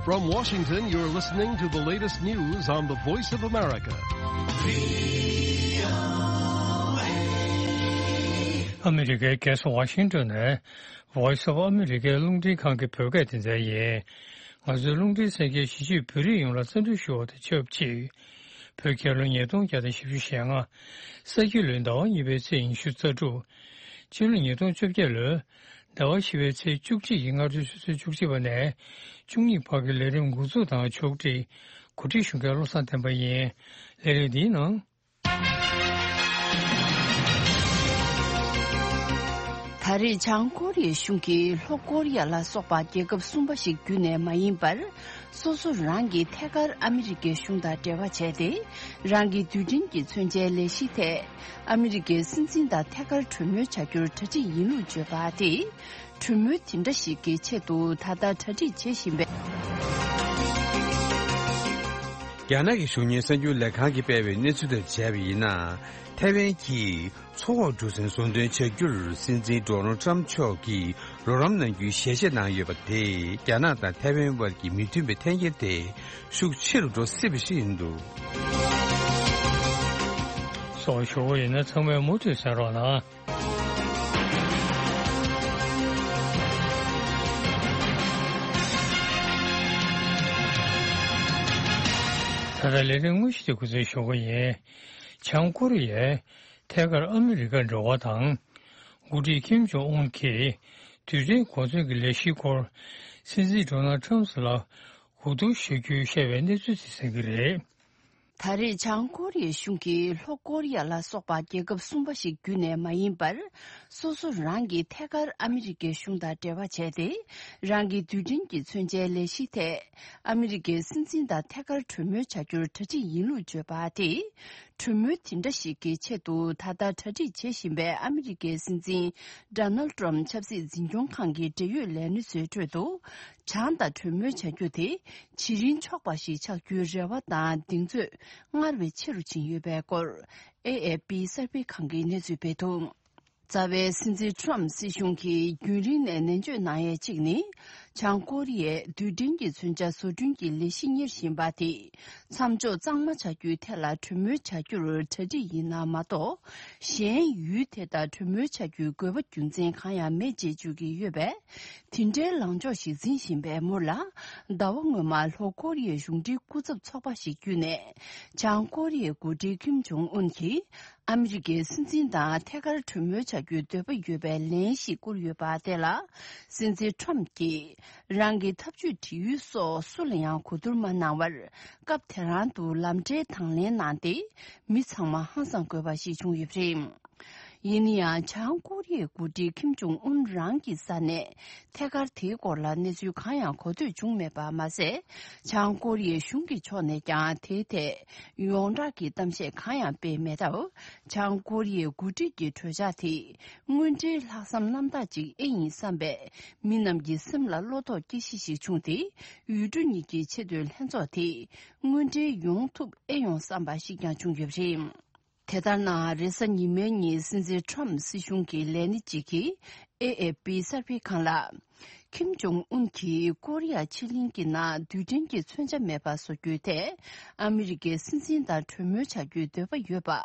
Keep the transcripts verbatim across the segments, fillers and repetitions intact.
From Washington, you're listening to the latest news on the Voice of America. ཨ་མི་རི་ཀའི་རྒྱལ་ས་ཝ་ཤིང་ཏོན་ནས་Voice of America རླུང་འཕྲིན་ཁང་གི་བོད་སྐད་སྡེ་ཚན་ཡིན། ང་ཚོའི་རླུང་འཕྲིན་གསན་མཁན་གཞིས་བྱེས་བོད་རིགས་ཡོངས་ལ་འཚམས་འདྲི་ཞུ་བ་དང་ཆབས་ཅིག་བོད་རྒྱལ་ལོ་ཉིས་སྟོང་བརྒྱ་དང་བཞི་བཅུ་ཞེ་ལྔ། ས་ཁྱི་ལོའི་ཟླ་བ་གཉིས་པའི་ཚེས་ཉི་ཤུ་རྩ་དྲུག་སྤྱི་ལོ་ཉིས་སྟོང་བཅོ་བརྒྱད་ལོའི་ཟླ་བ་བཞི་པའི་ཚེས་བཅུ་གཅིག་གི་སྔ་དྲོའི་ཆུ་ཚོད་བཅུ་གཅིག་པ་ནས་བཅུ་གཉིས་བར་གྱི་ལས་རིམ་འགོ་འཛུགས་དང་ཕྱོགས་སྒྲིག་གོ་སྒྲིག་ཞུ་མཁན་བློ་བཟང་བསྟན་པ་ཡིན། ལས་རིམ་འདིའི་ནང་། ད་རེས་བྱང་ཀོ་རི་ཡའི་གཞུང་གིས་ལྷོ་ཀོ་རི་ཡ་ལ་སོགས་པ་རྒྱལ་ཁབ་གསུམ་པ་ཞིག་བརྒྱུད་ནས་མ་ཡིན་པར། སོ་སོ་རང་གི་ཐད་ཀར་ཨ་མི་རི་ཀའི་གཞུང་དང་འབྲེལ་བ་བྱས་ཏེ། རང་གི་རྡུལ་ཕྲན་གྱི་མཚོན་ཆའི་ལས་གཞིའི་ཐད། ཨ་མི་རི་ཀའི་སྲིད་འཛིན་དང་ཐད་ཀར་གྲོས་མོལ་བྱ་རྒྱུར་གྲ་སྒྲིག་ཡིན་ལུགས་བརྗོད་པ་དེ། གྲོས་མོལ་དེ་འདྲ་ཞིག་གི་ཆེད་དུ་ད་ལྟ་གྲ་སྒྲིག་བྱེད་བཞིན་པའི། རྒྱ་ནག་གི་གཞུང་གཉེར་གསར་འགྱུར་ལས་ཁང་གིས་སྤེལ་བའི་གནས་ཚུལ་དང་མཇལ་བ་ཡིན་ན། ཐའེ་ཝན་གྱིས་མཚོ་འོག་གྲུ་གཟིངས་བཟོ་འདོན་བྱ་རྒྱུར་སྲིད་འཛིན་ཌོ་ནལ་ཊམ་མཆོག་གིས་རོགས་རམ་གནང་རྒྱུའི་ཞལ་བཞེས་གནང་ཡོད་པ་དེས་རྒྱ་ནག་དང་ཐའེ་ཝན་དབར་གྱི་མི་མཐུན་པའི་འཐེན་འཁྱེར་དེ་ཤུགས་ཆེ་རུ་འགྲོ་སྲིད་པ་ཞིག་ཡིན་འདུག་སོགས་ཞུ་བ་ཡིན་ན་ཚང་མས་མུ་མཐུད་གསན་རོགས་གནང་། ད་ལྟ་ལས་རིམ་དངོས་གཞི་དེ་འགོ་འཛུགས་ཞུ་གི་ཡིན། བྱང་ཀོ་རི་ཡས་ཐད་ཀར་ཨ་མི་རི་ཀ་འབྲེལ་བ་དང་། འགོ་ཁྲིད་ཀིམ་ཇོང་ཨུན་གྱིས་རྡུལ་ཕྲན་གོ་མཚོན་གྱི་ལས་གཞིའི་སྐོར་སྲིད་འཛིན་ཌོ་ནལ་ཊམ་ལ་གོ་བསྡུར་ཞུ་རྒྱུ་བཤད་པའི་གནས་ཚུལ་དེ་གསན་གྱི་རེད། ད་རེས་བྱང་ཀོ་རི་ཡའི་གཞུང་གིས་ལྷོ་ཀོ་རི་ཡ་ལ་སོགས་པ་རྒྱལ་ཁབ་གསུམ་པ་ཞིག་བརྒྱུད་ནས་མ་ཡིན་པར། སོ་སོ་རང་གི་ཐད་ཀར་ཨ་མི་རི་ཀའི་གཞུང་དང་འབྲེལ་བ་བྱས་ཏེ། རང་གི་རྡུལ་ཕྲན་གྱི་མཚོན་ཆའི་ལས་གཞིའི་ཐད། ཨ་མི་རི་ཀའི་སྲིད་འཛིན་དང་ཐད་ཀར་གྲོས་མོལ་བྱ་རྒྱུར་གྲ་སྒྲིག་ཡིན་ལུགས་བརྗོད་པ་དེས། གྲོས་མོལ་དེ་འདྲ་ཞིག་གི་ཆེད་དུ་ད་ལྟ་གྲ་སྒྲིག་བྱེད་བཞིན་པའི་ཨ་མི་རི་ཀའི་སྲིད་འཛིན་ཌོ་ནལ་ཊམ་ཆབ་སྲིད་འཛིན་སྐྱོང་ཁང་གི་འབྲེལ་ཡོད་ལས་སྣེ་ཚོའི་ཁྲོད་དུ། བྱང་དང་གྲོས་མོལ་བྱ་རྒྱུ་དེ་ཇེ་རིང་ཕྱོགས་པ་ཞིག་ཆགས་རྒྱུའི་རེ་བ་དང་གདེང་ཚོད་སྔར་བས་ཆེ་རུ་ཕྱིན་ཡོད་པའི་སྐོར། ཨེ་ཨེ་པི་གསར་སྤེལ་ཁང་གིས་གནས་ཚུལ་སྤེལ་འདུག་རྩ་བའི་སྲིད་འཛིན་ཊམ་སྲིད་གཞུང་གིས་རྒྱུན་རིང་ནས་ནན་བརྗོད་གནང་ཡས་གཅིག་ནི། བྱང་ཀོ་རི་ཡས་རྡུལ་ཕྲན་གྱི་མཚོན་ཆ་བཟོ་སྐྲུན་གྱི་ལས་གཞི་གཉེར་བཞིན་པ་དེ། མཚམས་འཇོག་གཙང་མ་བྱ་རྒྱུའི་ཐད་ལ་གྲོས་མོལ་བྱ་རྒྱུར་གྲ་སྒྲིག་ཡིན་ན་མ་གཏོགས། གཞན་ཡུལ་དེ་དང་གྲོས་མོལ་བྱ་རྒྱུའི་དགོས་པ་རྒྱུ་མཚན་གང་ཡང་མེད་ཅེས་བརྗོད་ཀྱི་ཡོད་པས། དེ་འདྲའི་ལངས་ཕྱོགས་ཤིག་འཛིན་བཞིན་པའི་མུར་ལ། ཟླ་བ་སྔོན་མ་ལྷོ་ཀོ་རི་ཡའི་གཞུང་འབྲེལ་སྐུ་ཚབ་ཚོགས་པ་ཞིག་བརྒྱུད་ནས། བྱང་ཀོ་རི་ཡའི་འགོ་ཁྲིད་ཀིམ་ཇོང་ཨུན་གྱིས། ཨ་མི་རི་ཀའི་སྲིད་འཛིན་དང་ཐད་ཀར་གྲོས་མོལ་བྱ་རྒྱུའི་འདོད་པ་ཡོད་པའི་ལན་ཞིག་བསྐུར་ཡོད་པ་དེ་ལ། སྲིད་འཛིན་ཊམ་གྱིས། རང་གི་ཐབས་ཇུས་འབྲི་ཡུལ་སོགས་སུ་ལ་ཡང་གོ་བསྡུར་མ་གནང་བར། སྐབས་དེ་རང་དུ་ལམ་འབྲས་དང་ལེན་གནང་སྟེ། མི་ཚང་མ་ཧང་སང་དགོས་པ་ཞིག་བྱུང་ཡོད་པ་རེད། ཡིན་ན་ཡང་། བྱང་ཀོ་རི་ཡའི་འགོ་ཁྲིད་ཀིམ་ཇོང་ཨུན་རང་གི་ས་ནས་ཐད་ཀར་དེའི་སྐོར་ལ་གནས་ཚུལ་གང་ཡང་གོ་ཐོས་བྱུང་མེད་པ་མ་ཟད། བྱང་ཀོ་རི་ཡའི་གཞུང་གི་ཕྱོགས་ནས་ཀྱང་དེའི་ཐད་ཡོངས་གྲགས་ཀྱི་གཏམ་བཤད་གང་ཡང་སྤེལ་མེད་སྟབས། བྱང་ཀོ་རི་ཡའི་འགོ་ཁྲིད་ཀྱི་གྲོས་འཆར་དེ་དངོས་འབྲེལ་ལྷག་བསམ་རྣམ་དག་ཅིག་ཨེ་ཡིན་བསམ་པས། མི་རྣམས་ཀྱི་སེམས་ལ་བློ་དོགས་སྐྱེ་གཞི་ཞིག་བྱུང་སྟེ། ཡུལ་གྲུ་གཉིས་ཀྱི་ཆེས་མཐོའི་ལྷན་ཚོགས་དེ་དངོས་འབྲེལ་ཡོང་ཐུབ་ཨེ་ཡོང་བསམ་པ་ཞིག་ཀྱང་བྱུང་ཡོད་པ་རེད། དེ་ལྟར་ན། རེས་གཟའ་ཉི་མའི་ཉིན་སྲིད་འཛིན་ཊམ་སྲིད་གཞུང་གི་ལས་སྣེ་གཅིག་གིས་ཨེ་ཨེ་པི་གསར་སྤེལ་ཁང་ལ། ཀིམ་ཇོང་ཨུན་གྱིས་ཀོ་རི་ཡ་ཕྱེད་གླིང་གི་ནང་རྡུལ་ཕྲན་གྱི་མཚོན་ཆ་མེད་པ་བཟོ་རྒྱུའི་ཐད། ཨ་མི་རི་ཀའི་སྲིད་འཛིན་དང་གྲོས་མོལ་བྱ་རྒྱུའི་འདོད་པ་ཡོད་པ།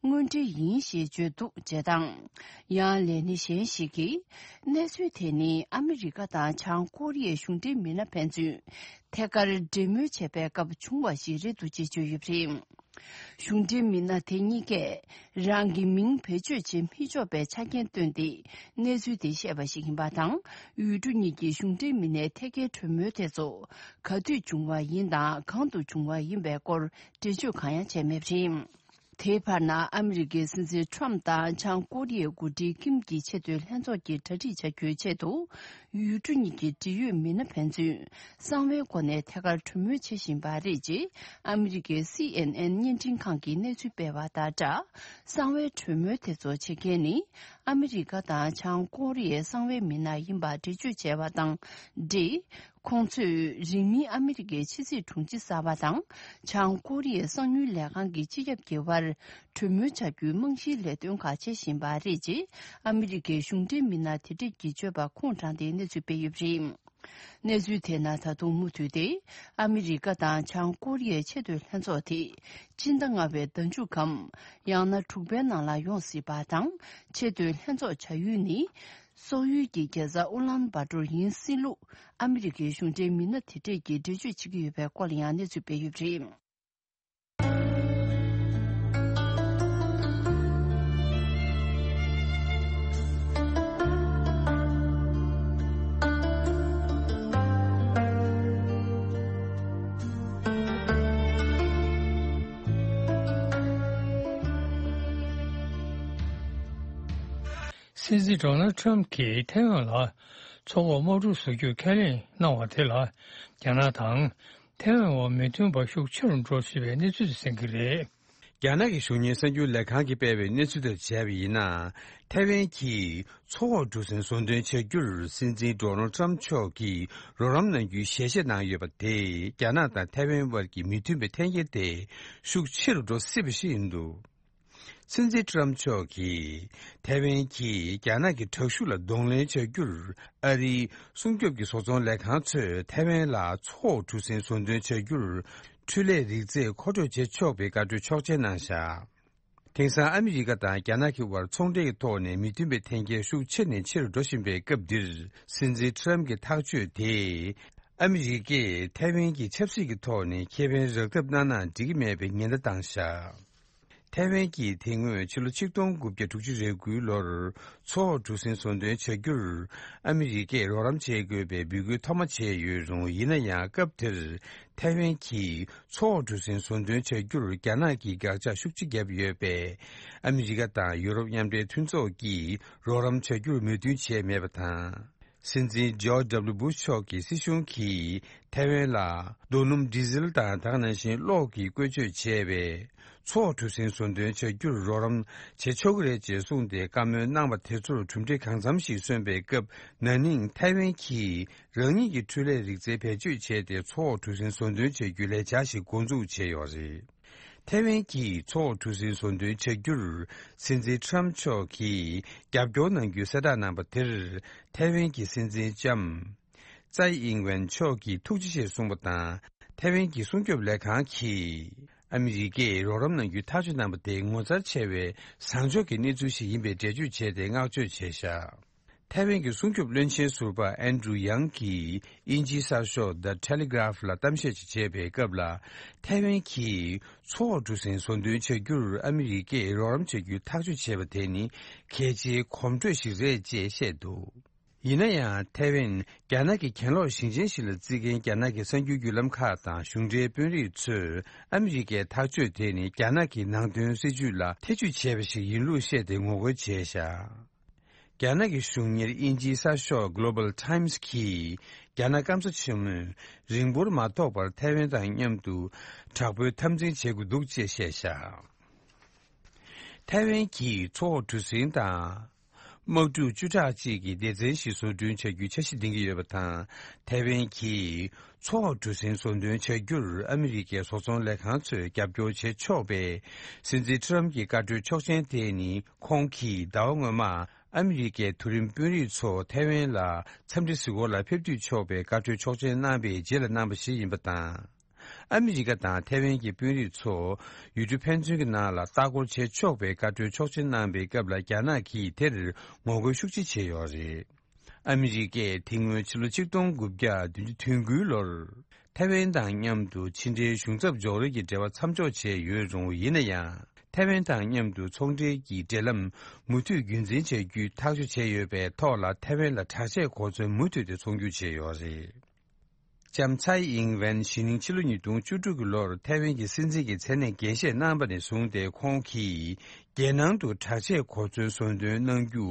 དངོས་འབྲེལ་ཡིན་ཞེས་བརྗོད་འདུག་ཅེས་དང་། ཡང་ལས་སྣེ་གཞན་ཞིག་གིས། གནས་ཚུལ་དེ་ནི་ཨ་མི་རི་ཀ་དང་བྱང་ཀོ་རི་ཡའི་གཞུང་འབྲེལ་མི་སྣ་ཕན་ཚུན། ཐད་ཀར་འབྲེལ་མོལ་བྱས་པའི་སྐབས་བྱུང་བ་ཞིག་རེད་འདུག་ཅེས་བརྗོད་ཡོད་པ་རེད། གཞུང་འབྲེལ་མི་སྣ་དེ་གཉིས་ཀས་རང་གི་མིང་བེད་སྤྱོད་བྱེད་མི་ཆོག་པའི་ཆ་རྐྱེན་བཏོན་ཏེ་གནས་ཚུལ་དེ་བཤད་པ་ཞིག་ཡིན་པ་དང་། ཡུལ་གྲུ་གཉིས་ཀྱི་གཞུང་འབྲེལ་མི་སྣའི་ཐད་ཀའི་གྲོས་མོལ་དེ་ཚོ་ག་དུས་བྱུང་བ་ཡིན་དང་གང་དུ་བྱུང་བ་ཡིན་པའི་སྐོར་འགྲེལ་བརྗོད་གང་ཡང་བྱས་མེད་པ་རེད། དེའི་བར་ན་ཨ་མི་རི་ཀའི་སྲིད་འཛིན་ཊམ་དང་བྱང་ཀོ་རི་ཡའི་འགོ་ཁྲིད་ཀིམ་གྱི་ཆེས་མཐོའི་ལྷན་ཚོགས་ཀྱི་གྲ་སྒྲིག་བྱ་རྒྱུའི་ཆེད་དུ། ཡུལ་གྲུ་གཉིས་ཀྱི་འབྲེལ་ཡོད་མི་སྣ་ཕན་ཚུན་གསང་བའི་སྒོ་ནས་ཐད་ཀར་གྲོས་མོལ་བྱེད་བཞིན་པ་རེད་ཅེས་ཨ་མི་རི་ཀའི་སི་ཨེན་ཨེན་བརྙན་འཕྲིན་ཁང་གིས་གནས་ཚུལ་སྤེལ་བ་དང་སྦྲགས། གསང་བའི་གྲོས་མོལ་དེ་ཚོ་བྱེད་མཁན་ནི་ཨ་མི་རི་ཀ་དང་བྱང་ཀོ་རི་ཡའི་གསང་བའི་མི་སྣ་ཡིན་པ་འགྲེལ་བརྗོད་བྱས་པ་དང་འབྲེལ། ཁོང་ཚོས་རིང་མིན་ཨ་མི་རི་ཀའི་ཕྱི་སྲིད་དྲུང་ཆེ་གསར་པ་དང་། བྱང་ཀོ་རི་ཡའི་གསང་མྱུལ་ལས་ཁང་གི་སྤྱི་ཁྱབ་ཀྱི་དབར་གྲོས་མོལ་བྱ་རྒྱུའི་རྨང་གཞིའི་ལས་དོན་ཁག་བྱེད་བཞིན་པ་རེད་ཅེས་ཨ་མི་རི་ཀའི་གཞུང་འབྲེལ་མི་སྣ་དེ་གྲས་ཀྱིས་བརྗོད་པ་ཁུངས་དྲངས་ཏེ་གནས་ཚུལ་སྤེལ་ཡོད་པ་རེད། གནས་ཚུལ་དེ་ནི་ད་དུང་མུ་མཐུད་དེ་ཨ་མི་རི་ཀ་དང་བྱང་ཀོ་རི་ཡའི་ཆེས་མཐོའི་ལྷན་ཚོགས་དེ་སྤྱི་ཟླ་ལྔ་པའི་ཟླ་མཇུག་གམ་ཡང་ན་དྲུག་པའི་ནང་ལ་ཡོང་སྲིད་པ་དང་། ཆེས་མཐོའི་ལྷན་ཚོགས་བྱ་ཡུལ་ནི་སོག་ཡུལ་གྱི་རྒྱལ་ས་ཨུ་ལན་བཱ་ཏོར་ཡིན་སྲིད་ལུགས་ཨ་མི་རི་ཀའི་གཞུང་འབྲེལ་མི་སྣ་དེ་གྲས་ཀྱིས་འགྲེལ་བརྗོད་བྱེད་ཀྱི་ཡོད་པའི་སྐོར་ལ་ཡང་གནས་ཚུལ་སྤེལ་ཡོད་པ་རེད། སྲིད་འཛིན་ཌོ་ནལ་ཊམ་གྱིས་ཐའེ་ཝན་ལ་མཚོ་འོག་དམག་འཁྲུག་བཟོ་རྒྱུར་ཁས་ལེན་གནང་བ་དེ་ལ་རྒྱ་ནག་དང་། ཐའེ་ཝན་བར་མི་མཐུན་པ་ཤུགས་ཆེ་རུ་འགྲོ་སྲིད་པའི་གནས་ཚུལ་དེ་གསན་གྱི་རེད། རྒྱ་ནག་གི་གཞུང་གཉེར་གསར་འགྱུར་ལས་ཁང་གིས་སྤེལ་བའི་གནས་ཚུལ་དེར་བྱས་པ་ཡིན་ན། ཐའེ་ཝན་གྱིས་མཚོ་འོག་གྲུ་གཟིངས་ཟུང་འདོན་བྱ་རྒྱུར་སྲིད་འཛིན་ཌོ་ནལ་ཊམ་མཆོག་གིས་རོགས་རམ་གནང་རྒྱུའི་ཞལ་བཞེས་གནང་ཡོད་པ་དེས་རྒྱ་ནག་དང་ཐའེ་ཝན་བར་གྱི་མི་མཐུན་པའི་འཐེན་འཁྱེར་དེ་ཤུགས་ཆེ་རུ་འགྲོ་སྲིད་པ་ཞིག་ཡིན་འདུག། སྲིད་འཛིན་ཊམ་མཆོག་གིས་ཐའེ་ཝན་གྱིས་རྒྱ་ནག་གི་དྲག་ཤུགས་ལ་གདོང་ལེན་བྱ་རྒྱུར་ཨ་རིའི་སྲུང་སྐྱོབ་ཀྱི་བཟོ་ཚོང་ལས་ཁང་ཚོས་ཐའེ་ཝན་ལ་མཚོ་འོག་གྲུ་གཟིངས་ཟུང་འདོན་བྱ་རྒྱུར་འཕྲུལ་ལས་རིག་རྩལ་མཁོ་སྤྲོད་བྱེད་ཆོག་པའི་བཀའ་འཁྲོལ་ཆོག་མཆན་གནང་བཞག། དེང་སང་ཨ་མི་རི་ཀ་དང་རྒྱ་ནག་གི་དབར་ཚོང་འབྲེལ་གྱི་ཐོག་ནས་མི་མཐུན་པའི་འཐེན་འཁྱེར་ཤུགས་ཆེ་ནས་ཆེ་རུ་འགྲོ་བཞིན་པའི་སྐབས་འདིར། སྲིད་འཛིན་ཊམ་གྱི་ཐག་གཅོད་དེས་ཨ་མི་རི་ཀས་ཐའེ་ཝན་གྱི་ཆབ་སྲིད་ཀྱི་ཐོག་ནས་ཁེ་ཕན་རག་ཐབས་གནང་ན་འགྲིག་གི་མེད་པའི་ཉེན་བརྡ་བཏང་བཞག། ཐའེ་ཝན་གྱིས་དེ་སྔོན་ཕྱི་ལོ་ཆིག་སྟོང་དགུ་བརྒྱ་དྲུག་ཅུ་རེ་དགུའི་ལོར་མཚོ་འོག་གྲུ་གཟིངས་ཟུང་འདོན་བྱ་རྒྱུར་ཨ་མི་རི་ཀས་རོགས་རམ་བྱེད་དགོས་པའི་འབོད་སྐུལ་ཐོག་མ་བྱས་ཡོད་རུང་། ཡིན་ན་ཡང་སྐབས་དེར་ཐའེ་ཝན་གྱིས་མཚོ་འོག་གྲུ་གཟིངས་ཟུང་འདོན་བྱ་རྒྱུར་རྒྱ་ནག་གིས་དགག་བྱ་ཤུགས་ཆེ་བརྒྱབ་ཡོད་པས། ཨ་མི་རི་ཀ་དང་ཡུ་རོབ་མཉམ་འབྲེལ་མཐུན་ཚོགས་ཀྱིས་རོགས་རམ་བྱ་རྒྱུར་མོས་མཐུན་བྱས་མེད་པ་དང་། སྲིད་འཛིན་ཇོརྗ་ཌབ་ལུ་བུ་ཤ་མཆོག་གི་སྲིད་གཞུང་གིས་ཐའེ་ཝན་ལ་རྡོ་སྣུམ་ཌི་ཟེལ་དང་དེ་ནང་བཞིན་གློག་གི་བཀོལ་སྤྱོད་བྱས་པའི་མཚོ་འོག་གྲུ་གཟིངས་ཟུང་འདོན་བྱ་རྒྱུར་རོགས་རམ་བྱེད་ཆོག་གི་རེད་ཅེས་གསུངས་ཏེ་བཀའ་མོལ་གནང་བ་དེ་ཚོར་གྲུབ་འབྲས་གང་འཚམ་ཞིག་སོན་པའི་སྐབས། ན་ནིང་ཐའེ་ཝན་གྱིས་རང་ཉིད་ཀྱི་འཕྲུལ་ལས་རིག་རྩལ་བེད་སྤྱོད་བྱས་ཏེ་མཚོ་འོག་གྲུ་གཟིངས་ཟུང་འདོན་བྱ་རྒྱུའི་ལས་འཆར་ཞིག་འགོ་འཛུགས་བྱས་ཡོད་རེད། ཐའེ་ཝན་གྱིས་མཚོ་འོག་གྲུ་གཟིངས་ཟུང་འདོན་བྱ་རྒྱུར་སྲིད་འཛིན་ཊམ་མཆོག་གིས་རྒྱབ་སྐྱོར་གནང་རྒྱུའི་གསལ་བསྒྲགས་གནང་པ་དེར། ཐའེ་ཝན་གྱི་སྲིད་འཛིན་ལྕམ་ཙའེ་ཨིང་ཝེན་མཆོག་གིས་ཐུགས་རྗེ་ཆེ་གསུངས་པ་དང་། ཐའེ་ཝན་གྱི་སྲུང་སྐྱོབ་ལས་ཁང་གིས་ཨ་མི་རི་ཀས་རོགས་རམ་གནང་རྒྱུའི་ཐག་གཅོད་གནང་པ་དེ་ངོ་མཚར་ཆེ་བའི་བཟང་ཕྱོགས་ཀྱི་གནས་ཚུལ་ཞིག་ཡིན་པའི་འགྲེལ་བརྗོད་བྱས་ཏེ་བསྔགས་བརྗོད་བྱས་བཞག། ཐའེ་ཝན་གྱི་སྲུང་སྐྱོབ་བློན་ཆེན་ཟུར་པ་ཨན་ཌྲུ་ཡང་གིས་དབྱིན་ཇིའི་གསར་ཤོག་The Telegraph ལ་གཏམ་བཤད་ཅིག་བྱས་པའི་སྐབས་ལ། ཐའེ་ཝན་གྱིས་མཚོ་འོག་གྲུ་གཟིངས་ཟུང་འདོན་བྱ་རྒྱུར་ཨ་མི་རི་ཀས་རོགས་རམ་བྱ་རྒྱུའི་ཐག་གཅོད་བྱས་པ་དེ་ནི་གལ་ཆེའི་གོམ་བགྲོད་ཞིག་རེད་ཅེས་བཤད་འདུག། ཡིན་ན་ཡང་། ཐའེ་ཝན་རྒྱ་ནག་གི་གྱེན་ལོག་ཞིང་ཆེན་ཞིག་ལ་བརྩི་མཁན་རྒྱ་ནག་གི་གསར་འགྱུར་བརྒྱུད་ལམ་ཁག་དང་གཞུང་འབྲེལ་དཔོན་རིགས་ཚོས་ཨ་མི་རི་ཀའི་ཐག་གཅོད་དེ་ནི་རྒྱ་ནག་གི་ནང་དོན་སྲིད་ཇུས་ལ་ཐེ་ཇུས་བྱས་པ་ཞིག་ཡིན་ལུགས་བཤད་དེ་ངོ་རྒོལ་བྱས་བཞག། རྒྱ་ནག་གི་གཞུང་གཉེར་དབྱིན་ཇིའི་གསར་ཤོག་Global Times གིས་རྒྱ་ནག་སྐམ་ས་ཆེན་མོས་རིང་པོར་མ་ཐོགས་པར་ཐའེ་ཝན་དང་མཉམ་དུ་དྲག་པོའི་འཐབ་འཛིང་བྱེད་དགོས་འདུག་ཅེས་བཤད་བཞག། ཐའེ་ཝན་གྱིས་མཚོ་འོག་གྲུ་གཟིངས་དང་། དམག་འཁྲུག་བཅུ་ཕྲག་གཅིག་གི་སྡེ་ཚན་ཞིག་བཟོ་སྐྲུན་བྱ་རྒྱུའི་འཆར་གཞི་འདིང་གི་ཡོད་པ་དང་། ཐའེ་ཝན་གྱིས་མཚོ་འོག་གྲུ་གཟིངས་བཟོ་འདོན་བྱ་རྒྱུར་ཨ་མི་རི་ཀའི་བཟོ་ཚོང་ལས་ཁང་ཚོས་རྒྱབ་སྐྱོར་བྱེད་ཆོག་པའི་སྲིད་འཛིན་ཊམ་གྱི་བཀའ་འཁྲོལ་ཆོག་མཆན་དེ་ནི། ཁོང་གིས་ཟླ་བ་སྔོན་མ་ཨ་མི་རི་ཀའི་མཐོ་རིམ་དཔོན་རིགས་ཚོ་ཐའེ་ཝན་ལ་འཚམས་འདྲི་གཟིགས་སྐོར་ལ་ཕེབས་འདུས་ཆོག་པའི་བཀའ་འཁྲོལ་ཆོག་མཆན་གནང་བའི་རྗེས་ལ་གནང་བ་ཞིག་ཡིན་པ་དང་། ཨ་མི་རི་ཀ་དང་ཐའེ་ཝན་གྱི་དཔོན་རིགས་ཚོ་ཡུལ་གྲུ་ཕན་ཚུན་གྱི་ནང་ལ་ལྟ་སྐོར་བྱེད་ཆོག་པའི་བཀའ་འཁྲོལ་ཆོག་མཆན་གནང་པའི་སྐབས་ལ། རྒྱ་ནག་གིས་དེར་ངོ་རྒོལ་ཤུགས་ཆེ་བྱས་ཡོད་རེད། ཨ་མི་རི་ཀས་དེ་སྔོན་ཕྱི་ལོ་ཆིག་སྟོང་དགུ་བརྒྱ་བདུན་ཅུ་དོན་དགུའི་ལོར་ཐའེ་ཝན་དང་མཉམ་དུ་ཕྱི་འབྲེལ་གཞུང་ཚབ་འཇོག་རེས་ཀྱི་འབྲེལ་བ་མཚམས་འཇོག་བྱས་ཡོད་རུང་། ཡིན་ན་ཡང་། ཐའེ་ཝན་དང་མཉམ་དུ་ཚོང་འབྲེལ་གྱི་འབྲེལ་ལམ་མུ་མཐུད་རྒྱུན་འཛིན་བྱ་རྒྱུའི་ཐག་གཅོད་བྱས་ཡོད་པའི་ཐོག་ལ། ཐའེ་ཝན་ལ་དྲག་ཆས་གོ་མཚོན་མུ་མཐུད་དེ་ཚོང་སྒྱུར་བྱས་ཡོད་རེད། ལྕམ་ཚའེ་ཨིང་ཝེན་གཞེས་ནིང་ཕྱི་ལོ་ཉིས་སྟོང་བཅུ་དྲུག་གི་ལོར་ཐའེ་ཝན་གྱི་སྲིད་འཛིན་གྱི་མཚན་གནས་འགན་བཞེས་གནང་པ་ནས་བཟུང་སྟེ། ཁོང་གིས་རྒྱལ་ནང་དུ་དྲག་ཆས་གོ་མཚོན་བཟོ་འདོན་གནང་རྒྱུ་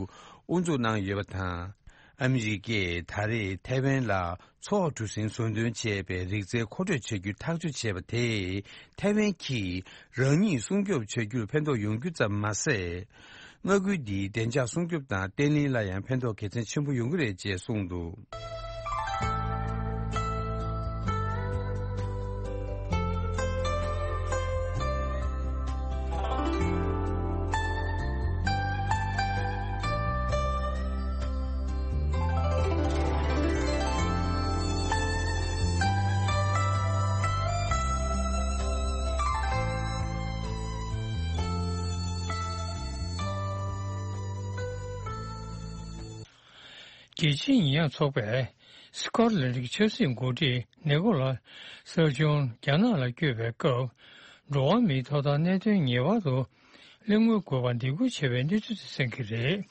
དབུ་འཛུགས་གནང་ཡོད་པ་དང་། ཨ་མི་རི་ཀས་ད་རེས་ཐའེ་ཝན་ལ་མཚོ་འོག་གྲུ་གཟིངས་བཟོ་འདོན་བྱས་པའི་རིག་རྩལ་མཁོ་སྤྲོད་བྱ་རྒྱུའི་ཐག་གཅོད་བྱས་པ་དེས། ཐའེ་ཝན་གྱིས་རང་ཉིད་སྲུང་སྐྱོབ་བྱ་རྒྱུར་ཕན་ཐོགས་ཡོང་རྒྱུ་ཙམ་མ་ཟད། མངའ་ཁུལ་འདིའི་བདེ་འཇགས་སྲུང་སྐྱོབ་དང་བརྟན་ལྷིང་ལ་ཡང་ཕན་ཐོགས་གལ་ཆེན་ཆེན་པོ་ཡོང་གི་རེད་ཅེས་གསུངས་འདུག། རྒྱལ་སྤྱིའི་ཉེས་ཡངས་ཚོགས་པས་སི་ཀོཊ་ལན་གྱི་ཆབ་སྲིད་འགོ་ཁྲིད་ནེ་ཀོ་ལ་སར་ཇོན་རྒྱ་ནག་ལ་བསྐྱོད་པའི་སྐབས། འགྲོ་བ་མིའི་ཐོབ་ཐང་གནད་དོན་ངེས་པར་དུ་གླེང་མོལ་དགོས་པར་འདེད་སྐུལ་བྱས་པའི་གནས་ཚུལ་དེ་གསན་གྱི་རེད།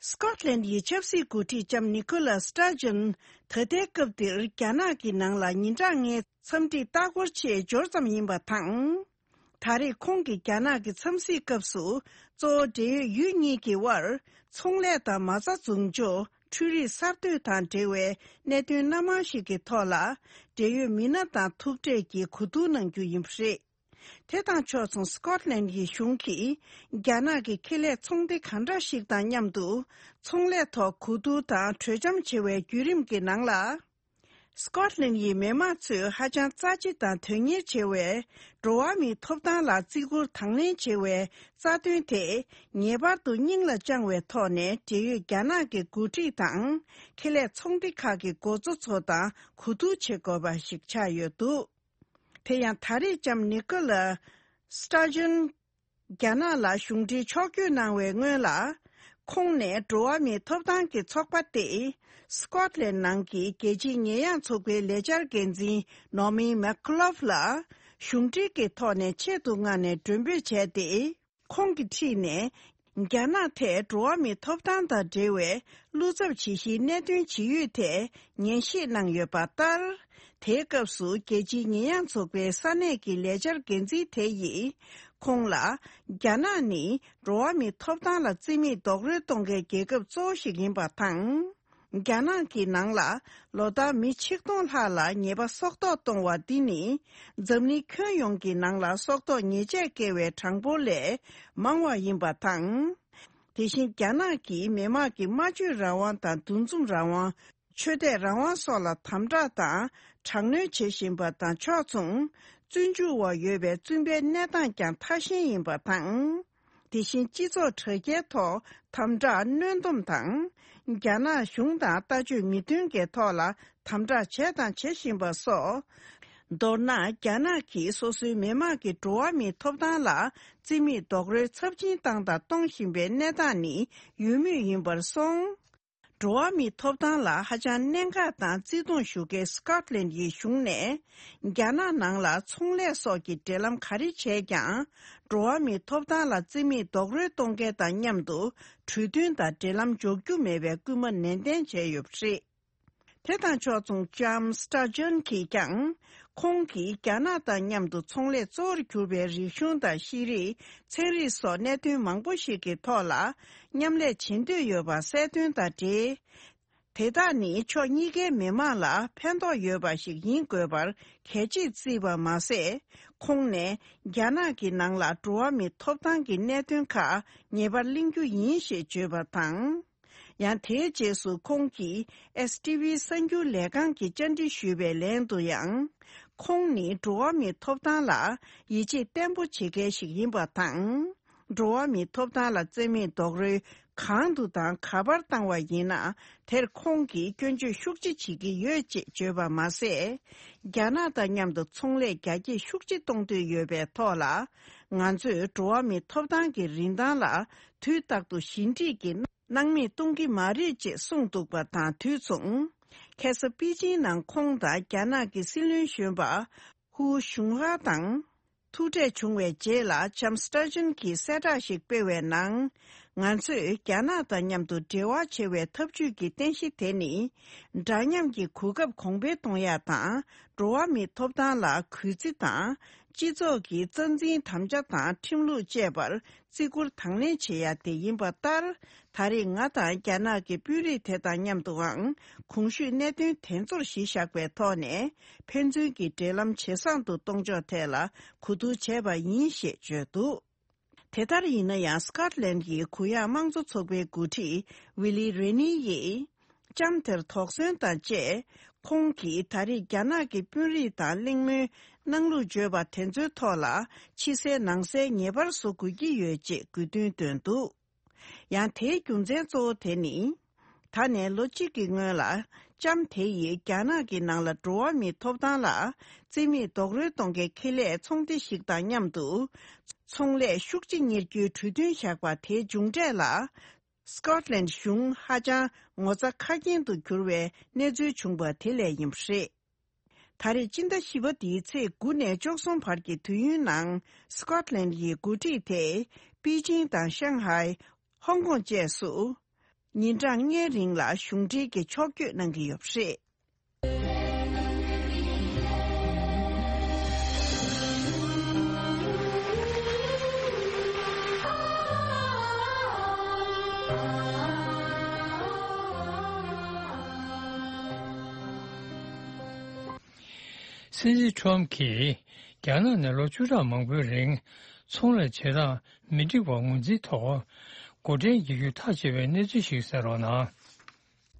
སི་ཀོཊ་ལན་ཡི་ཆབ་སྲིད་འགོ་ཁྲིད་ལྕམ་ནི་ཀོ་ལ་སི་ཊར་ཇོན། ད་ལྟའི་སྐབས་འདིར་རྒྱ་ནག་གི་ནང་ལ་ཉིན་གྲངས་ལྔའི་འཚམས་འདྲི་ལྟ་སྐོར་ཆེད་འབྱོར་ཙམ་ཡིན་པ་དང་། ད་རེས་ཁོང་གིས་རྒྱ་ནག་གི་འཚམས་གཟིགས་སྐབས་སུ། གཙོ་བོ་འབྲེལ་ཡོད་ཡུལ་གཉིས་ཀྱི་དབར་ཚོང་ལས་དང་མ་རྩ་འཛུགས་འཇོག་འཕྲུལ་རིག་གསར་གཏོད་དང་འབྲེལ་བའི་གནད་དོན་སྣ་མང་ཞིག་གི་ཐོག་ལ། འབྲེལ་ཡོད་མི་སྣ་དང་ཐུག་འཕྲད་ཀྱིས་གོ་བསྡུར་གནང་རྒྱུ་ཡིན་པ་རེད། དེ་དང་ཕྱོགས་མཚུངས་སི་ཀོཊ་ལན་གྱི་གཞུང་གིས། རྒྱ་ནག་གི་ཁེ་ལས་ཚོང་སྡེ་གང་འདྲ་ཞིག་དང་མཉམ་དུ། ཚོང་ལས་ཐོག་གོ་བསྡུར་དང་གྲོས་འཆམ་བྱེད་པའི་བརྒྱུད་རིམ་གྱི་ནང་ལ། སི་ཀོཊ་ལན་ཡི་མི་དམངས་ཚོས་ཧ་ཅང་རྩ་ཆེ་དང་དོན་གཉེར་ཆེ་བའི་འགྲོ་བ་མིའི་ཐོབ་ཐང་ལ་བརྩི་བཀུར་དང་ལེན་བྱེད་པའི་རྩ་དོན་དེ་ངེས་པར་དུ་སྙིང་ལ་བཅངས་པའི་ཐོག་ནས། འབྲེལ་ཡོད་རྒྱ་ནག་གི་འགོ་ཁྲིད་དང་ཁེ་ལས་ཚོང་སྡེ་ཁག་གི་འགོ་གཙོ་ཚོ་དང་གོ་བསྡུར་བྱེད་དགོས་པ་ཞིག་ཆགས་ཡོད་འདུག་དེ་ཡང་ད་རེས་ལྕམ་ནི་ཀོ་ལ་སི་ཊར་ཇོན། རྒྱ་ནག་ལ་གཞུང་འབྲེལ་ཕྱོགས་བསྐྱོད་གནང་བའི་སྔོན་ལ། ཁོང་ནས་འགྲོ་བ་མིའི་ཐོབ་ཐང་གི་ཚོགས་པ་སྟེ། སི་ཀོཊ་ལན་ནང་གི་རྒྱལ་སྤྱིའི་ཉེས་ཡངས་ཚོགས་པའི་ལས་འཆར་འགན་འཛིན་ནོ་མི་མེག་ཁོ་ལོབ་ལ་གཞུང་འབྲེལ་གྱི་ཐོག་ནས་ཆེད་དུ་མངགས་ནས་མགྲོན་འབོད་བྱས་ཏེ། ཁོང་གི་འཁྲིས་ནས། རྒྱ་ནག་ཐད་འགྲོ་བ་མིའི་ཐོབ་ཐང་དང་འབྲེལ་བའི་བློ་འཚབ་ཆེ་བཞིའི་གནད་དོན་ཇི་ཡོད་ཐད་ཉན་ཞིབ་གནང་ཡོད་པ་ལྟར། དེའི་སྐབས་སུ་རྒྱལ་སྤྱིའི་ཉེས་ཡངས་ཚོགས་པའི་ས་གནས་ཀྱི་ལས་འཆར་འགན་འཛིན་དེ་ཡིས་ཁོང་ལ། རྒྱ་ནག་ནི་འགྲོ་བ་མིའི་ཐོབ་ཐང་ལ་བརྩི་མེད་རྡོག་རོལ་གཏོང་མཁན་རྒྱལ་ཁབ་གཙོ་བོ་ཞིག་ཡིན་པ་དང་། རྒྱ་ནག་གི་ནང་ལ་ལོ་ལྟར་མི་ཆིག་སྟོང་ལྷག་ལ་ཉེས་པ་སྲོག་ཐོག་གཏོང་བ་འདི་ནི། འཛམ་གླིང་ཁྱོན་ཡོངས་ཀྱི་ནང་ལ་སྲོག་ཐོག་ཉེས་ཆད་བཀལ་བའི་གྲངས་འབོར་ལས་མང་བ་ཡིན་པ་དང་། དེ་བཞིན་རྒྱ་ནག་གིས་མི་དམངས་ཀྱི་སྨྲ་བརྗོད་རང་དབང་དང་འདུ་འཛོམས་རང་དབང་། ཆོས་དད་རང་དབང་སོགས་ལ་དམ་དྲག་དང་དྲག་གནོན་བྱེད་བཞིན་པ་དང་ཕྱོགས་མཚུངས། བཙོན་འཇུག་འོག་ཡོད་པའི་བཙུན་པའི་གནས་སྟངས་ཀྱང་ཐ་ཞན་ཡིན་པ་དང་། དེ་བཞིན་སྤྱི་ཚོགས་དྲ་རྒྱའི་ཐོག་དམ་དྲག་གནོན་སྡོམ་དང་། རྒྱ་ནག་གཞུང་དང་ལྟ་སྤྱོད་མི་མཐུན་གྱི་ཐོག་ལ་དམ་དྲག་བྱས་དང་བྱེད་བཞིན་པ་སོགས། མདོར་ན། རྒྱ་ནག་གིས་སོ་སོའི་མི་དམངས་ཀྱི་འགྲོ་བ་མིའི་ཐོབ་ཐང་ལ་བརྩི་མེད་རྡོག་རོལ་ཚབས་ཆེན་བཏང་དང་གཏོང་བཞིན་པའི་གནས་སྟངས་ནི་ཡོད་མུས་ཡིན་པར་སོང་། འགྲོ་བ་མིའི་ཐོབ་ཐང་ལ་ཧ་ཅང་གནད་འགག་དང་བརྩི་མཐོང་ཞུ་མཁན་སི་ཀོཊ་ལན་ཡི་གཞུང་ནས། རྒྱ་ནག་ནང་ལ་ཚོང་ལས་སོགས་ཀྱི་འབྲེལ་ལམ་ག་རེ་བྱས་ཀྱང་། འགྲོ་བ་མིའི་ཐོབ་ཐང་ལ་བརྩི་མེད་རྡོག་རོལ་གཏོང་མཁན་དང་མཉམ་དུ་གྲོས་མཐུན་དང་འབྲེལ་ལམ་འཇོག་རྒྱུ་མེད་པའི་སྐུལ་མ་ནན་ཏན་བྱས་ཡོད་པ་རེད། དེ་དང་ཕྱོགས་མཚུངས་ལྕམ་སི་ཊར་ཇོན་གྱིས་ཀྱང་། ཁོང་གིས་རྒྱ་ནག་དང་མཉམ་དུ་ཚོང་ལས་གཙོ་བོར་གྱུར་པའི་རིག་གཞུང་དང་ཤེས་རིག་ཚན་རིག་སོགས་གནད་དོན་མང་པོ་ཞིག་གི་ཐོག་ལ་མཉམ་ལས་བྱེད་འདོད་ཡོད་པ་གསལ་སྟོན་དང་འབྲེལ། དེ་དག་ནི་ཕྱོགས་གཉིས་ཀའི་མི་དམངས་ལ་ཕན་ཐོགས་ཡོད་པ་ཞིག་ཡིན་དགོས་པར་གལ་ཆེར་བརྩིས་པ་མ་ཟད། ཁོང་ནས་རྒྱ་ནག་གི་ནང་ལ་འགྲོ་བ་མིའི་ཐོབ་ཐང་གི་གནད་དོན་ཁག་ངེས་པར་གླེང་རྒྱུ་ཡིན་ཞེས་བརྗོད་པ་དང་། ཡང་། དེའི་རྗེས་སུ་ཁོང་གིས་ཨེས་ཊི་ཝི་གསར་འགྱུར་ལས་ཁང་གི་བཅར་འདྲི་ཞུས་པའི་ལན་དུ་ཡང་། ཁོང་ནི་འགྲོ་བ་མིའི་ཐོབ་ཐང་ལ་ཡིད་ཆེས་བརྟན་པོ་བྱེད་མཁན་ཞིག་ཡིན་པ་དང་། འགྲོ་བ་མིའི་ཐོབ་ཐང་ལ་བརྩི་མེད་རྡོག་རོལ་གང་དུ་དང་ག་པར་བཏང་བ་ཡིན་ན། དེར་ཁོང་གིས་སྐྱོན་བརྗོད་ཤུགས་ཆེ་བྱེད་ཀྱི་ཡོད་ཅེས་བརྗོད་པ་མ་ཟད། རྒྱ་ནག་དང་མཉམ་དུ་ཚོང་ལས་རྒྱ་སྐྱེད་ཤུགས་ཆེ་གཏོང་འདོད་ཡོད་པའི་ཐོག་ལ། ང་ཚོས་འགྲོ་བ་མིའི་ཐོབ་ཐང་གི་རིན་ཐང་ལ་དུས་རྟག་ཏུ་ཞི་འགྲིག་གི་སྣང་མེད་གཏོང་གི་མ་རེད་ཅེས་གསུངས་འདུག་པ་དང་དུས་མཚུངས། ཁ་སང་པེ་ཅིང་ནང་ཁོང་དང་རྒྱ་ནག་གི་སྲིད་བློན་གཞོན་པ་ཧུའུ་ཞུང་ཧྭ་དང་ཐུག་འཕྲད་བྱུང་བའི་རྗེས་ལ་ལྕམ་སི་ཊར་ཇོན་གྱིས་གསལ་བསྒྲགས་ཤིག་སྤེལ་བའི་ནང་། ང་ཚོས་རྒྱ་ནག་དང་མཉམ་དུ་འབྲེལ་བ་བྱེད་པའི་ཐབས་ཇུས་ཀྱི་རྟེན་གཞི་དེ་ནི། འདྲ་མཉམ་གྱི་གོ་སྐབས་གོང་འཕེལ་གཏོང་ཡག་དང་། འགྲོ་བ་མིའི་ཐོབ་ཐང་ལ་གུས་བརྩི་དང་། སྤྱི་ཚོགས་ཀྱི་རྩ་འཛིན་དམ་བཅའ་དང་ཁྲིམས་ལུགས་བཅས་པར་བརྩི་བཀུར་དང་ལེན་བྱེད་ཡ་དེ་ཡིན་པ་ལྟར། ད་རེས་ང་དང་རྒྱ་ནག་གི་དཔོན་རིགས་དེ་དང་མཉམ་དུའང་གོང་ཞུས་གནད་དོན་དེ་ཚོར་གཞི་བཞག་པའི་ཐོག་ནས་ཕན་ཚུན་གྱི་འབྲེལ་ལམ་ཇེ་བཟང་དུ་གཏོང་ཕྱོགས་ཐད་ལ་གོ་བསྡུར་བྱས་པ་ཡིན་ཞེས་བརྗོད་འདུག་དེ་ལྟར་ཡིན་ན་ཡང་། སི་ཀོཊ་ལན་གྱི་གུ་ཡངས་དམངས་གཙོ་ཚོགས་པའི་འགོ་ཁྲིད་ཝི་ལི་རེ་ནི་ཡིས། ལྕམ་དེར་དོགས་ཟོན་དང་བཅས། ཁོང་གིས་ད་རེས་རྒྱ་ནག་གི་དཔོན་རིགས་དང་གླེང་མོལ་གནང་ལུགས་བརྗོད་པ་དེ་ཚོའི་ཐོག་ལ། ཕྱི་གསལ་ནང་གསལ་ངེས་པར་བཟོ་དགོས་ཀྱི་ཡོད་ཅེས་དགོས་འདུན་བཏོན་འདུག་ཡང་། དེའི་རྒྱུ་མཚན་གཙོ་བོ་དེ་ནི། ད་ནས་ལོ་གཅིག་གི་སྔོན་ལ། ལྕམ་དེ་ཡིས་རྒྱ་ནག་གི་ནང་ལ་འགྲོ་བ་མིའི་ཐོབ་ཐང་ལ་བརྩི་མེད་རྡོག་རོལ་གཏོང་མཁན་ཁེ་ལས་ཚོང་སྡེ་ཞིག་དང་མཉམ་དུ། ཚོང་ལས་ཤུགས་ཆེ་གཉེར་རྒྱུའི་གྲོས་མཐུན་བཞག་པ་དེའི་མཇུག་འབྲས་ལ། སི་ཀོཊ་ལན་གཞུང་ཧ་ཅང་ངོ་ཚ་ཁ་སྐྱེངས་དུ་གྱུར་བའི་གནས་ཚུལ་བྱུང་པ་དེ་ལས་ཡིན་པ་རེད། ད་རེས་སྤྱི་ཟླ་བཞི་པ་འདིའི་ཚེས་དགུ་ནས་བཅུ་གསུམ་བར་གྱི་དུས་ཡུན་ནང་སི་ཀོཊ་ལན་ཡི་འགོ་ཁྲིད་དེ་པེ་ཅིང་དང་ཤང་ཧའེ། ཧོང་ཀོང་བཅས་སུ་ཉིན་གྲངས་ལྔའི་རིང་ལ་གཞུང་འབྲེལ་གྱི་ཕྱོགས་བསྐྱོད་གནང་གི་ཡོད་པ་རེད། སྲིད་འཛིན་ཁྲོམ་གྱིས་རྒྱ་ནག་ནས་ལོ་བཅུ་ཕྲག་མང་པོའི་རིང་ཚོང་ལས་བྱེད་སྟངས་མི་འགྲིག་པ་ངོས་འཛིན་ཐོག་སྒོ་ཁྲལ་འགེལ་རྒྱུ་ཐག་བཅད་པའི་གནས་ཚུལ་ཞིག་གསན་རོགས་གནང་།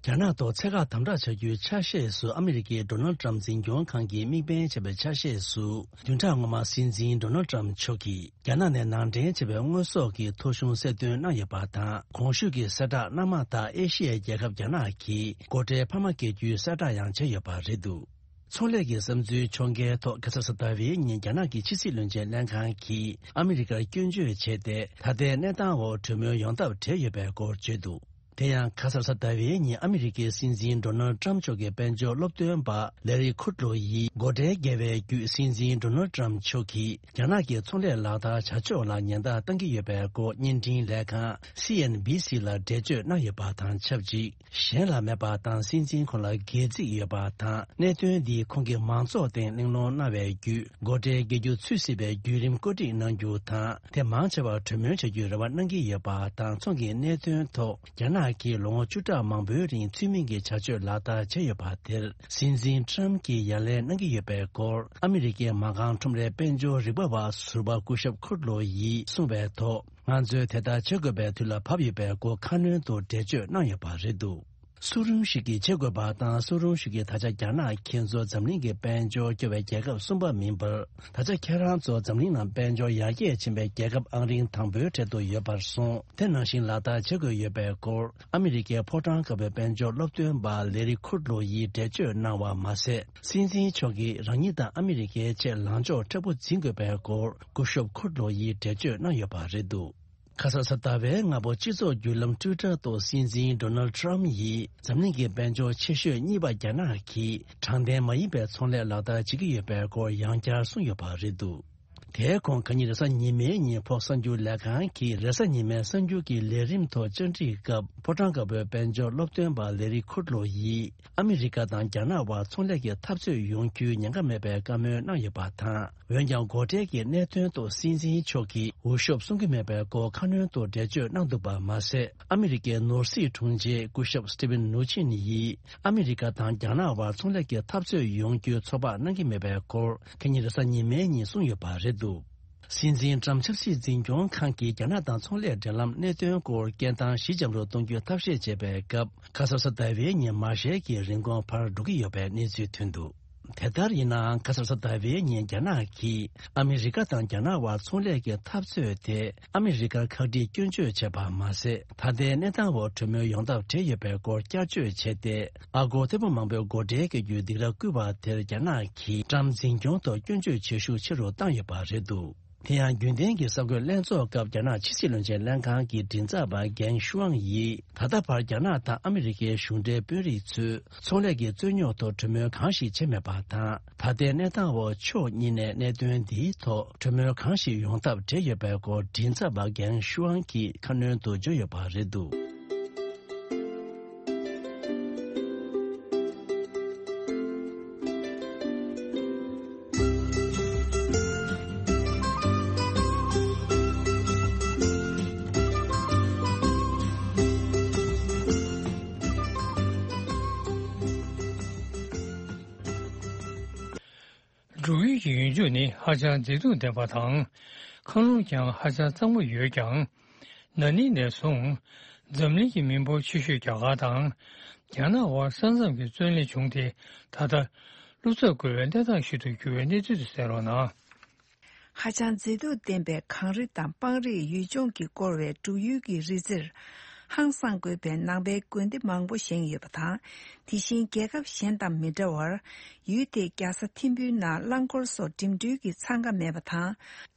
རྒྱ་ནག་ཐོག་ཚད་བཀག་དམ་དྲག་བྱ་རྒྱུའི་ཆ་ཤས་སུ་ཨ་མི་རི་ཀའི་ཌོ་ནལ་ཏྲམ་འཛིན་སྐྱོང་ཁང་གིས་དམིགས་འབེན་བྱས་པའི་ཆ་ཤས་སུ། བདུན་ཕྲག་སྔོན་མ་སྲིད་འཛིན་ཌོ་ནལ་ཏྲམ་མཆོག་གིས་རྒྱ་ནག་ནས་ནང་འདྲེན་བྱས་པའི་དངོས་ཟོག་གི་ཐོ་གཞུང་གསལ་སྟོན་གནང་ཡོད་པ་དང་། གོང་ཞུས་ཀྱི་གསལ་བསྒྲགས་གནང་མ་ཐག་ཨེ་ཤི་ཡའི་རྒྱལ་ཁབ་རྒྱ་ནག་གིས་སྒོ་ཁྲལ་འཕར་མ་བཀལ་རྒྱུའི་གསལ་བསྒྲགས་ཡང་བྱས་ཡོད་པ་རེད་འདུག་ཚོང་ལས་ཀྱི་བསམ་ཚུལ་ཕྱོགས་འགལ་ཐོག་ཁ་ས་ས་ཏ་ཝེ་ཉིན་རྒྱ་ནག་གི་ཕྱི་སྲིད་བློན་ཆེན་ལྷན་ཁང་གིས་ཨ་མི་རི་ཀར་སྐྱོན་བརྗོད་བྱས་ཏེ། ད་ལྟའི་གནས་སྟངས་འོག་གྲོས་མོལ་ཡོང་ཐབས་བྲལ་ཡོད་པའི་སྐོར་བརྗོད་འདུག་དེ་ཡང་ཁ་ས་ས་ཏ་ཝེ་ཉིན་ཨ་མི་རི་ཀའི་སྲིད་འཛིན་ཌོ་ནལ་ཏྲམ་མཆོག་གི་དཔལ་འབྱོར་སློབ་སྟོན་པ་ལེ་རི་ཁུད་ལོ་ཡིས་སྒོ་ཁྲལ་འགེལ་བའི་བརྒྱུད་སྲིད་འཛིན་ཌོ་ནལ་ཏྲམ་མཆོག་གིས་རྒྱ་ནག་གི་ཚོང་ལས་ལག་བསྟར་བྱ་ཕྱོགས་ལ་ཉེན་བརྡ་བཏང་གི་ཡོད་པའི་སྐོར་བརྙན་འཕྲིན་ལས་ཁང་སི་ཨེན་བྷི་སི་ལ་འགྲེལ་བརྗོད་གནང་ཡོད་པ་དང་ཆབས་ཅིག་གཞན་ལ་མེད་པ་དང་སྲིད་འཛིན་ཁོང་ལ་སྒལ་ཚིགས་ཡོད་པ་དང་། གནད་དོན་འདི་ཁོང་གིས་མང་ཚོགས་སྟེང་གླེང་སློང་གནང་བའི་བརྒྱུད་སྒོ་ཁྲལ་འགེལ་རྒྱུ་ཚུད་སྲིད་པའི་བརྒྱུད་རིམ་བཀོད་སྒྲིག་གནང་རྒྱུ་དང་། དེ་མང་ཆེ་བར་གྲོས་མོལ་བྱ་རྒྱུའི་རེ་བ་གནང་གི་ཡོད་པ་དང་། ཚོང་གི་གནད་དོན་ཐོག་རྒྱ་ནག་གིས་ལོ་ངོ་བཅུ་ཕྲག་མང་པོའི་རིང་ཚུལ་མིན་གྱི་བྱ་སྤྱོད་ལག་བསྟར་བྱས་ཡོད་པ་དེར་སྲིད་འཛིན་ཏྲམ་གྱིས་ཡ་ལན་གནང་གི་ཡོད་པའི་སྐོར་ཨ་མི་རི་ཀའི་མ་རྐང་ཁྲོམ་རའི་དཔལ་འབྱོར་རིག་པ་བ་ཟུར་པ་སྐུ་ཞབས་ཁུད་ལོ་ཡིས་གསུངས་པའི་ཐོག་ང་ཚོས་དེ་ལྟར་བྱེད་དགོས་པའི་དུས་ལ་བབ་ཡོད་པའི་སྐོར་ཁ་སྣོན་དུ་འགྲེལ་བརྗོད་གནང་ཡོད་པ་རེད་འདུག་སུ་རུང་ཞིག་གིས་བྱེད་དགོས་པ་དང་། སུ་རུང་ཞིག་གིས་ད་ཆ་རྒྱ་ནག་ཁྱེད་ཚོ་འཛམ་གླིང་གི་དཔལ་འབྱོར་སྐྱོ་བའི་རྒྱལ་ཁབ་གསུམ་པ་མིན་པར། ད་ཆ་ཁྱེད་རང་ཚོ་འཛམ་གླིང་ནང་དཔལ་འབྱོར་ཡར་རྒྱས་ཕྱིན་པའི་རྒྱལ་ཁབ་ཨང་རིམ་དང་པོའི་གྲས་སུ་ཡོད་པར་སོང་། དེ་ནང་བཞིན་ལག་བསྟར་བྱེད་དགོས་ཡོད་པའི་སྐོར་ཨ་མི་རི་ཀའི་ཕོ་བྲང་དཀར་པོའི་དཔལ་འབྱོར་སློབ་སྟོན་པ་ལེ་རི་ཁུད་ལོ་ཡིས་འགྲེལ་བརྗོད་གནང་བ་མ་ཟད། སྲིད་འཛིན་མཆོག་གིས་རང་ཉིད་དང་ཨ་མི་རི་ཀའི་ཆེད་ལངས་ཕྱོགས་མཁྲེགས་པོ་འཛིན་དགོས་པའི་སྐོར་སྐུ་ཞབས་ཁུད་ལོ་ཡིས་འགྲེལ་བརྗོད་གནང་ཡོད་པ་རེད་འདུག་ཁ་ས་ས་ཏ་ཝེ་སྔ་པོ་སྤྱི་ཚོགས་བརྒྱུད་ལམ་ཊུའི་ཊར་ཐོག་སྲིད་འཛིན་ཌོ་ནལ་ཊྲམ་ཡིས་འཛམ་གླིང་གི་དཔལ་འབྱོར་ཆེ་ཤོས་གཉིས་པ་རྒྱ་ནག་གིས་དྲང་བདེན་མ་ཡིན་པའི་ཚོང་ལས་ལག་བསྟར་བྱེད་ཀྱི་ཡོད་པའི་སྐོར་ཡང་བསྐྱར་གསུངས་ཡོད་པ་རེད་འདུག་དེའི་གོང་ཁ་ཉིན་རེས་གཟའ་ཉི་མའི་ཉིན་བྷོག་གསར་འགྱུར་ལས་ཁང་གིས་རེས་གཟའ་ཉི་མའི་གསར་འགྱུར་གྱི་ལས་རིམ་ཐོག་བཅར་འདྲི་སྐབས་ཕོ་བྲང་དཀར་པོའི་དཔལ་འབྱོར་སློབ་སྟོན་པ་ལེ་རི་ཁུད་ལོ་ཡིས་ཨ་མི་རི་ཀ་དང་རྒྱ་ནག་དབར་ཚོང་ལས་ཀྱི་འཐབ་རྩོད་ཡོང་རྒྱུའི་ཉེན་ཁ་མེད་པའི་བཀའ་མོལ་གནང་ཡོད་པ་དང་། འོན་ཀྱང་སྒོ་ཁྲལ་གྱི་གནད་དོན་ཐོག་སྲིད་འཛིན་མཆོག་གིས་འུད་ཤོབ་གསུང་གི་མེད་པའི་སྐོར་ཁ་སྣོན་དུ་འགྲེལ་བརྗོད་གནང་འདུག་པ་མ་ཟད། ཨ་མི་རི་ཀའི་ནོར་སྲིད་དྲུང་ཆེ་སྐུ་ཞབས་སི་ཊི་ཝེན་ནུ་ཆིན་ཡིས་ཨ་མི་རི་ཀ་དང་རྒྱ་ནག་དབར་ཚོང་ལས་ཀྱི་འཐབ་རྩོད་ཡོང་རྒྱུའི་ཚོད་དཔག་གནང་གི་མེད་པའི་སྐོར་ཁ་ཉིན་རེས་གཟའ་ཉི་མའི་ཉིན་གསུངས་ཡོད་པ་རེད་འདུག་སྲིད་འཛིན་ཊྲམ་ཆབ་སྲིད་འཛིན་སྐྱོང་ཁང་གིས་རྒྱ་ནག་དང་ཚོང་ལས་འབྲེལ་ལམ་གནད་དོན་སྐོར་སྐད་གདངས་ཞི་འཇམ་རུ་གཏོང་རྒྱུའི་ཐབས་ཤེས་བྱེད་པའི་སྐབས། ཁ་ས་ས་ཏ་ཝེ་ཉིན་མ་ཤེལ་གྱི་རིན་གོང་འཕར་འགྲོ་གི་ཡོད་པའི་གནས་ཚུལ་ཐོན་འདུག་དེ་ལྟར་ཡིན་ནའང་ཁ་ས་ས་ཏ་ཝེ་ཉིན་རྒྱ་ནག་གིས་ཨ་མི་རི་ཀ་དང་རྒྱ་ནག་དབར་ཚོང་ལས་ཀྱི་འཐབ་རྩོད་དེ་ཨ་མི་རི་ཀར་ཁག་དཀྲིས་སྐྱོན་བརྗོད་བྱས་པ་མ་ཟད། ད་ལྟའི་གནས་སྟངས་འོག་གྲོས་མོལ་ཡོང་ཐབས་བྲལ་ཡོད་པའི་སྐོར་བསྐྱར་བརྗོད་བྱས་ཏེ། ཨ་སྒོར་ཐེར་འབུམ་མང་པོའི་སྒོ་ཁྲལ་བཀལ་རྒྱུའི་སྡིགས་ར་བསྐུལ་བ་དེར་རྒྱ་ནག་གིས་ཊྲམ་འཛིན་སྐྱོང་ཐོག་སྐྱོན་བརྗོད་བྱེད་ཤུགས་ཆེ་རུ་བཏང་ཡོད་པ་རེད་འདུག་དེ་ཡང་རྒྱུན་ལྡན་གྱི་གསར་འགོད་ལྷན་ཚོགས་སྐབས་རྒྱ་ནག་ཕྱི་སྲིད་བློན་ཆེན་ལྷན་ཁང་གི་མགྲིན་ཚབ་པ་གེང་ཤུའང་ཡིས། ད་ལྟ་བར་རྒྱ་ནག་དང་ཨ་མི་རི་ཀའི་གཞུང་འབྲེལ་དཔོན་རིགས་ཚོས་ཚོང་ལས་ཀྱི་རྩོད་རྙོག་ཐོག་གྲོས་མོལ་གང་ཞིག་བྱས་མེད་པ་དང་། ད་ལྟའི་གནས་སྟངས་འོག་ཕྱོགས་གཉིས་ནས་གནད་དོན་འདིའི་ཐོག་གྲོས་མོལ་གང་ཞིག་ཡོང་ཐབས་བྲལ་ཡོད་པའི་སྐོར་མགྲིན་ཚབ་པ་གེང་ཤུའང་གིས་ཁ་སྣོན་དུ་བརྗོད་ཡོད་པ་རེད་འདུག་འབྲུག་ཡུལ་གྱི་ཡུལ་ལྗོངས་ནི་ཧ་ཅང་མཛེས་སྡུག་ལྡན་པ་དང་། མཁའ་རླུང་ཀྱང་ཧ་ཅང་གཙང་མ་ཡོད་ཀྱང་། ན་ནིང་ནས་བཟུང་འཛམ་གླིང་གི་མི་འབོར་ཆེ་ཤོས་རྒྱ་གར་དང་། རྒྱ་ནག་དབར་ས་མཚམས་ཀྱི་བརྩོན་ལེན་བྱུང་སྟེ། ད་ལྟ་བློ་འཚབ་དགོས་པའི་གནས་སྟངས་ཤིག་ཏུ་གྱུར་བའི་གནས་ཚུལ་དུ་གསན་རོགས་གནང་། ཧ་ཅང་མཛེས་སྡུག་ལྡན་པའི་གངས་རི་དང་སྤང་རིས་ཡུལ་ལྗོངས་ཀྱིས་བསྐོར་བའི་འབྲུག་ཡུལ་གྱི་རི་རྩེར། ཧང་སངས་དགོས་པའི་ནང་པའི་དགོན་སྡེ་མང་པོ་བཞེངས་ཡོད་པ་དང་། དེ་བཞིན་རྒྱལ་ཁབ་གཞན་དང་མི་འདྲ་བར། ཡུལ་དེའི་རྒྱལ་ས་ཐིམ་ཕུའི་ནང་རླངས་འཁོར་སོགས་འགྲིམ་འགྲུལ་གྱི་འཚང་ཁ་མེད་པ་དང་།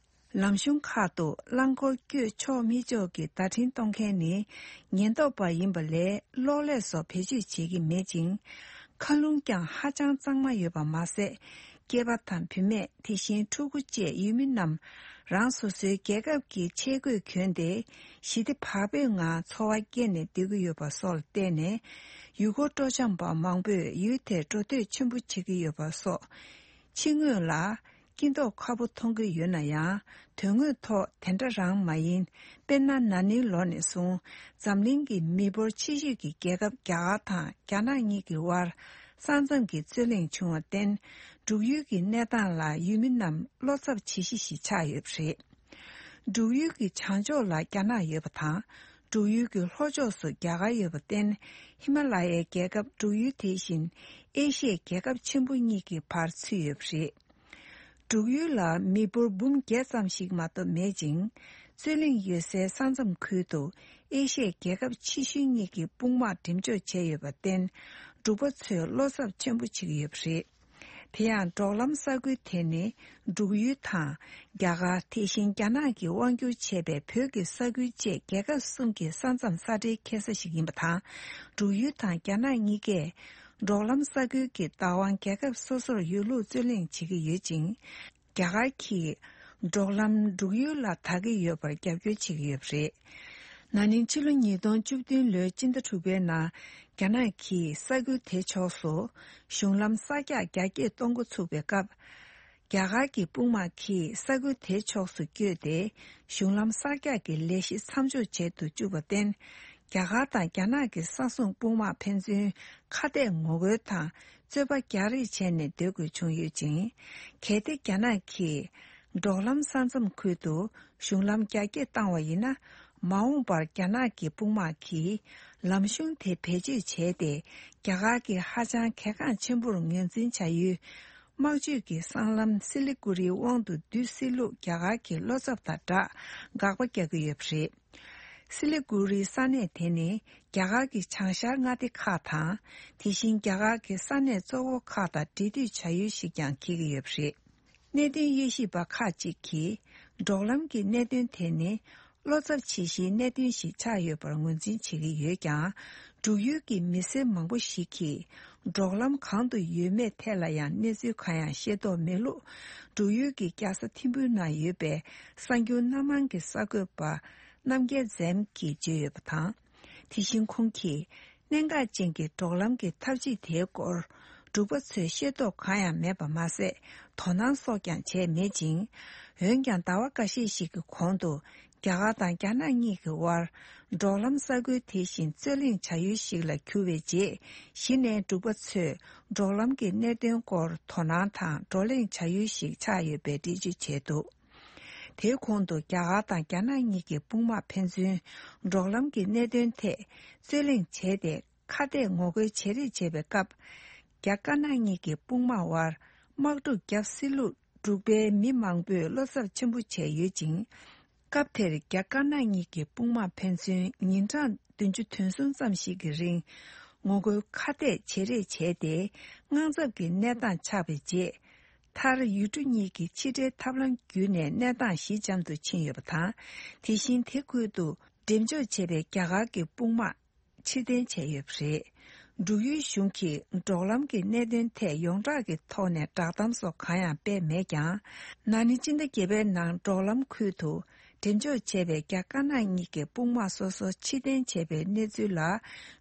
ལམ་གཞུང་ཁག་ཏུ་རླངས་འཁོར་བསྐྱོད་ཆོག་མི་ཆོག་གི་བརྡ་འཕྲིན་གཏོང་མཁན་ནི་ཉེན་རྟོག་པ་ཡིན་པ་ལས་གློག་ཀླད་སོགས་བེད་སྤྱོད་བྱེད་ཀྱི་མེད་ཅིང་། མཁའ་རླུང་ཀྱང་ཧ་ཅང་གཙང་མ་ཡོད་པ་མ་ཟད། སྐྱེས་པ་དང་བུད་མེད། དེ་བཞིན་ཕྲུ་གུ་བཅས་ཡུལ་མི་རྣམས་རང་སོ་སོའི་རྒྱལ་ཁབ་ཀྱི་ཆས་གོས་གྱོན་ཏེ་ཞི་བདེ་བག་ཕེབས་ངང་འཚོ་བ་སྐྱེལ་ནས་སྡོད་ཀྱི་ཡོད་པ་སོགས་ལ་བརྟེན་ནས། ཡུལ་སྐོར་སྤྲོ་འཆམ་པ་མང་པོས་ཡུལ་དེར་འགྲོ་སྡོད་ཆེན་པོ་བྱེད་ཀྱི་ཡོད་པ་སོགས། ཕྱི་ངོས་ལ་སྐྱིད་མདོག་ཁ་པོ་མཐོང་གི་ཡོད་ན་ཡང་། དོན་དངོས་ཐོག་དེ་འདྲ་རང་མ་ཡིན། དཔེར་ན། ན་ནིང་ལོ་ནས་བཟུང་འཛམ་གླིང་གི་མི་འབོར་ཆེ་ཤོས་ཀྱི་རྒྱལ་ཁབ་རྒྱ་གར་དང་རྒྱ་ནག་གཉིས་ཀྱི་དབར་ས་མཚམས་ཀྱི་རྩོད་གླེང་བྱུང་བར་བརྟེན། འབྲུག་ཡུལ་གྱི་གནས་སྟངས་ལ་ཡུལ་མི་རྣམས་བློ་འཚབ་བྱེད་གཞི་ཞིག་ཆགས་ཡོད་པ་རེད། འབྲུག་ཡུལ་གྱི་བྱང་ཕྱོགས་ལ་རྒྱ་ནག་ཡོད་པ་དང་། འབྲུག་ཡུལ་གྱི་ལྷོ་ཕྱོགས་སུ་རྒྱ་གར་ཡོད་པར་བརྟེན། ཧི་མ་ལ་ཡའི་རྒྱལ་ཁབ་འབྲུག་ཡུལ་དེ་བཞིན་ཨེ་ཤི་ཡའི་རྒྱལ་ཁབ་ཆེན་པོ་གཉིས་ཀྱི་བར་ཚུད་ཡོད་པ་རེད། འབྲུག་ཡུལ་ལ་མི་འབོར་འབུམ་བརྒྱད་ཙམ་ཞིག་མ་གཏོགས་མེད་ཅིང་། རྩོད་གླེང་ཡོད་སའི་ས་མཚམས་ཁུལ་དུ་ཨེ་ཤི་ཡའི་རྒྱལ་ཁབ་ཆེ་ཤོས་གཉིས་ཀྱི་དཔུང་དམག་འགྲེམས་འཇོག་བྱས་ཡོད་པར་བརྟེན། འབྲུག་པ་ཚོས་བློ་འཚབ་ཆེན་པོ་བྱེད་ཀྱི་ཡོད་པ་རེད། དེ་ཡང་འབྲོག་ལམ་ས་ཁུལ་དེ་ནི་འབྲུག་ཡུལ་དང་རྒྱ་གར། དེ་བཞིན་རྒྱ་ནག་གིས་དབང་བསྒྱུར་བྱས་པའི་བོད་ཀྱི་ས་ཁུལ་བཅས་རྒྱལ་ཁབ་གསུམ་གྱི་ས་མཚམས་ས་ཁྲའི་འཁེལ་ས་ཞིག་ཡིན་པ་དང་། འབྲུག་ཡུལ་དང་རྒྱ་ནག་གཉིས་ཀས་འབྲོག་ལམ་ས་ཁུལ་གྱི་བདག་དབང་རྒྱལ་ཁབ་སོ་སོར་ཡོད་ལུགས་རྩོད་གླེང་བྱེད་ཀྱི་ཡོད་ཅིང་། རྒྱ་གར་གྱིས་འབྲོག་ལམ་འབྲུག་ཡུལ་ལ་བདག་གི་ཡོད་པར་རྒྱབ་སྐྱོར་བྱེད་ཀྱི་ཡོད་པ་རེད། ན་ནིང་ཕྱི་ལོ་ཉིས་སྟོང་བཅུ་བདུན་ལོའི་སྤྱི་ཟླ་དྲུག་པའི་ནང་རྒྱ་ནག་གིས་ས་ཁུལ་དེ་ཕྱོགས་སུ་གཞུང་ལམ་གསར་རྒྱག་རྒྱ་སྐྱེད་གཏོང་འགོ་ཚུགས་པའི་སྐབས། རྒྱ་གར་གྱི་དཔུང་དམག་གིས་ས་ཁུལ་དེའི་ཕྱོགས་སུ་བསྐྱོད་དེ་གཞུང་ལམ་གསར་རྒྱག་གི་ལས་གཞི་མཚམས་འཇོག་བྱེད་དུ་བཅུག་པར་བརྟེན། རྒྱ་གར་དང་རྒྱ་ནག་གི་ས་སྲུང་དཔུང་དམག་ཕན་ཚུན་ཁ་གཏད་ངོ་རྒོལ་དང་རྩོད་པ་རྒྱག་རེས་བྱས་ནས་སྡོད་དགོས་བྱུང་ཡོད་ཅིང་། གལ་ཏེ་རྒྱ་ནག་གིས་འབྲོག་ལམ་ས་མཚམས་ཁུལ་དུ་གཞུང་ལམ་རྒྱ་སྐྱེད་བཏང་བ་ཡིན་ན། མ་འོངས་པར་རྒྱ་ནག་གི་དཔུང་དམག་གིས་ལམ་གཞུང་དེ་བེད་སྤྱོད་བྱས་ཏེ། རྒྱ་གར་གྱི་ཧ་ཅང་གལ་འགངས་ཆེན་པོར་ངོས་འཛིན་བྱ་ཡུལ། དམག་ཇུས་ཀྱི་སྲང་ལམ་སི་ལི་གུ་རིའི་དབང་དུ་བསྡུ་སྲིད་ལུགས་རྒྱ་གར་གྱི་བློ་འཚབ་དང་སྦྲགས་དགག་པ་རྒྱག་གི་ཡོད་པ་རེད། སི་ལི་གུ་རིའི་ས་གནས་དེ་ནི་རྒྱ་གར་གྱི་བྱང་ཤར་མངའ་སྡེ་ཁག་དང་། དེ་བཞིན་རྒྱ་གར་གྱི་ས་གནས་གཙོ་བོ་ཁག་དང་འབྲེལ་མཐུད་བྱ་ཡུལ་ཞིག་ཀྱང་འཁེལ་གྱི་ཡོད་པ་རེད། གནད་དོན་དབྱེ་ཞིབ་པ་ཁག་ཅིག་གིས་འབྲོག་ལམ་གྱི་གནད་དོན་དེ་ནི་བློ་འཚབ་བྱེད་གཞིའི་གནད་དོན་ཞིག་ཆགས་ཡོད་པར་ངོས་འཛིན་བྱེད་ཀྱི་ཡོད་ཀྱང་། འབྲུག་ཡུལ་གྱི་མི་སེར་མང་པོ་ཞིག་གིས་འབྲོག་ལམ་གང་དུ་ཡོད་མེད་ཐད་ལ་ཡང་གནས་ཚུལ་གང་ཡང་ཤེས་རྟོགས་མེད་ལུགས། འབྲུག་ཡུལ་གྱི་རྒྱལ་ས་ཐིམ་ཕུག་ནང་ཡོད་པའི་གསར་འགྱུར་སྣ་མང་གི་གསར་འགོད་པ་རྣམ་རྒྱལ་འཛོམས་ཀྱིས་བརྗོད་ཡོད་པ་དང་། དེ་བཞིན་ཁོང་གིས། གནད་འགག་ཅན་གྱི་འབྲོག་ལམ་གྱི་ཐབས་ཇུས་དེའི་སྐོར། འབྲུག་པ་ཚོས་ཤེས་རྟོགས་གང་ཡང་མེད་པ་མ་ཟད། དོ་སྣང་སོགས་ཀྱང་བྱས་མེད་ཅིང་། འོན་ཀྱང་ཟླ་བ་འགའ་ཤས་ཤིག་གི་གོང་དུ། རྒྱ་གར་དང་རྒྱ་ནག་གཉིས་ཀྱི་དབར། འབྲོག་ལམ་ས་ཁུལ་དེ་བཞིན་རྩོད་གླེང་བྱ་ཡུལ་ཞིག་ལ་གྱུར་བའི་རྗེས། གཞི་ནས་འབྲུག་པ་ཚོས། འབྲོག་ལམ་གྱི་གནད་དོན་སྐོར་དོ་སྣང་དང་བགྲོ་གླེང་བྱ་ཡུལ་ཞིག་ཆགས་ཡོད་པའི་འགྲེལ་བརྗོད་བྱས་འདུག་དེའི་གོང་དུ་རྒྱ་གར་དང་རྒྱ་ནག་གཉིས་ཀྱི་དཔུང་དམག་ཕན་ཚུན་འབྲོག་ལམ་གྱི་གནད་དོན་ཐད་རྩོད་གླེང་བྱས་ཏེ་ཁ་གཏད་ངོ་རྒོལ་བྱེད་རེས་བྱས་པའི་སྐབས། རྒྱ་དཀར་ནག་གཉིས་ཀྱི་དཔུང་དམག་དབར་དམག་འཁྲུག་བརྒྱབ་སྲིད་ལུགས་འབྲུག་པའི་མི་མང་པོས་བློ་འཚབ་ཆེན་པོ་བྱས་ཡོད་ཅིང་། སྐབས་དེར་རྒྱ་དཀར་ནག་གཉིས་ཀྱི་དཔུང་དམག་ཕན་ཚུན་ཉིན་གྲངས་བདུན་ཅུ་དོན་གསུམ་ཙམ་ཞིག་གི་རིང་ངོ་རྒོལ་ཁ་གཏད་བྱེད་རེས་བྱས་ཏེ། དངངས་འཚབ་ཀྱི་གནས་སྟངས་ཆགས་པའི་རྗེས། མཐར་ཡུལ་གྲུ་གཉིས་ཀྱི་ཕྱི་འབྲེལ་ཐབས་ལམ་བརྒྱུད་ནས་གནས་སྟངས་ཞི་འཇམ་དུ་ཕྱིན་ཡོད་པ་དང་། དེ་བཞིན་དེ་ཁུལ་དུ་འགྲེམས་འཇོག་བྱས་པའི་རྒྱ་གར་གྱི་དཔུང་དམག་ཕྱིར་འཐེན་བྱས་ཡོད་པ་རེད། འབྲུག་ཡུལ་གཞུང་གིས་འབྲོག་ལམ་གྱི་གནད་དོན་ཐད་ཡོངས་གྲགས་ཀྱི་ཐོག་ནས་བསྒྲགས་གཏམ་སོགས་གང་ཡང་སྤེལ་མེད་ཀྱང་། ན་ནིང་སྤྱི་ཟླ་བརྒྱད་པའི་ནང་འབྲོག་ལམ་ཁུལ་དུ་འགྲེམས་འཇོག་བྱས་པའི་རྒྱ་དཀར་ནག་གཉིས་ཀྱི་དཔུང་དམག་སོ་སོ་ཕྱིར་འཐེན་བྱས་པའི་གནས་ཚུལ་ལ།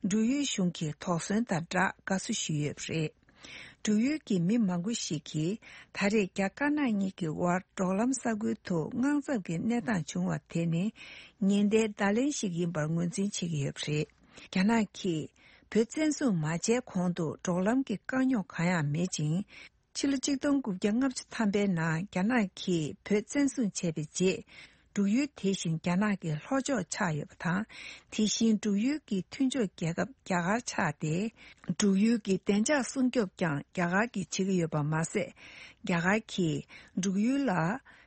འབྲུག་ཡུལ་གཞུང་གིས་དོགས་ཟོན་དང་སྦྲགས་དགའ་བསུ་ཞུས་ཡོད་པ་རེད། འབྲུག་ཡུལ་གྱི་མི་མང་པོ་ཞིག་གིས་ད་རེས་རྒྱ་དཀར་ནག་གཉིས་ཀྱི་དབར་འབྲོག་ལམ་ས་ཁུལ་དུ་དངངས་འཚབ་ཀྱི་གནས་སྟངས་བྱུང་བ་དེ་ནི་ཉེན་བརྡའི་བརྡ་ལན་ཞིག་ཡིན་པར་ངོས་འཛིན་བྱེད་ཀྱི་ཡོད་པ་རེད། རྒྱ་ནག་གིས་བོད་བཙན་བཟུང་མ་བྱས་གོང་དུ་འབྲོག་ལམ་གྱི་དཀའ་རྙོག་གང་ཡང་མེད་ཅིང་། ཕྱི་ལོ་ཆིག་སྟོང་དགུ་བརྒྱ་ལྔ་བཅུ་ཐམ་པའི་ནང་རྒྱ་ནག་གིས་བོད་བཙན་བཟུང་བྱས་པའི་རྗེས། འབྲུག་ཡུལ་དེ་བཞིན་རྒྱ་ནག་གི་ལྷོ་ཕྱོགས་ཆགས་ཡོད་པ་དང་། དེ་བཞིན་འབྲུག་ཡུལ་གྱི་མཐུན་ཕྱོགས་རྒྱལ་ཁབ་རྒྱ་གར་ཆགས་ཏེ། འབྲུག་ཡུལ་གྱི་བདེ་འཇགས་སྲུང་སྐྱོབ་ཀྱང་རྒྱ་གར་གྱིས་བྱེད་ཀྱི་ཡོད་པ་མ་ཟད། རྒྱ་གར་གྱིས་འབྲུག་ཡུལ་ལ་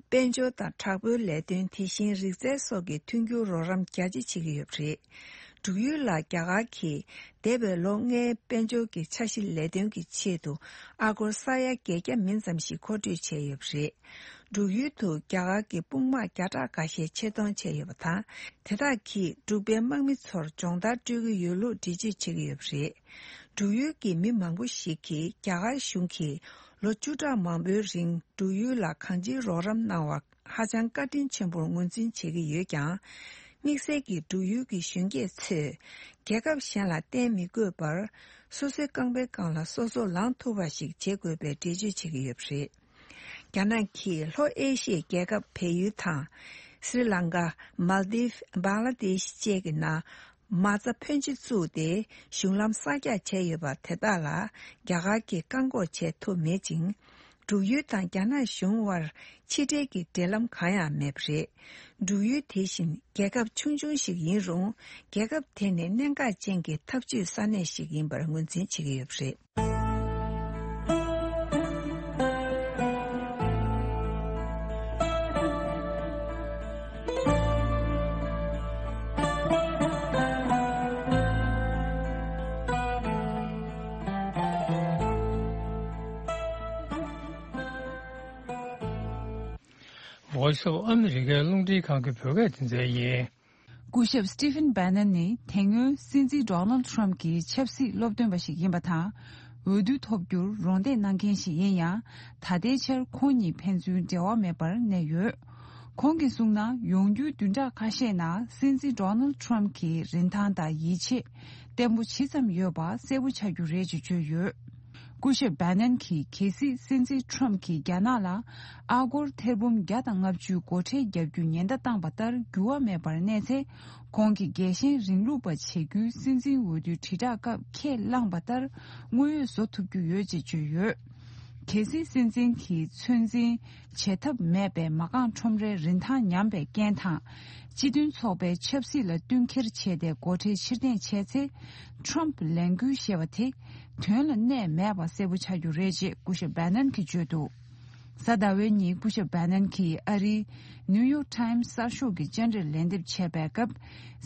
དཔལ་འབྱོར་དང་དྲག་པོའི་ལས་དོན། དེ་བཞིན་རིག་རྩལ་སོགས་ཀྱི་མཐུན་འགྱུར་རོགས་རམ་རྒྱ་ཆེ་བྱེད་ཀྱི་ཡོད་པ་རེད། འབྲུག་ཡུལ་ལ་རྒྱ་གར་གྱིས་འདས་པའི་ལོ་ལྔའི་དཔལ་འབྱོར་གྱི་འཆར་གཞི་ལས་དོན་གྱི་ཆེད་དུ་ཨ་སྒོར་ས་ཡ་བརྒྱད་བརྒྱ་མིན་ཙམ་ཞིག་མཁོ་སྤྲོད་བྱས་ཡོད་པ་རེད། འབྲུག་ཡུལ་དུ་རྒྱ་གར་གྱི་དཔུང་དམག་བརྒྱ་ཕྲག་འགའ་ཤས་ཆེད་གཏོང་བྱས་ཡོད་པ་དང་། དེ་དག་གིས་འབྲུག་པའི་དམག་མི་ཚོར་སྦྱོང་བརྡར་སྤྲོད་ཀྱི་ཡོད་ལུགས་འགྲེལ་བརྗོད་བྱེད་ཀྱི་ཡོད་པ་རེད། འབྲུག་ཡུལ་གྱི་མི་མང་པོ་ཞིག་གིས་རྒྱ་གར་གཞུང་གིས་ལོ་བཅུ་ཕྲག་མང་པོའི་རིང་འབྲུག་ཡུལ་ལ་གང་ཅིའི་རོགས་རམ་གནང་བར་ཧ་ཅང་བཀའ་དྲིན་ཆེན་པོར་ངོས་འཛིན་བྱེད་ཀྱི་ཡོད་ཀྱང་། དམིགས་བསལ་གྱིས་འབྲུག་ཡུལ་གྱི་གཞོན་སྐྱེས་ཚོས་རྒྱལ་ཁབ་གཞན་ལ་བརྟེན་མི་དགོས་པར། སོ་སོའི་རྐང་པའི་སྒང་ལ་སོ་སོ་ལངས་ཐུབ་པ་ཞིག་བྱེད་དགོས་པའི་འགྲེལ་བརྗོད་བྱེད་ཀྱི་ཡོད་པ་རེད། རྒྱ་ནག་གིས་ལྷོ་ཨེ་ཤི་ཡའི་རྒྱལ་ཁབ་བལ་ཡུལ་དང་། སྲི་ལང་ཀ། མལ་དིབ། བང་ལ་དེཤ་བཅས་ཀྱི་ནང་མ་རྩ་ཕོན་ཆེ་བཙུགས་ཏེ་གཞུང་ལམ་གསར་རྒྱག་བྱས་ཡོད་པ་དེ་དག་ལ་རྒྱ་གར་གྱིས་བཀག་འགོག་བྱེད་ཐུབ་མེད་ཅིང་། འབྲུག་ཡུལ་དང་རྒྱ་ནག་གཞུང་དབར་ཕྱི་འབྲེལ་གྱི་འབྲེལ་ལམ་གང་ཡང་མེད་པ་རེད། འབྲུག་ཡུལ་དེ་བཞིན་རྒྱལ་ཁབ་ཆུང་ཆུང་ཞིག་ཡིན་རུང་རྒྱལ་ཁབ་དེ་ནི་གནད་འགག་ཅན་གྱི་འཐབ་ཇུས་ས་གནས་ཤིག་ཡིན་པར་ངོས་འཛིན་བྱེད་ཀྱི་ཡོད་པ་རེད། Voice of America རླུང་འཕྲིན་ཁང་གི་བོད་སྐད་སྡེ་ཚན་ཡིན། སྐུ་ཞབས་Stephen Bannon ནི་དེ་སྔོན་སྲིད་འཛིན་Donald Trump གྱི་ཆབ་སྲིད་སློབ་སྟོན་པ་ཞིག་ཡིན་པ་དང་། འོས་བསྡུ་ཐོབ་རྒྱུར་རོགས་འདེགས་གནང་མཁན་ཞིག་ཡིན་ཡང་། ད་ལྟའི་ཆར་ཁོང་གཉིས་ཕན་ཚུན་འབྲེལ་བ་མེད་པར་གནས་ཡོད། ཁོང་གིས་གསུངས་ན། ཡོང་རྒྱུའི་བདུན་ཕྲག་ཁ་ཤས་ནང་སྲིད་འཛིན་Donald Trump གྱི་རིན་ཐང་དང་ཡིད་ཆེས་བརྟན་པོ་ཇི་ཙམ་ཡོད་པ་གསལ་པོ་ཆགས་རྒྱུ་རེད་ཅེས་བརྗོད་ཡོད། སྐུ་ཞབས་Bannon གྱིས་གལ་སྲིད་སྲིད་འཛིན་Trump གྱིས་རྒྱ་ནག་ལ་ཨ་སྒོར་ཐེར་འབུམ་བརྒྱ་དང་ལྔ་བཅུའི་སྒོ་ཁྲལ་བརྒྱབ་རྒྱུ་ཉེན་བརྡ་བཏང་བ་ལྟར་འགྱུར་བ་མེད་པར་གནས་ཚེ། ཁོང་གིས་རྒྱལ་ཞེན་རིང་ལུགས་པ་བྱེད་རྒྱུའི་སྲིད་འཛིན་འོས་བསྡུའི་དྲིལ་བསྒྲགས་སྐབས་ཁས་བླངས་པ་ལྟར་དངོས་ཡོད་བཟོ་ཐུབ་རྒྱུ་ཡོད་ཅེས་བརྗོད་ཡོད། གལ་སྲིད་སྲིད་འཛིན་གྱིས་ཚོད་འཛིན་བྱེད་ཐབས་མེད་པའི་མ་རྐང་ཁྲོམ་རའི་རིན་ཐང་ཉམས་པའི་རྐྱེན་དང་། སྤྱི་མཐུན་ཚོགས་པའི་ཆབ་སྲིད་ལ་བསྟུན་འཁྱེར་བྱས་ཏེ་སྒོ་ཁྲལ་ཕྱིར་འཐེན་བྱས་ཚེ། Trump ལས་འགུལ་ཞེས་པ་དེ་དོན་ལ་གནས་མེད་པ་གསལ་པོ་ཆགས་རྒྱུ་རེད་ཅེས་སྐུ་ཞབས་Bannon གྱིས་བརྗོད་འདུག་གཟའ་ཟླ་བའི་ཉིན་སྐུ་ཞབས་Bannon གྱིས་ཨ་རིའི་New York Times གསར་ཤོག་གི་བཅར་འདྲིར་ལན་འདེབས་བྱས་པའི་སྐབས།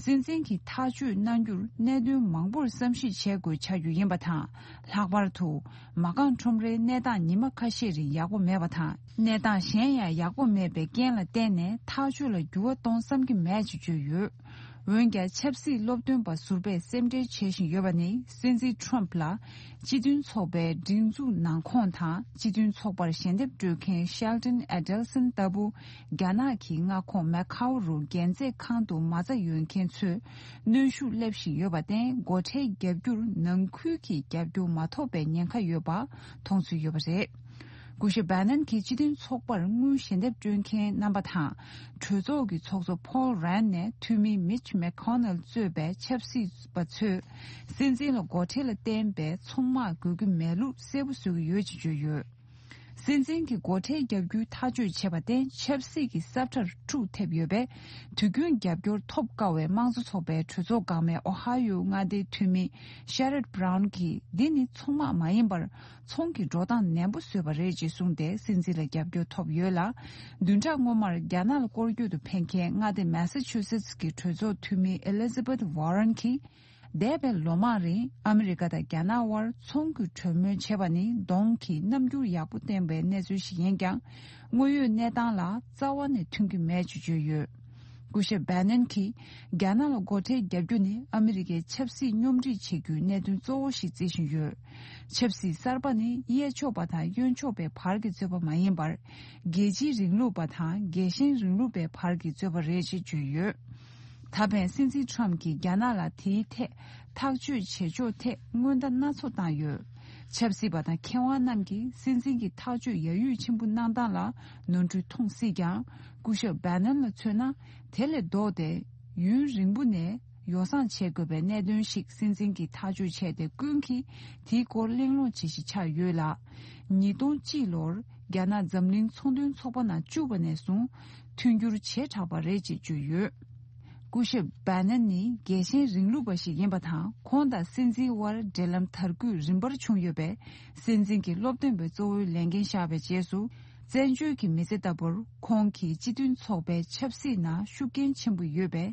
སྲིད་འཛིན་གྱིས་ཐག་གཅོད་གནང་རྒྱུར་གནད་དོན་མང་པོར་བསམ་གཞིག་བྱེད་དགོས་ཆགས་རྒྱུ་ཡིན་པ་དང་། ལྷག་པར་དུ་མ་རྐང་ཁྲོམ་རའི་གནས་སྟངས་ཉི་མ་ཁ་ཤས་རིང་ཡག་པོ་མེད་པ་དང་། གནས་སྟངས་གཞན་ཡང་ཡག་པོ་མེད་པའི་རྐྱེན་ལ་བརྟེན་ནས་ཐག་གཅོད་ལ་འགྱུར་བ་གཏོང་བསམ་གྱི་མེད་ཅེས་བརྗོད་ཡོད། འོན་ཀྱང་ཆབ་སྲིད་སློབ་སྟོན་པ་ཟུར་པས་སེམས་ཁྲལ་བྱེད་བཞིན་ཡོད་པ་ནི། སྲིད་འཛིན་Trump ལ་སྤྱི་མཐུན་ཚོགས་པའི་སྒྲིག་འཛུགས་ནང་ཁོངས་དང་། སྤྱི་མཐུན་ཚོགས་པར་ཞལ་འདེབས་སྤྲོད་མཁན་Sheldon Adelson ལྟ་བུ། རྒྱ་ནག་གི་མངའ་ཁོངས་མེ་ཁའོ་རུ་རྒྱལ་མཛེས་ཁང་དུ་མ་རྩ་ཡོད་མཁན་ཚོས་གནོན་ཤུགས་སླེབས་བཞིན་ཡོད་པར་བརྟེན། སྒོ་ཁྲལ་བརྒྱབ་རྒྱུར་ནང་ཁུལ་གྱི་རྒྱབ་སྐྱོར་མ་ཐོབ་པའི་ཉེན་ཁ་ཡོད་པ་མཐོང་ཚུལ་ཡོད་པ་རེད། སྐུ་ཞབས་Bannon གྱིས་སྤྱི་མཐུན་ཚོགས་པར་དངུལ་ཞལ་འདེབས་སྤྲོད་མཁན་རྣམ་པ་དང་། གྲོས་ཚོགས་ཀྱི་ཚོགས་གཙོ་Paul Ryan ནས་འཐུས་མི་Mitch McConnell གཙོས་པའི་ཆབ་སྲིད་པ་ཚོས་སྲིད་འཛིན་ལ་སྒོ་ཁྲལ་ལ་བརྟེན་པའི་ཚོང་དམག་དགོས་ཀྱི་མེད་ལུགས་གསལ་པོ་བཟོ་གི་ཡོད་ཅེས་བརྗོད་ཡོད། སྲིད་འཛིན་གྱིས་སྒོ་ཁྲལ་བརྒྱབ་རྒྱུའི་ཐག་གཅོད་བྱས་པར་བརྟེན། ཆབ་སྲིད་ཀྱི་ས་ཁྲར་འཁྲུག་ཐེབས་ཡོད་པས། དུས་རྒྱུན་རྒྱབ་སྐྱོར་ཐོབ་དཀའ་བའི་དམངས་གཙོ་ཚོགས་པའི་གྲོས་ཚོགས་འགག་མེད་ཨོ་ཧ་ཡོ་མངའ་སྡེའི་འཐུས་མི་Sherrod Brown གྱིས། འདི་ནི་ཚོང་དམག་མ་ཡིན་པར། ཚོང་གི་འགྲོ་སྟངས་ནན་པོ་བཟོས་པ་རེད་ཅེས་གསུངས་ཏེ། སྲིད་འཛིན་ལ་རྒྱབ་སྐྱོར་ཐོབ་ཡོད་ལ། བདུན་ཕྲག་སྔོན་མར་རྒྱ་ནག་ལ་སྐོར་སྐྱོད་དུ་ཕེབས་མཁན་མངའ་སྡེ་Massachusetts གྱི་གྲོས་ཚོགས་འཐུས་མི་Elizabeth Warren གྱིས། འདས་པའི་ལོ་མང་རིང་ཨ་མི་རི་ཀ་དང་རྒྱ་ནག་དབར་ཚོང་གི་གྲོས་མོལ་བྱས་པ་ནི་གདོང་གི་རྣམ་འགྱུར་ཡག་པོ་བསྟན་པའི་གནས་ཚུལ་ཞིག་ཡིན་ཀྱང་། དངོས་ཡོད་གནས་སྟངས་ལ་རྩ་བ་ནས་མཐུན་གྱི་མེད་ཅེས་བརྗོད་ཡོད། སྐུ་ཞབས་Bannon གྱིས། རྒྱ་ནག་ལ་སྒོ་ཁྲལ་བརྒྱབ་རྒྱུ་ནི་ཨ་མི་རི་ཀའི་ཆབ་སྲིད་སྙོམས་སྒྲིག་བྱེད་རྒྱུའི་གནད་དོན་གཙོ་བོ་ཞིག་བརྩི་བཞིན་ཡོད། ཆབ་སྲིད་གསར་པ་ནི་གཡས་ཕྱོགས་པ་དང་གཡོན་ཕྱོགས་པའི་བར་གྱི་རྩོད་པ་མ་ཡིན་པར། རྒྱལ་སྤྱིའི་རིང་ལུགས་པ་དང་རྒྱལ་ཞེན་རིང་ལུགས་པའི་བར་གྱི་རྩོད་པ་རེད་ཅེས་བརྗོད་ཡོད། ད་ཕན་སྲིད་འཛིན་Trump གྱིས་རྒྱ་ནག་ལ་དེའི་ཐད་ཐག་གཅོད་བྱེད་ཕྱོགས་ཐད་སྔོན་བརྡ་སྣ་ཚོགས་བཏང་ཡོད། ཆབ་སྲིད་པ་དང་མཁས་དབང་རྣམས་ཀྱིས་སྲིད་འཛིན་གྱི་ཐག་གཅོད་ཡ་ཡུས་ཆེན་པོ་གནང་སྟངས་ལ་ནོར་འཁྲུལ་མཐོང་སྲིད་ཀྱང་། སྐུ་ཞབས་Bannon ལ་མཚོན་ན། དེ་ལས་ལྡོག་སྟེ་ཡུན་རིང་པོ་ནས་ཡོ་བསྲང་བྱེད་དགོས་པའི་གནད་དོན་ཞིག་སྲིད་འཛིན་གྱིས་ཐག་གཅོད་བྱས་ཏེ། ཀུན་གྱིས་དེའི་སྐོར་གླེང་སློང་བྱེད་གཞི་ཆགས་ཡོད་ལ། ཉིས་སྟོང་གཅིག་ལོར་རྒྱ་ནག་འཛམ་གླིང་ཚོང་དོན་ཚོགས་པ་ནང་བཅུག་པ་ནས་བཟུང་མཐུན་འགྱུར་བྱེ་བྲག་པ་རེད་ཅེས་བརྗོད་ཡོད། སྐུ་ཞབས་Bannon ནི་རྒྱལ་ཞེན་རིང་ལུགས་པ་ཞིག་ཡིན་པ་དང་། ཁོང་དང་སྲིད་འཛིན་དབར་འབྲེལ་ལམ་དར་རྒུད་རིམ་པར་བྱུང་ཡོད་པས། སྲིད་འཛིན་གྱི་སློབ་སྟོན་པའི་གཙོ་བོའི་ལས་འགན་བཞག་པའི་རྗེས་སུ། བཙན་བྱོལ་གྱི་མི་ཚེ་ལྟ་བུར་ཁོང་གིས་སྤྱི་མཐུན་ཚོགས་པའི་ཆབ་སྲིད་ནང་ཤུགས་རྐྱེན་ཆེན་པོ་ཡོད་པའི་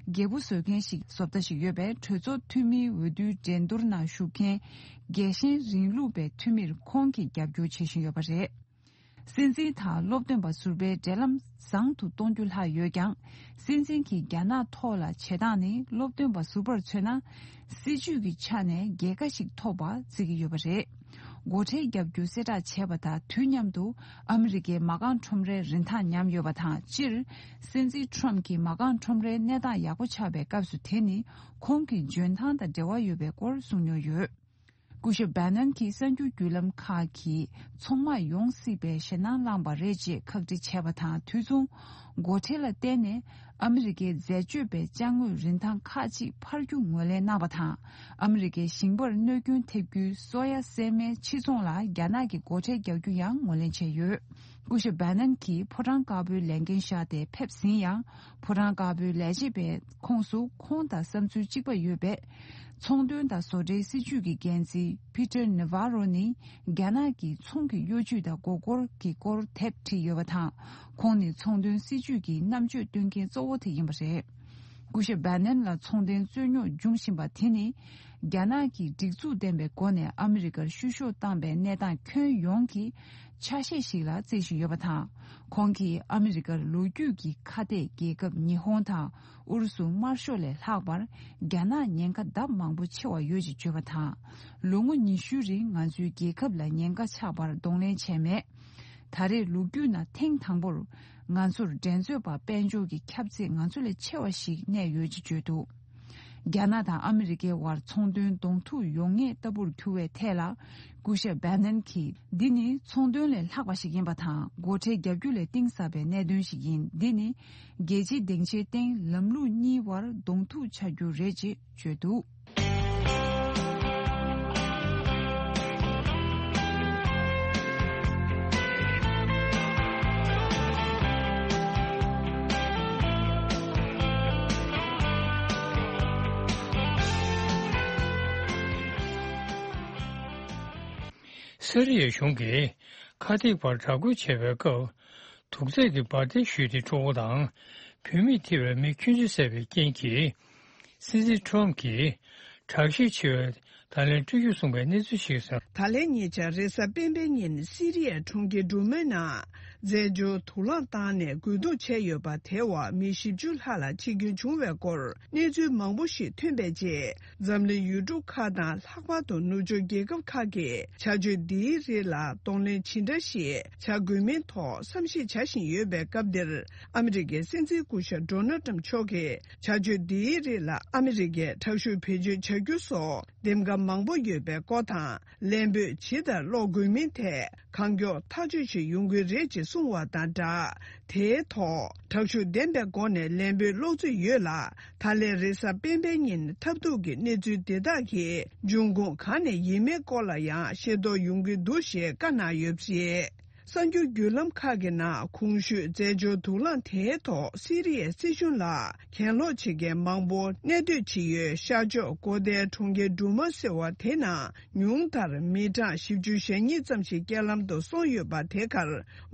འགན་འཁུར་བཟོད་མཁན་ཞིག་བཟོ་ལྟ་ཞིག་ཡོད་པའི་གྲོས་ཚོགས་འཐུས་མིའི་འོས་བསྡུའི་འགྲན་བསྡུར་ནང་ཞུགས་མཁན་རྒྱལ་ཞེན་རིང་ལུགས་པའི་འཐུས་མིར་ཁོང་གིས་རྒྱབ་སྐྱོར་བྱེད་བཞིན་ཡོད་པ་རེད། སྲིད་འཛིན་དང་སློབ་སྟོན་པ་ཟུར་པའི་འབྲེལ་ལམ་བཟང་དུ་གཏོང་རྒྱུ་ལྷག་ཡོད་ཀྱང་། སྲིད་འཛིན་གྱིས་རྒྱ་ནག་ཐོག་ལ་བྱེད་སྟངས་ནི་སློབ་སྟོན་པ་ཟུར་པར་མཚོན་ན། སྲིད་ཇུས་ཀྱི་ཆ་ནས་རྒྱལ་ཁ་ཞིག་ཐོབ་པ་བརྩི་གི་ཡོད་པ་རེད། སྒོ་ཁྲལ་རྒྱག་རྒྱུ་གསལ་བསྒྲགས་བྱས་པ་དང་དུས་མཉམ་དུ་ཨ་མི་རི་ཀའི་མ་རྐང་ཁྲོམ་རའི་རིན་ཐང་ཉམས་ཡོད་པ་དང་། སྤྱིར་སྲིད་འཛིན་ཁྲོམ་གྱིས་མ་རྐང་ཁྲོམ་རའི་གནས་སྟངས་ཡག་པོ་ཆགས་པའི་སྐབས་སུ་དེ་ནི་ཁོང་གི་འཇོན་ཐང་དང་འབྲེལ་བ་ཡོད་པའི་སྐོར་གསུངས་མྱོང་ཡོད། སྐུ་ཞབས་བྷེ་ནན་གྱིས་གསར་འགྱུར་བརྒྱུད་ལམ་ཁག་གིས་ཚོང་དམག་ཡོང་སྲིད་པའི་ཞེད་སྣང་བསླངས་པ་རེད་ཅེས་ཁག་དཀྲི་བྱས་པ་དང་། དུས་མཚུངས་སྒོ་ཁྲལ་ལ་བརྟེན་ནས་ཨ་མི་རི་ཀའི་འཛད་སྤྱོད་པའི་ཅ་དངོས་རིན་ཐང་ཁག་ཅིག་འཕར་རྒྱུ་ངོས་ལེན་གནང་བ་དང་། ཨ་མི་རི་ཀའི་ཞིང་པར་གནོད་སྐྱོན་ཐེབས་རྒྱུའི་སོ་ཡ་སྲན་མའི་ཕྱིར་ཚོང་ལ་རྒྱ་ནག་གིས་སྒོ་ཁྲལ་རྒྱག་རྒྱུ་ཡང་ངོས་ལེན་བྱས་ཡོད། སྐུ་ཞབས་བྷེ་ནན་གྱིས་ཕོ་བྲང་དཀར་པོའི་ལས་འགན་བཞག་སྟེ་ཕེབས་ཟིན་ཡང་། ཕོ་བྲང་དཀར་པོའི་ལས་བྱེད་པའི་ཁོངས་སུ་ཁོང་དང་བསམ་ཚུལ་གཅིག་པ་ཡོད་པའི་ཚོང་དོན་དང་བཟོ་གྲྭའི་སྲིད་ཇུས་ཀྱི་འགན་འཛིན་པི་ཏར་ནེ་ཝ་རོ་ནི་རྒྱ་ནག་གི་ཚོང་གི་གཡོ་ཇུས་དང་མགོ་སྐོར་གྱི་སྐོར་དེབ་བྲིས་ཡོད་པ་དང་། ཁོང་ནི་ཚོང་དོན་སྲིད་ཇུས་ཀྱི་རྣམ་དཔྱོད་སྟོན་མཁན་གཙོ་བོ་དེ་ཡིན་པ་རེད། སྐུ་ཞབས་བྷེ་ནན་ལ་ཚོང་དོན་རྩོད་རྙོག་འབྱུང་བཞིན་པ་དེ་ནི། རྒྱ་ནག་གིས་སྒྲིག་འཛུགས་ལྡན་པའི་སྒོ་ནས་ཨ་མི་རི་ཀར་བཤུ་གཞོག་བཏང་པའི་གནས་སྟངས་ཁྱོན་ཡོངས་ཀྱི་ཆ་ཤས་ཤིག་ལ་བརྩི་བཞིན་ཡོད་པ་དང་། ཁོང་གིས་ཨ་མི་རི་ཀར་ལོ་རྒྱུས་ཀྱི་ཁ་གཏད་རྒྱལ་ཁབ་ཉི་ཧོང་དང་ཨུ་རུ་སུ་དམར་ཤོག་ལས་ལྷག་པར་རྒྱ་ནག་ཉེན་ཁ་ལྡབ་མང་པོ་ཆེ་བ་ཡོད་ཅེས་བརྗོད་པ་དང་། ལོ་ངོ་ཉི་ཤུའི་རིང་ང་ཚོའི་རྒྱལ་ཁབ་ལ་ཉེན་ཁ་ཆགས་པར་གདོང་ལེན་བྱས་མེད། ད་རེས་ལོ་རྒྱུས་ནང་ཐེངས་དང་པོར་ང་ཚོར་འགྲན་རྩོད་པ་དཔལ་འབྱོར་གྱི་ཁྱབ་ཚད་ང་ཚོ་ལས་ཆེ་བ་ཞིག་གནས་ཡོད་ཅེས་བརྗོད་འདུག་རྒྱ་ནག་དང་ཨ་མི་རི་ཀའི་དབར་ཚོང་དོན་གདོང་ཐུག་ཡོང་ངེས་ལྟ་བུར་གྱུར་བའི་ཐད་ལ། སྐུ་ཞབས་བྷེ་ནན་གྱིས། འདི་ནི་ཚོང་དོན་ལས་ལྷག་པ་ཞིག་ཡིན་པ་དང་། སྒོ་ཁྲལ་རྒྱག་རྒྱུ་ལས་གཏིང་ཟབ་པའི་གནད་དོན་ཞིག་ཡིན། འདི་ནི་རྒྱལ་སྤྱིའི་སྡིངས་ཆའི་སྟེང་ལམ་ལུགས་གཉིས་དབར་གདོང་ཐུག་ཆགས་རྒྱུ་རེད་ཅེས་བརྗོད་འདུག་སི་རི་ཡའི་གཞུང་གིས་ཁ་ཐེག་པར་དྲག་རྒོལ་བྱས་པའི་སྐབས། དུག་རྫས་ཀྱི་འབར་མདེལ་གཞུས་ཏེ་ཕྲུ་གུ་དང་བུད་མེད་ཐེ་བའི་མི་ཁྱོན་ཆེ་བསད་པའི་རྐྱེན་གྱིས། སྲིད་འཛིན་ཁྲོམ་གྱིས་དྲག་ཤེད་ཆེ་བའི་ད་ལན་སྤྲོད་རྒྱུ་གསུངས་པའི་གནས་ཚུལ་ཞིག་གསན། ད་ལན་ཉེ་ཆར་རེས་གཟའ་སྤེན་པའི་ཉིན་སི་རི་ཡའི་གྲོང་ཁྱེར་འབྲུག་མའི་ནང་རྫས་སྦྱོར་དུག་རླངས་བཏང་ནས་རྒོལ་རྡུང་བྱས་ཡོད་པ་དེའི་འོག་མི་བཞི་བཅུ་ལྷག་ལ་འཆི་སྐྱོན་བྱུང་བའི་སྐོར་གནས་ཚུལ་མང་པོ་ཞིག་ཐོན་པའི་རྗེས། འཛམ་གླིང་ཡུལ་གྲུ་ཁག་དང་ལྷག་པར་དུ་ནུབ་ཕྱོགས་རྒྱལ་ཁབ་ཁག་གིས་བྱ་སྤྱོད་འདིའི་རིགས་ལ་གདོང་ལེན་ཇི་འདྲ་ཞིག་བྱ་དགོས་མིན་ཐོག་བསམ་གཞིག་བྱ་བཞིན་ཡོད་པའི་སྐབས་འདིར། ཨ་མི་རི་ཀའི་སྲིད་འཛིན་སྐུ་ཞབས་ཌོ་ནལ་ཊམ་མཆོག་གིས་བྱ་སྤྱོད་འདིའི་རིགས་ལ་ཨ་མི་རི་ཀས་དྲག་ཤུགས་བེད་སྤྱོད་བྱ་རྒྱུ་སོགས་འདེམས་ཀ་མང་པོ་ཡོད་པའི་སྐོར་དང་། ལན་སྤོས་ཇི་ལྟར་སློག་དགོས་མིན་ཐད་གང་མགྱོགས་ཐག་གཅོད་བྱེད་ཡོང་གི་རེད་ཅེས་གསུངས་བ་དང་སྦྲགས། དེའི་ཐོག་དྲག་ཤུགས་ལྡན་པའི་སྒོ་ནས་ལན་སྤོས་སློག་རྩིས་ཡོད་ལ། ད་ལན་རེས་གཟའ་སྤེན་པའི་ཉིན་ཐབས་སྡུག་གི་གནས་ཚུལ་དེ་དག་གི་འབྱུང་ཁུངས་གང་ནས་ཡིན་མིན་སྐོར་ལ་ཡང་ཤེས་རྟོགས་ཡོང་གི་འདུག་ཞེས་བཀའ་གནང་ཡོད་པ་རེད། གསར་འགྱུར་བརྒྱུད་ལམ་ཁག་གི་ནང་གོང་ཞུས་རྫས་སྦྱོར་དུག་རླངས་དེའི་ཐོག་སི་རི་ཡའི་སྲིད་གཞུང་ལ་གྱེན་ལོག་བྱེད་མཁན་མང་པོ་གནས་སྡོད་བྱེད་ཡུལ་ཤར་ཕྱོགས་སྒོ་ཟླའི་གྲོང་ཁྱེར་འབྲུག་མ་ཟེར་བ་དེ་ནང་ཉུང་མཐར་མི་གྲངས་བཞི་བཅུ་ཞེ་གཉིས་ཙམ་ཞིག་རྐྱེན་ལམ་དུ་སོང་ཡོད་པ་དེ་གར་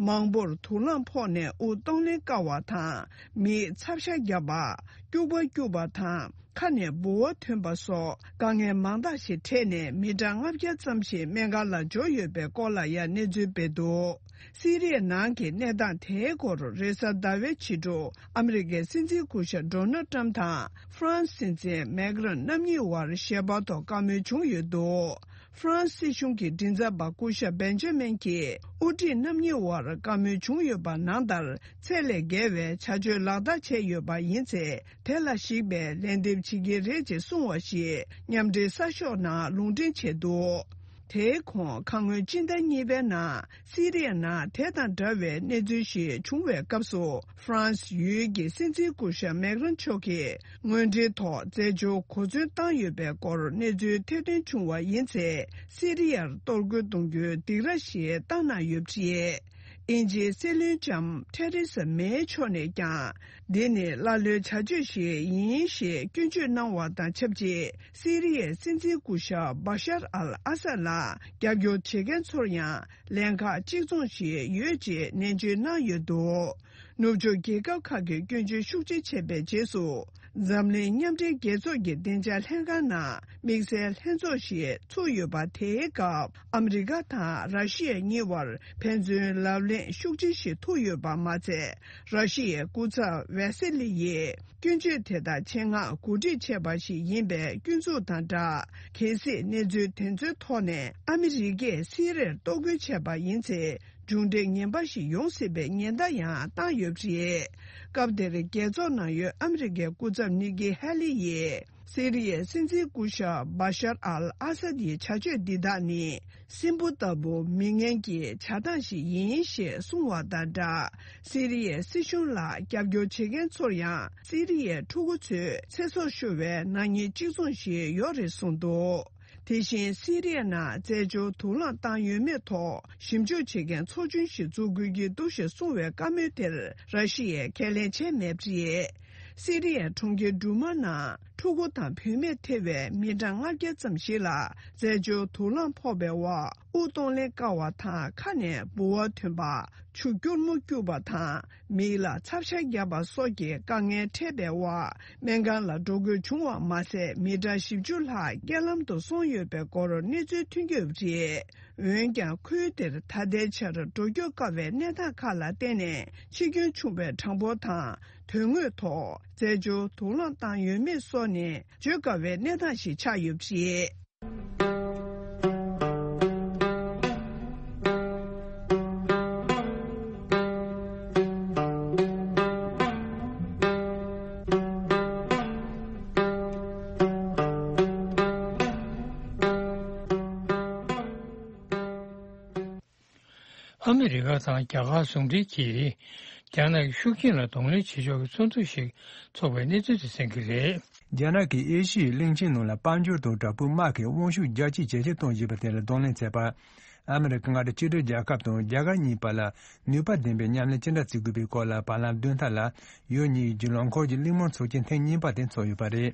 མང་པོར་དུག་རླངས་ཕོག་ནས་དབུགས་གཏོང་ལེན་དཀའ་བ་དང་མིས་ཚབ་ཤ་བརྒྱབ་པ། སྐྱུག་པ་སྐྱུག་པ་དང་། ཁ་ནས་ལྦུ་བ་ཐོན་པ་སོགས་དཀའ་ངལ་མང་དག་ཞིག་འཕྲད་ནས་མི་གྲངས་ལྔ་བརྒྱ་ཙམ་ཞིག་སྨན་ཁང་ལ་འབྱོར་ཡོད་པའི་སྐོར་ལ་ཡང་གནས་ཚུལ་སྤེལ་འདུག་སི་རི་ཡའི་ནང་གི་གནས་སྟངས་དེའི་སྐོར་རེས་གཟའ་ཟླ་བའི་ཕྱི་དྲོ་ཨ་མི་རི་ཀའི་སྲིད་འཛིན་སྐུ་ཞབས་ཌོ་ནལ་ཏྲམ་དང་ཧྥ་རན་སི་སྲིད་འཛིན་མེག་རན་རྣམ་གཉིས་དབར་ཞལ་པར་ཐོག་བཀའ་མོལ་བྱུང་ཡོད་འདུག་ཧྥ་རན་སི་གཞུང་གི་མགྲིན་ཚབ་པ་སྐུ་ཞབས་བེན་ཇ་མིན་གྱིས་དབུ་ཁྲིད་རྣམ་གཉིས་དབར་བཀའ་མོལ་བྱུང་ཡོད་པ་ནང་ལྟར་ཚད་ལས་བརྒལ་བའི་བྱ་སྤྱོད་ལག་བསྟར་བྱས་ཡོད་པ་ཡིན་ཚེ། དེ་ལ་གཞིགས་པའི་ལན་འདེབས་བྱེད་ཀྱི་རེད་ཅེས་གསུངས་བ་ཞིག་མཉམ་འབྲེལ་གསར་ཤོག་ནང་ལུང་འདྲེན་བྱས་འདུག་དེའི་གོང་ཁ་སྔོན་སྤྱི་ཟླ་གཉིས་པའི་ནང་སི་རི་ཡ་ནང་དེ་དང་འདྲ་བའི་གནས་ཚུལ་ཞིག་བྱུང་བའི་སྐབས་སུ་ཧྥ་རན་སི་ཡུལ་གྱི་སྲིད་འཛིན་སྐུ་ཞབས་མེག་རན་མཆོག་གིས་དངོས་འབྲེལ་ཐོག་རྫས་སྦྱོར་གོ་མཚོན་བཏང་ཡོད་པའི་སྐོར་གནས་ཚུལ་ཐེར་འདོན་བྱུང་བ་ཡིན་ཚེ་སི་རི་ཡར་གཏོར་རྒོལ་གཏོང་རྒྱུའི་སྡིགས་ར་ཞིག་བཏང་གནང་ཡོད་པ་རེད། དབྱིན་ཇིའི་སྲིད་བློན་ལྕམ་ཐེ་རེ་ས་མེའི་ཕྱོགས་ནས་ཀྱང་། འདི་ནི་ཀླ་ཀློའི་བྱ་སྤྱོད་ཞིག་ཡིན་ཞེས་སྐྱོན་བརྗོད་གནང་བ་དང་ཆབས་ཅིག་སི་རི་ཡའི་སྲིད་འཛིན་སྐུ་ཞབས་བ་ཤར་ཨལ་ཨ་སད་ལ་རྒྱབ་སྐྱོར་བྱེད་མཁན་ཚོར་ཡང་ལན་ཁག་གཅིག་མཚུངས་ཤིག་ཡོད་ཅེས་ནན་བརྗོད་གནང་ཡོད་འདུག་ནུབ་ཕྱོགས་རྒྱལ་ཁབ་ཁག་གིས་སྐྱོན་བརྗོད་ཤུགས་ཆེ་བྱས་པའི་རྗེས་སུ། འཛམ་གླིང་མཉམ་འབྲེལ་རྒྱལ་ཚོགས་ཀྱི་བདེ་འཇགས་ལྷན་ཁང་ནང་དམིགས་བསལ་ལྷན་ཚོགས་ཤིག་ཚུགས་ཡོད་པ། དེའི་སྐབས་ཨ་མི་རི་ཀ་དང་ར་ཤི་ཡ་གཉིས་བར་ཕན་ཚུན་ལབ་གླེང་ཤུགས་ཆེ་ཞིག་ཐུག་ཡོད་པ་མ་ཚད། ར་ཤི་ཡའི་སྐུ་ཚབ་ཝེ་སི་ལི་ཡིས་སྐྱོན་བརྗོད་དེ་དག་ཆེད་མངགས་གོ་སྒྲིག་བྱས་པ་ཞིག་ཡིན་པའི་སྐྱོན་འཛུགས་དང་སྦྲགས། གལ་སྲིད་གནས་ཚུལ་དེ་ཚོའི་ཐོག་ནས་ཨ་མི་རི་ཀས་སི་རིར་གཏོར་རྒོལ་བྱས་པ་ཡིན་ཚེ། མཇུག་འབྲས་ངན་པ་ཞིག་ཡོང་སྲིད་པའི་ཉེན་བརྡ་ཡང་བཏང་ཡོད་པ་རེད། སྐབས་དེར་རྒྱལ་ཚོགས་ནང་ཡོད་ཨ་མི་རི་ཀའི་སྐུ་ཚབ་ནི་ཀི་ཧེ་ལི་ཡིས། སི་རི་ཡའི་སྲིད་འཛིན་སྐུ་ཞབས་བ་ཤར་ཨལ་ཨ་སད་ཡི་བྱ་སྤྱོད་འདི་དག་ནི། སྲིན་པོ་ལྟ་བུ་མི་ངན་གྱི་བྱ་སྟངས་ཤིག་ཡིན་ཞེས་གསུངས་བ་དང་སྦྲགས། སི་རི་ཡའི་སྲིད་གཞུང་ལ་རྒྱབ་སྐྱོར་བྱེད་མཁན་ཚོར་ཡང་། སི་རི་ཡའི་ཕྲུ་གུ་ཚོའི་ཚེ་སྲོག་ཤོར་བའི་ནག་ཉེས་གཅིག་མཚུངས་ཤིག་ཡོད་རེད་གསུངས་འདུག་དེ་བཞིན་སི་རི་ཡ་ནང་རྩེད་འཇོར་དུག་རླངས་བཏང་ཡོད་མེད་ཐོག་ཞིབ་འཇུག་བྱེད་མཁན་ཚོགས་ཆུང་ཞིག་འཛུགས་དགོས་ཀྱི་འདུག་ཞེས་གསུངས་བའི་བཀའ་མོལ་དེར་ར་ཤི་ཡས་ཁས་ལེན་བྱས་མེད་པ་རེད། སི་རི་ཡའི་གྲོང་ཁྱེར་འབྲུག་མ་ནང་ཕྲུ་གུ་དང་བུད་མེད་ཐེ་བའི་མི་གྲངས་ལྔ་བརྒྱ་ཙམ་ཞིག་ལ་རྩེད་འཇོར་དུག་རླངས་ཕོག་པའི་འོག་དབུགས་གཏོང་ལེན་དཀའ་བ་དང་ཁ་ནས་ལྦུ་བ་ཐོན་པ། ཆུ་སྐྱུར་མོ་སྐྱུག་པ་དང་། མིག་ལ་ཚབ་ཤ་བརྒྱབ་པ་སོགས་ཀྱི་དཀའ་ངལ་འཕྲད་པའི་འོག་སྨན་ཁང་ལ་འགྲོ་དགོས་བྱུང་བ་མ་ཟད། མི་གྲངས་བཞི་བཅུ་ལྷག་རྐྱེན་ལམ་དུ་སོང་ཡོད་པའི་སྐོར་གནས་ཚུལ་ཐོན་གྱི་ཡོད་པ་རེད། འོན་ཀྱང་། ཁུལ་དེར་ད་ལྟའི་ཆར་འགྲོ་སྐྱོད་དཀའ་བའི་གནས་སྟངས་ཁག་ལ་བརྟེན་ནས། འཆི་སྐྱོན་བྱུང་བའི་གྲངས་འབོར་དང་། དོན་དངོས་ཐོག་རྩེད་འཇོར་དུག་རླངས་བཏང་ཡོད་མེད་སོགས་ནི་བརྗོད་དཀའ་བའི་གནས་སྟངས་ཤིག་ཆགས་ཡོད་པ་རེད། ཨ་མི་རི་ཀ་དང་རྒྱ་གར་ཟུང་འབྲེལ་གྱིས། རྒྱ་ནག་གི་ཤུགས་རྐྱེན་ལ་གདོང་ལེན་བྱེད་ཕྱོགས་ཀྱི་ཚོགས་འདུ་ཞིག་འཚོགས་པའི་གནས་ཚུལ་དེ་གསན་གྱི་རེད། རྒྱ་ནག་གིས་ཨེ་ཤི་ཡའི་གླིང་ཆེན་ནང་ལ་དཔལ་འབྱོར་དང་དྲག་པོའི་དམག་གི་དབང་ཤུགས་རྒྱ་སྐྱེད་ཇེ་ཆེར་གཏོང་བཞིན་པ་དེ་ལ་གདོང་ལེན་བྱས་པ། ཨ་མི་རི་ཀ་མངའ་སྡེ་གཅིག་སྒྲིལ་རྒྱལ་ཁབ་དང་རྒྱ་གར་གཉིས་བར་ལ་ནུས་པ་ལྡན་པའི་མཉམ་ལས་ཅི་འདྲ་བྱེད་དགོས་པའི་སྐོར་ལ་བར་ལམ་བདུན་ཐ་ལ་ཡུལ་གཉིས་ཀྱི་རླངས་འཁོར་གྱི་གླེང་མོལ་ཚོགས་ཆེན་ཐེངས་གཉིས་པ་དེ་འཚོགས་ཡོད་པ་རེད།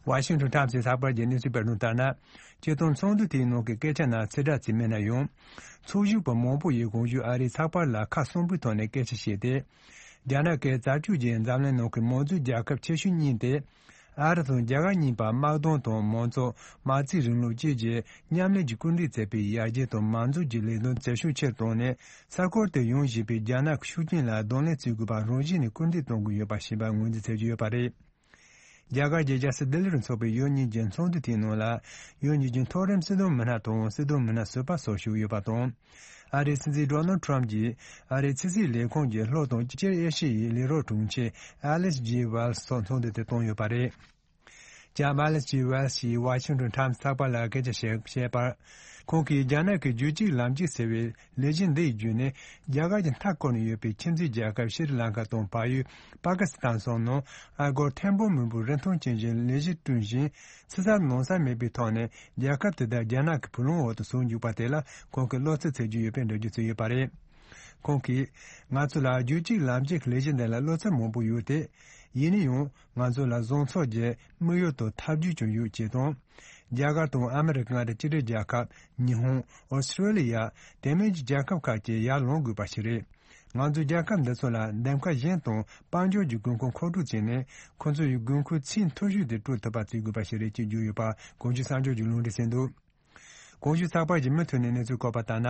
ཝ་ཤིང་ཊོན་ཊའེམ་སི་ཚགས་པར་གྱི་གནས་ཚུལ་སྤེལ་གྲངས་ལྟར་ན། སྤྱིར་བཏང་ཚོགས་འདུ་དེའི་ནང་གི་སྐད་ཆ་ནང་ཚིག་གྲགས་ཅིག་མིན་ན་ཡང་། ཚོགས་ཞུགས་པ་མང་པོ་ཡིས་གོང་ཞུས་ཨ་རིའི་ཚགས་པར་ལ་ཁ་གསོན་པོའི་ཐོག་ནས་སྐད་ཆ་བཤད་དེ། རྒྱ་ནག་གིས་རྩ་བཅོས་ཀྱིས་འཛམ་གླིང་ནང་གི་དམངས་གཙོའི་རྒྱལ་ཁབ་ཆེ་ཤོས་གཉིས་ཏེ། ཨ་རི་དང་རྒྱ་གར་གཉིས་བར་དམག་དོན་དང་མང་གཙོ། མ་རྩའི་རིང་ལུགས་བཅས་ཀྱི་མཉམ་ལས་ཀྱི་སྐུལ་འདེད་མཛད་པའི་ཡར་རྒྱས་དང་མང་གཙོ་གྱི་ལས་དོན་མཛད་ཤུགས་ཆེར་བཏང་ནས། ས་ཁུལ་དུ་ཡོང་བཞིན་པའི་རྒྱ་ནག་གི་ཤུགས་རྐྱེན་ལ་གདོང་ལེན་བྱེད་དགོས་པ་རང་བཞིན་ནས་སྐུལ་འདེད་གཏོང་དགོས་ཡོད་པ་ཞེས་པ་ངོས་འཛིན་བྱེད་ཀྱི་ཡོད་པ་རེད། རྒྱ་གར་གྱི་རྒྱལ་ས་ལྡི་ལིར་འཚོགས་པའི་ཡུལ་གཉིས་ཀྱི་ཚོགས་འདུ་དེའི་ནང་ལ། ཡུལ་གཉིས་ཀྱི་མཐོ་རིམ་སྲིད་དོན་མི་སྣ་དང་སྲིད་དོན་མི་སྣ་ཟུར་པ་སོགས་ཞུགས་ཡོད་པ་དང་། ཨ་རིའི་སྲིད་འཛིན་ཌོ་ནལ་ཊམ་གྱིས་ཨ་རིའི་ཕྱི་སྲིད་ལས་ཁུངས་ཀྱི་ལྷོ་དང་སྤྱིར་ཨེ་ཤི་ཡའི་ལས་རོགས་དྲུང་ཆེ་ཨ་ལིས་ཇི་ཝེལ་སི་སོགས་ཚོགས་འདུ་དེ་བསྐྱངས་ཡོད་པ་རེད། ལྕམ་ཨ་ལིས་ཇི་ཝེལ་སི་ཡིས་ཝ་ཤིང་ཊོན་ཊའེམ་སི་ཚགས་པར་ལ་སྐད་ཆ་བཤད་བཤད་པར། ཁོང་གིས་རྒྱ་ནག་གི་རྒྱུད་གཅིག་ལམ་གཅིག་ཟེར་བའི་ལས་གཞི་འདི་ཡི་བརྒྱུད་ནས་རྒྱ་གར་གྱི་མཐའ་བསྐོར་ནས་ཡོད་པའི་ཁྱིམ་མཚེས་རྒྱལ་ཁབ་ཤྲི་ལང་ཀ་དང་བལ་ཡུལ་པ་ཀི་སི་ཐན་སོགས་ནང་ཨ་སྒོར་ཐེར་འབུམ་མང་པོའི་རིན་ཐང་ཅན་གྱི་ལས་གཞི་བསྐྲུན་ཞིང་། ཕྱི་གསལ་ནང་གསལ་མེད་པའི་ཐོག་ནས་རྒྱལ་ཁབ་དེ་དག་རྒྱ་ནག་གི་བུ་ལོན་འོག་ཏུ་ཟུག་འཇུག་པ་དེ་ལ་ཁོང་གིས་བློ་འཚབ་བྱེད་ཀྱི་ཡོད་པའི་འགྲེལ་བརྗོད་བྱས་ཡོད་པ་རེད། ཁོང་གིས། ང་ཚོ་ལ་རྒྱུད་གཅིག་ལམ་གཅིག་ལས་གཞི་འདི་ལ་བློ་འཚབ་མང་པོ་ཡོད་དེ། ཡིན་ན་ཡང་ང་ཚོ་ལ་བཟང་ཕྱོགས་ཀྱི་དམིགས་ཡུལ་དང་ཐབས་ཇུས་ཀྱང་ཡོད་ཅེས་དང་། རྒྱ་གར་དང་ཨ་མི་རི་ཀ་མངའ་སྡེ་གཅིག་སྒྲིལ་རྒྱལ་ཁབ། ཉི་ཧོང་། ཨོ་སི་ཀྲོ་ལི་ཡ། དེ་མིན་གྱི་རྒྱལ་ཁབ་ཁག་ཅིག་ཡར་ལངས་དགོས་པ་ཞིག་རེད། ང་ཚོས་རྒྱལ་ཁབ་འདི་ཚོ་ལ་འདེམས་ཀ་གཞན་དང་དཔལ་འབྱོར་གྱི་དགོས་མཁོ་མཁོ་སྤྲོད་བྱས་ནས་ཁོ་ཚོ་ཡི་དགོས་མཁོ་ཚད་མཐོ་ཤོས་དེ་སྤྲོད་ཐུབ་པ་བྱེད་དགོས་པ་ཞིག་རེད་ཅེས་བརྗོད་ཡོད་པ་གོང་ཞུས་གསར་འགྱུར་གྱི་ལུང་འདྲེན་བྱས་འདུག་གོང་ཞུས་ཚགས་པར་གྱི་མུ་མཐུད་ནས་གནས་ཚུལ་བཀོད་པ་ལྟར་ན།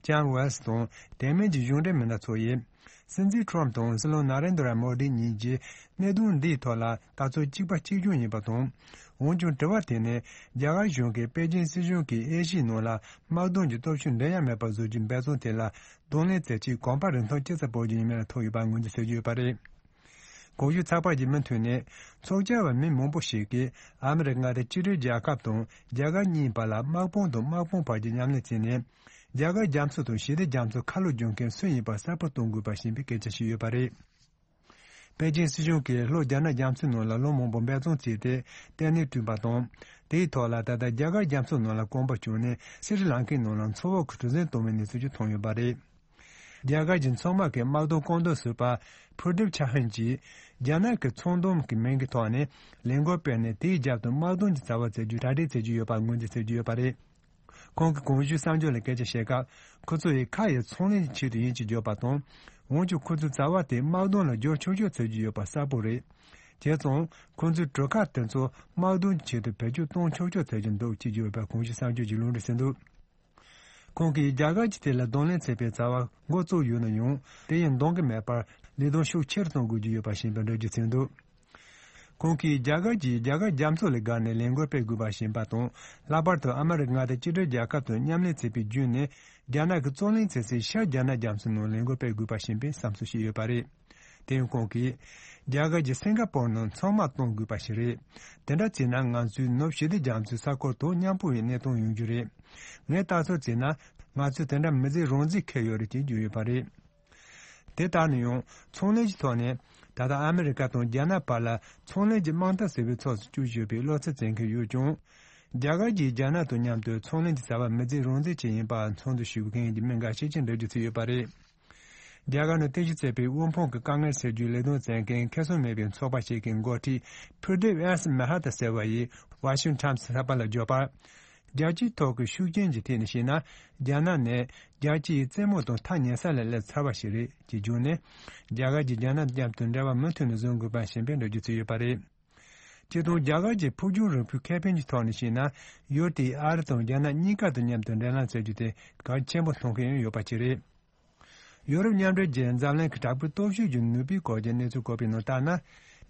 ལྕམ་ཝེལ་སི་དང་དེ་མིན་གྱི་གཞུང་འབྲེལ་མི་སྣ་ཚོ་ཡིས། སྲིད་འཛིན་ཊམ་དང་སྲིད་བློན་ན་རེན་དྲ་མོ་ཌི་གཉིས་ཀྱིས་གནད་དོན་འདིའི་ཐོག་ལ་ལྟ་ཚུལ་གཅིག་པ་གཅིག་རྐྱང་ཡིན་པ་དང་། འོན་ཀྱང་དྲི་བ་དེ་ནི་རྒྱ་གར་གཞུང་གིས་པེ་ཅིན་སྲིད་གཞུང་གིས་ཨེ་ཤི་ཡའི་ནང་ལ་དམག་དོན་གྱི་སྟོབས་ཤུགས་འགྲན་ཡ་མེད་པར་བཟོ་རྒྱུའི་འབད་བརྩོན་དེ་ལ་གདོང་ལེན་མཛད་ཆེད་གོམ་པ་རིམ་ཐོག་ཅི་ཙམ་སྤོ་རྒྱུ་ཡིན་མིན་ལ་ཐུག་ཡོད་པ་ངོས་འཛིན་བྱེད་ཀྱི་ཡོད་པ་རེད། གོང་ཞུས་ཚགས་པར་གྱི་མུ་མཐུད་ནས་ཚོགས་བཅར་བ་མི་མང་པོ་ཞིག་གིས་ཨ་མི་རི་ཀ་མངའ་སྡེ་གཅིག་སྒྲིལ་རྒྱལ་ཁབ་དང་རྒྱ་གར་གཉིས་བར་ལ་དམག་དཔུང་དང་དམག་དཔུང་བར་གྱི་མཉམ་ལས་བྱས་ནས། རྒྱ་གར་རྒྱ་མཚོ་དང་ཞི་བདེ་རྒྱ་མཚོ་ཁ་ལོ་སྒྱུར་མཁན་སུ་ཡིན་པ་གསལ་པོ་གཏོང་དགོས་པ་ཞེས་པའི་སྐད་ཆ་ཞིག་ཡོད་པ་རེད། པེ་ཅིན་སྲིད་གཞུང་གིས་ལྷོ་རྒྱ་ནག་རྒྱ་མཚོའི་ནང་ལ་ལོ་མང་པོ་འབད་བརྩོན་བྱས་ཏེ་ལྟེ་གནས་བསྐྲུན་པ་དང་། དེའི་ཐོག་ལ་ད་ལྟ་རྒྱ་གར་རྒྱ་མཚོའི་ནང་ལ་རྐང་པ་བསྐྱོན་ནས་སི་རི་ལང་ཀའི་ནང་ལ་མཚོ་འོག་གི་གྲུ་གཟིངས་གཏོང་བའི་གནས་ཚུལ་ཞིག་མཐོང་ཡོད་པ་རེད། རྒྱ་གར་གྱི་མཚོ་དམག་གི་དམག་དོན་བཀོད་འདོམས་ཟུར་པ་ཕུར་དིབ་ཆ་ཧན་གྱིས། རྒྱ་ནག་གི་ཚོང་སྡོམ་གྱི་མིང་གི་ཐོག་ནས་ལས་འགུལ་སྤེལ་ནས། དེའི་རྒྱབ་ཏུ་དམག་དོན་གྱི་རྩ་བ་བཙལ་རྒྱུའི་གྲ་སྒྲིག་བྱེད་ཀྱི་ཡོད་པ་ངོས་འཛིན་བྱེད་ཀྱི་ཡོད་པ་རེད། ཁོང་གིས་གོང་ཞུས་གསར་འགྱུར་ལ་སྐད་ཆ་བཤད་སྐབས། ཁོ་ཚོ་ཡིས་ཁ་ཡི་ཚོང་ལས་ཀྱི་ཆེད་དུ་ཡིན་ཅེས་བརྗོད་པ་དང་། འོན་ཀྱང་ཁོ་ཚོའི་རྩ་བ་དེ་དམག་དོན་ལ་བསྒྱུར་ཆོག་ཆོག་བཟོ་རྒྱུ་ཡོད་པ་གསལ་པོ་རེད། བྱས་ཙང་ཁོ་ཚོའི་གྲུ་ཁ་དེ་ཚོ་དམག་དོན་གྱི་ཆེད་དུ་བེད་སྤྱོད་གཏོང་ཆོག་ཆོག་བྱེད་ཀྱི་འདུག་ཅེས་བརྗོད་པའི་གོང་ཞུས་གསར་འགྱུར་གྱིས་ལུང་འདྲེན་བྱས་འདུག་ཁོང་གིས་རྒྱ་གར་གྱིས་དེ་ལ་གདོང་ལེན་བྱེད་པའི་རྩ་བ་འགོ་བཙུགས་ཡོད་ན་ཡང་། དེ་ཡང་འདང་གི་མེད་པར་ལས་དོན་ཤུགས་ཆེ་རུ་གཏོང་དགོས་ཀྱི་ཡོད་པ་ཞིག་ཡིན་པའི་འགྲེལ་བརྗོད་བྱས་འདུག་ཁོང་གིས་རྒྱ་གར་གྱིས་རྒྱ་གར་རྒྱ་མཚོ་ལ་བརྒལ་ནས་ལས་འགུལ་སྤེལ་དགོས་པ་ཞིག་ཡིན་པ་དང་། ལྷག་པར་དུ་ཨ་མི་རི་ཀ་མངའ་སྡེ་གཅིག་སྒྲིལ་རྒྱལ་ཁབ་དང་མཉམ་ལས་བྱས་པའི་བརྒྱུད་ནས། རྒྱ་ནག་གིས་རྩོད་གླེང་བྱེད་སའི་ཤར་རྒྱ་ནག་རྒྱ་མཚོའི་ནང་ལས་འགུལ་སྤེལ་དགོས་པ་ཞིག་ཡིན་པའི་བསམ་ཚུལ་ཞིག་ཡོད་པ་རེད། དེ་ཡང་ཁོང་གིས། རྒྱ་གར་གྱིས་སིང་ག་པོར་ནང་མཚོ་དམག་གཏོང་དགོས་པ་ཞིག་རེད། དེ་འདྲ་བྱས་ན་ང་ཚོའི་ནུབ་ཞི་བདེ་རྒྱ་མཚོའི་ས་ཁུལ་དང་མཉམ་པོ་ཡི་གནས་སྟངས་ཡོང་རྒྱུ་རེད། ངས་ལྟ་ཚུལ་བྱས་ན། ང་ཚོས་དེ་འདྲ་མི་བྱེད་རང་བྱེད་ཁེལ་ཡོད་རེད་ཅེས་བརྗོད་ཡོད་པ་རེད། དེ་ལྟར་ན་ཡང་། ཚོང་ལས་ཀྱི་ཐོག་ནས། ད་ལྟ་ཨ་མི་རི་ཀ་དང་རྒྱ་ནག་བར་ལ་ཚོང་ལས་ཀྱི་དམག་འཐབ་ཟེར་བའི་ཕྱོགས་སུ་བསྐྱོད་ཡོད་པའི་བློ་འཚབ་བྱེད་མཁན་ཡོད་ཀྱང་། རྒྱ་གར་གྱིས་རྒྱ་ནག་དང་མཉམ་དུ་ཚོང་ལས་ཀྱི་རྩ་བ་མི་བརྗེ་རང་བརྗེ་བྱས་ཡིན་པ་ཚོགས་འདུར་ཞུགས་མཁན་གྱི་མི་འགའ་ཤས་ཀྱིས་འགྲེལ་བརྗོད་བྱས་ཡོད་པ་རེད། རྒྱ་གར་ནང་རྟེན་གཞི་བྱས་པའི་དབུལ་ཕོངས་ཀྱི་དཀའ་ངལ་སེལ་རྒྱུའི་ལས་དོན་བྱེད་མཁན་ཁེ་བཟང་མེད་པའི་ཚོགས་པ་ཞིག་གི་འགོ་ཁྲིད་ཕུར་དེབ་ཨེས་མ་ཧ་ཏ་ཟེར་བ་ཡིས་ཝ་ཤིང་ཊོན་ཚགས་པར་ལ་བརྗོད་པར། རྒྱལ་སྤྱིའི་ཐོག་གི་ཤུགས་རྐྱེན་གྱི་ཐད་ནས་བཤད་ན། རྒྱ་ནག་ནི་རྒྱལ་སྤྱི་ཡི་རྩེད་མོ་དང་ཐག་ཉེ་ས་ལས་སླེབས་ཚར་བ་ཞིག་རེད་ཅེས་བརྗོད་ནས། རྒྱ་གར་གྱིས་རྒྱ་ནག་མཉམ་དུ་འབྲེལ་བ་མུ་མཐུད་ནས་བཟོ་དགོས་པ་ཞིག་ཡིན་པའི་འགྲེལ་བརྗོད་བྱས་ཡོད་པ་རེད། སྤྱིར་བཏང་རྒྱ་གར་གྱི་ཕུགས་རྒྱང་རིང་པོའི་ཁེ་ཕན་གྱི་ཐོག་ནས་བཤད་ན། ཡུལ་དེས་ཨ་རི་དང་རྒྱ་ནག་གཉིས་ཀ་དང་མཉམ་དུ་འབྲེལ་ལམ་བྱེད་རྒྱུ་དེ་གལ་ཆེན་པོ་མཐོང་མཁན་ཡང་ཡོད་པ་ཞིག་རེད། ཡོ་རོབ་མཉམ་འབྲེལ་གྱི་འཛམ་གླིང་གི་དྲག་པོའི་སྟོབས་ཤུགས་ཀྱི་ནུས་པའི་སྐོར་གྱི་གནས་ཚུལ་བཀོད་པའི་ནང་ལྟར་ན།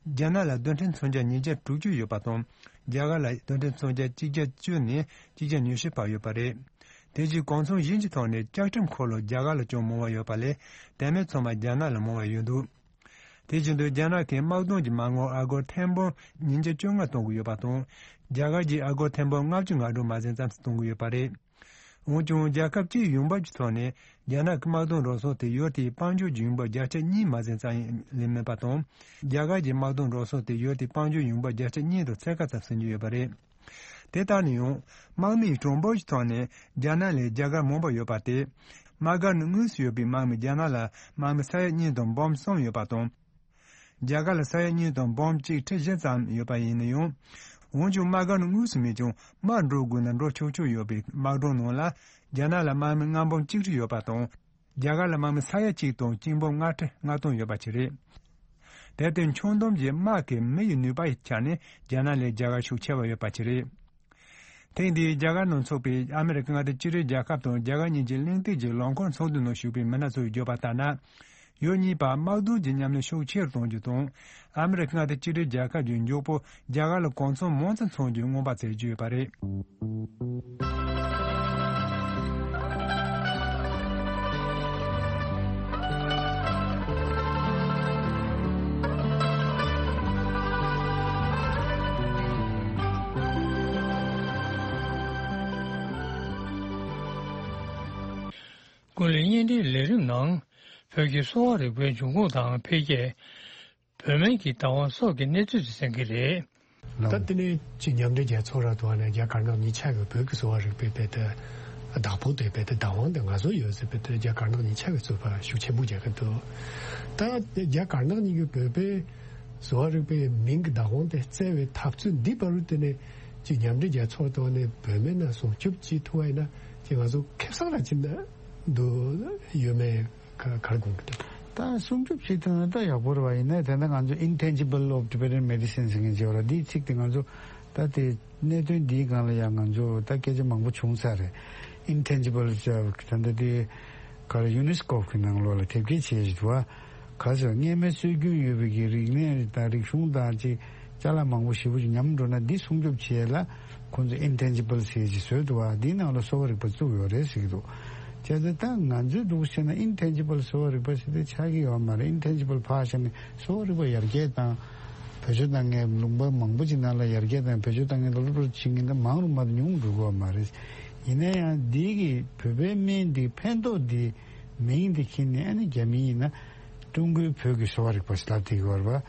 རྒྱ་ནག་ལ་རྡུལ་ཕྲན་མཚོན་ཆ་ཉིས་བརྒྱ་དྲུག་ཅུ་ཡོད་པ་དང་། རྒྱ་གར་ལ་རྡུལ་ཕྲན་མཚོན་ཆ་གཅིག་བརྒྱ་བཅུ་ནས་གཅིག་བརྒྱ་ཉི་ཤུ་བར་ཡོད་པ་རེད། དེ་བཞིན་གོ་མཚོན་གཞན་གྱི་ཐོག་ནས་ལྕགས་ཁྲིམས་འཁོར་ལོ་རྒྱ་གར་ལ་ཅུང་མང་བ་ཡོད་པ་ལས། དེ་མིན་ཚང་མ་རྒྱ་ནག་ལ་མང་བ་ཡོད་འདུག་དེ་བཞིན་དུ་རྒྱ་ནག་གིས་དམག་དོན་གྱི་མ་དངུལ་ཨ་སྒོར་ཐེར་འབུམ་ཉིས་བརྒྱ་བཅོ་ལྔ་གཏོང་གི་ཡོད་པ་དང་། རྒྱ་གར་གྱིས་ཨ་སྒོར་ཐེར་འབུམ་ལྔ་བཅུ་ང་དྲུག་མ་ཟིན་ཙམ་ཞིག་གཏོང་གི་ཡོད་པ་རེད། འོན་ཀྱང་རྒྱལ་ཁབ་སྤྱིའི་ཡོང་འབབ་ཀྱི་ཐོག་ནས་རྒྱ་ནག་གི་དམག་དོན་རོགས་ཚོགས་དེ་ཡུལ་དེའི་དཔལ་འབྱོར་གྱི་ཡོང་འབབ་བརྒྱ་ཆ་གཉིས་མ་ཟིན་ཙམ་ལས་མེད་པ་དང་། རྒྱ་གར་གྱི་དམག་དོན་རོགས་ཚོགས་དེ་ཡུལ་དེའི་དཔལ་འབྱོར་ཡོང་འབབ་བརྒྱ་ཆ་གཉིས་དང་ཕྱེད་ཀ་ཙམ་ཟིན་གྱི་ཡོད་པ་རེད། དེ་ལྟར་ན་ཡང་། དམག་མིའི་གྲངས་འབོར་གྱི་ཐོག་ནས་རྒྱ་ནག་ལས་རྒྱ་གར་མང་བ་ཡོད་པ་སྟེ། དམག་སྒར་ནང་དངོས་སུ་ཡོད་པའི་དམག་མི་རྒྱ་ནག་ལ་དམག་མི་ས་ཡ་གཉིས་དང་འབུམ་གསུམ་ཡོད་པ་དང་། རྒྱ་གར་ལ་ས་ཡ་གཉིས་དང་འབུམ་གཅིག་ཁྲི་བཞི་ཙམ་ཡོད་པ་ཡིན་ན་ཡང་། འོན་ཀྱང་དམག་སྒར་ནང་དངོས་སུ་མེད་ཀྱང་དམག་འགྲོ་དགོས་ན་འགྲོ་ཆོག་ཆོག་ཡོད་པའི་དམག་སྒར་ནང་ལ་རྒྱ་ནག་ལ་དམག་མི་ལྔ་འབུམ་གཅིག་ཁྲི་ཡོད་པ་དང་། རྒྱ་གར་ལ་དམག་མི་ས་ཡ་གཅིག་དང་གཅིག་འབུམ་ལྔ་ཁྲི་ལྔ་སྟོང་ཡོད་པ་ཞིག་རེད། དེར་བརྟེན་ཁྱོན་བསྡོམས་ཀྱི་དམག་གི་མི་ཡི་ནུས་པ་ཡི་ཆ་ནས་རྒྱ་ནག་ལས་རྒྱ་གར་ཤུགས་ཆེ་བ་ཡོད་པ་ཞིག་རེད། ཐེངས་འདིའི་རྒྱ་གར་ནང་འཚོགས་པའི་ཨ་མི་རི་ཀ་མངའ་སྡེ་གཅིག་སྒྲིལ་རྒྱལ་ཁབ་དང་རྒྱ་གར་གཉིས་ཀྱི་གླེང་སྟེགས་ཀྱི་ལམ་ཁོག་ཚོགས་འདུ་ནང་ཞུགས་པའི་མི་སྣ་ཚོས་བརྗོད་པ་ལྟར་ན། ཡུལ་གཉིས་བར་དམག་དོན་གྱི་མཉམ་ལས་ཤུགས་ཆེ་རུ་གཏོང་རྒྱུ་དང་། ཨ་མི་རི་ཀ་མངའ་སྡེ་གཅིག་སྒྲིལ་རྒྱལ་ཁབ་ཀྱིས་མགྱོགས་པོ་རྒྱ་གར་ལ་གོ་མཚོན་མང་ཙམ་འཚོང་རྒྱུའི་མངོན་པ་མཛད་ཀྱི་ཡོད་པ་རེད། ཀུན་གླེང་བརྙན་འཕྲིན་ལས་རིམ་ནང་། བོད་ཀྱི་གསོ་བ་རིག་པའི་འབྱུང་ཁུངས་དང་འཕེལ་རྒྱས། བོད་སྨན་གྱི་བདག་དབང་སོགས་ཀྱི་གནས་ཚུལ་དེ་གསན་གྱི་རེད། ད་དེ་ནས་ཅིག་མཉམ་འབྲེལ་རྒྱལ་ཚོགས་ར་དུ་བ་ནས་རྒྱ་དཀར་ནག་གཉིས་ཆ་གི་བོད་ཀྱི་གསོ་བ་རིག་པའི་བེད་སྤྱོད་བདག་པོ་དེ་བེད་སྤྱོད་བདག་དབང་དེ་ང་ཚོ་ཡོད་ཟེར་བེད་སྤྱོད་རྒྱ་དཀར་ནག་གཉིས་ཆ་གི་ཚུད་པ་ཤུགས་ཆེན་པོ་རྒྱག་གི་འདུག་ད་རྒྱ་དཀར་ནག་གཉིས་ཀྱི་བོད་པའི་གསོ་བ་རིག་པའི་མིང་གི་བདག་དབང་དེ་བཙལ་བའི་འཐབ་རྩོད་འདི་བར་དུ་དེ་ནས་ཅིག་མཉམ་འབྲེལ་རྒྱལ་ཚོགས་དུ་བ་ནས་བོད་སྨན་ནང་སྲུང་སྐྱོབ་ཅིག་ཐུབ་པ་ཡིན་ན་ཅིག་ང་ཚོ་ཁེ་བཟང་ར་ཅིག་འདུག་ཡོད་མེད། ག་གར་དགོངས་ཀྱི་འདུག་ད་སྲུང་སྐྱོབ་བྱེད་ཐུབ་ན་ད་ཡག་པོ་རེད་བ། ཡིན་ནའི་ད་ལྟ་ང་ཚོ་Intangible of Tibetan Medicine ཟེར་མཁན་ཅིག་ཡོད་ར། འདིའི་ཚིག་དེ་ང་ཚོ་ད་དེ་གནད་དོན་འདིའི་སྒང་ལ་ཡང་ང་ཚོ་ད་སྐད་ཆ་མང་པོ་བྱུང་ཚར་རེད། Intangible ཟེར་ད་ལྟ་དེ་ག་རེ་ཡུ་ནེ་སི་ཀོ་གི་ནང་ལོགས་ལ་དེབ་སྐྱེལ་བྱས་ཡོད་བ། ག་ཟེར་སྔས་མའི་སྲོལ་རྒྱུན་ཡོད་པའི་གི་རིག་གནས་དང་རིག་གཞུང་དང་ཅིག་ཅ་ལག་མང་པོ་ཞེ་པོ་ཅིག་ཉམས་འགྲོ་ན་འདི་སྲུང་སྐྱོབ་བྱེད་ཡས་ལ་ཁོང་ཚོ་Intangible ཟེར་ཅིག་བཟོས་འདུག་བ། འདིའི་ནང་ལ་གསོ་བ་རིག་པ་བཙུགས་ཡོད་རེད་ཟེར་གྱི་འདུག་བྱས་ཙང་ད་ང་ཚོའི་འདུག་བྱས་ན་Intangible གསོ་བ་རིག་པ་ཟེར་དེ་ཆགས་ཀྱི་ཡོད་མ་རེད། Intangible ཕར་བཞག་ནས་གསོ་བ་རིག་པ་ཡར་རྒྱས་དང་བེད་སྤྱོད་བཏང་མཁན་ལུང་པ་མང་པོ་ཅིག་ནང་ལ་ཡར་རྒྱས་དང་བེད་སྤྱོད་བཏང་མཁན་ལ་སློབ་ཕྲུག་བྱེད་མཁན་ད་མང་རུ་མ་གཏོགས་ཉུང་རུ་འགྲོ་གི་ཡོད་མ་རེད། ཡིན་ན་ཡང་འདི་གི་བོད་པའི་སྨན་འདི་ཕན་ཐོགས་འདི་མིང་འདི་ཁྱེར་ནས་ཨ་ནི་རྒྱ་མི་ཡིན་ན་ཀྲུང་གོའི་བོད་ཀྱི་གསོ་བ་རིག་པ་ཞེས་ལབ་བསྡད་ཀྱི་ཡོད་རེད་པ།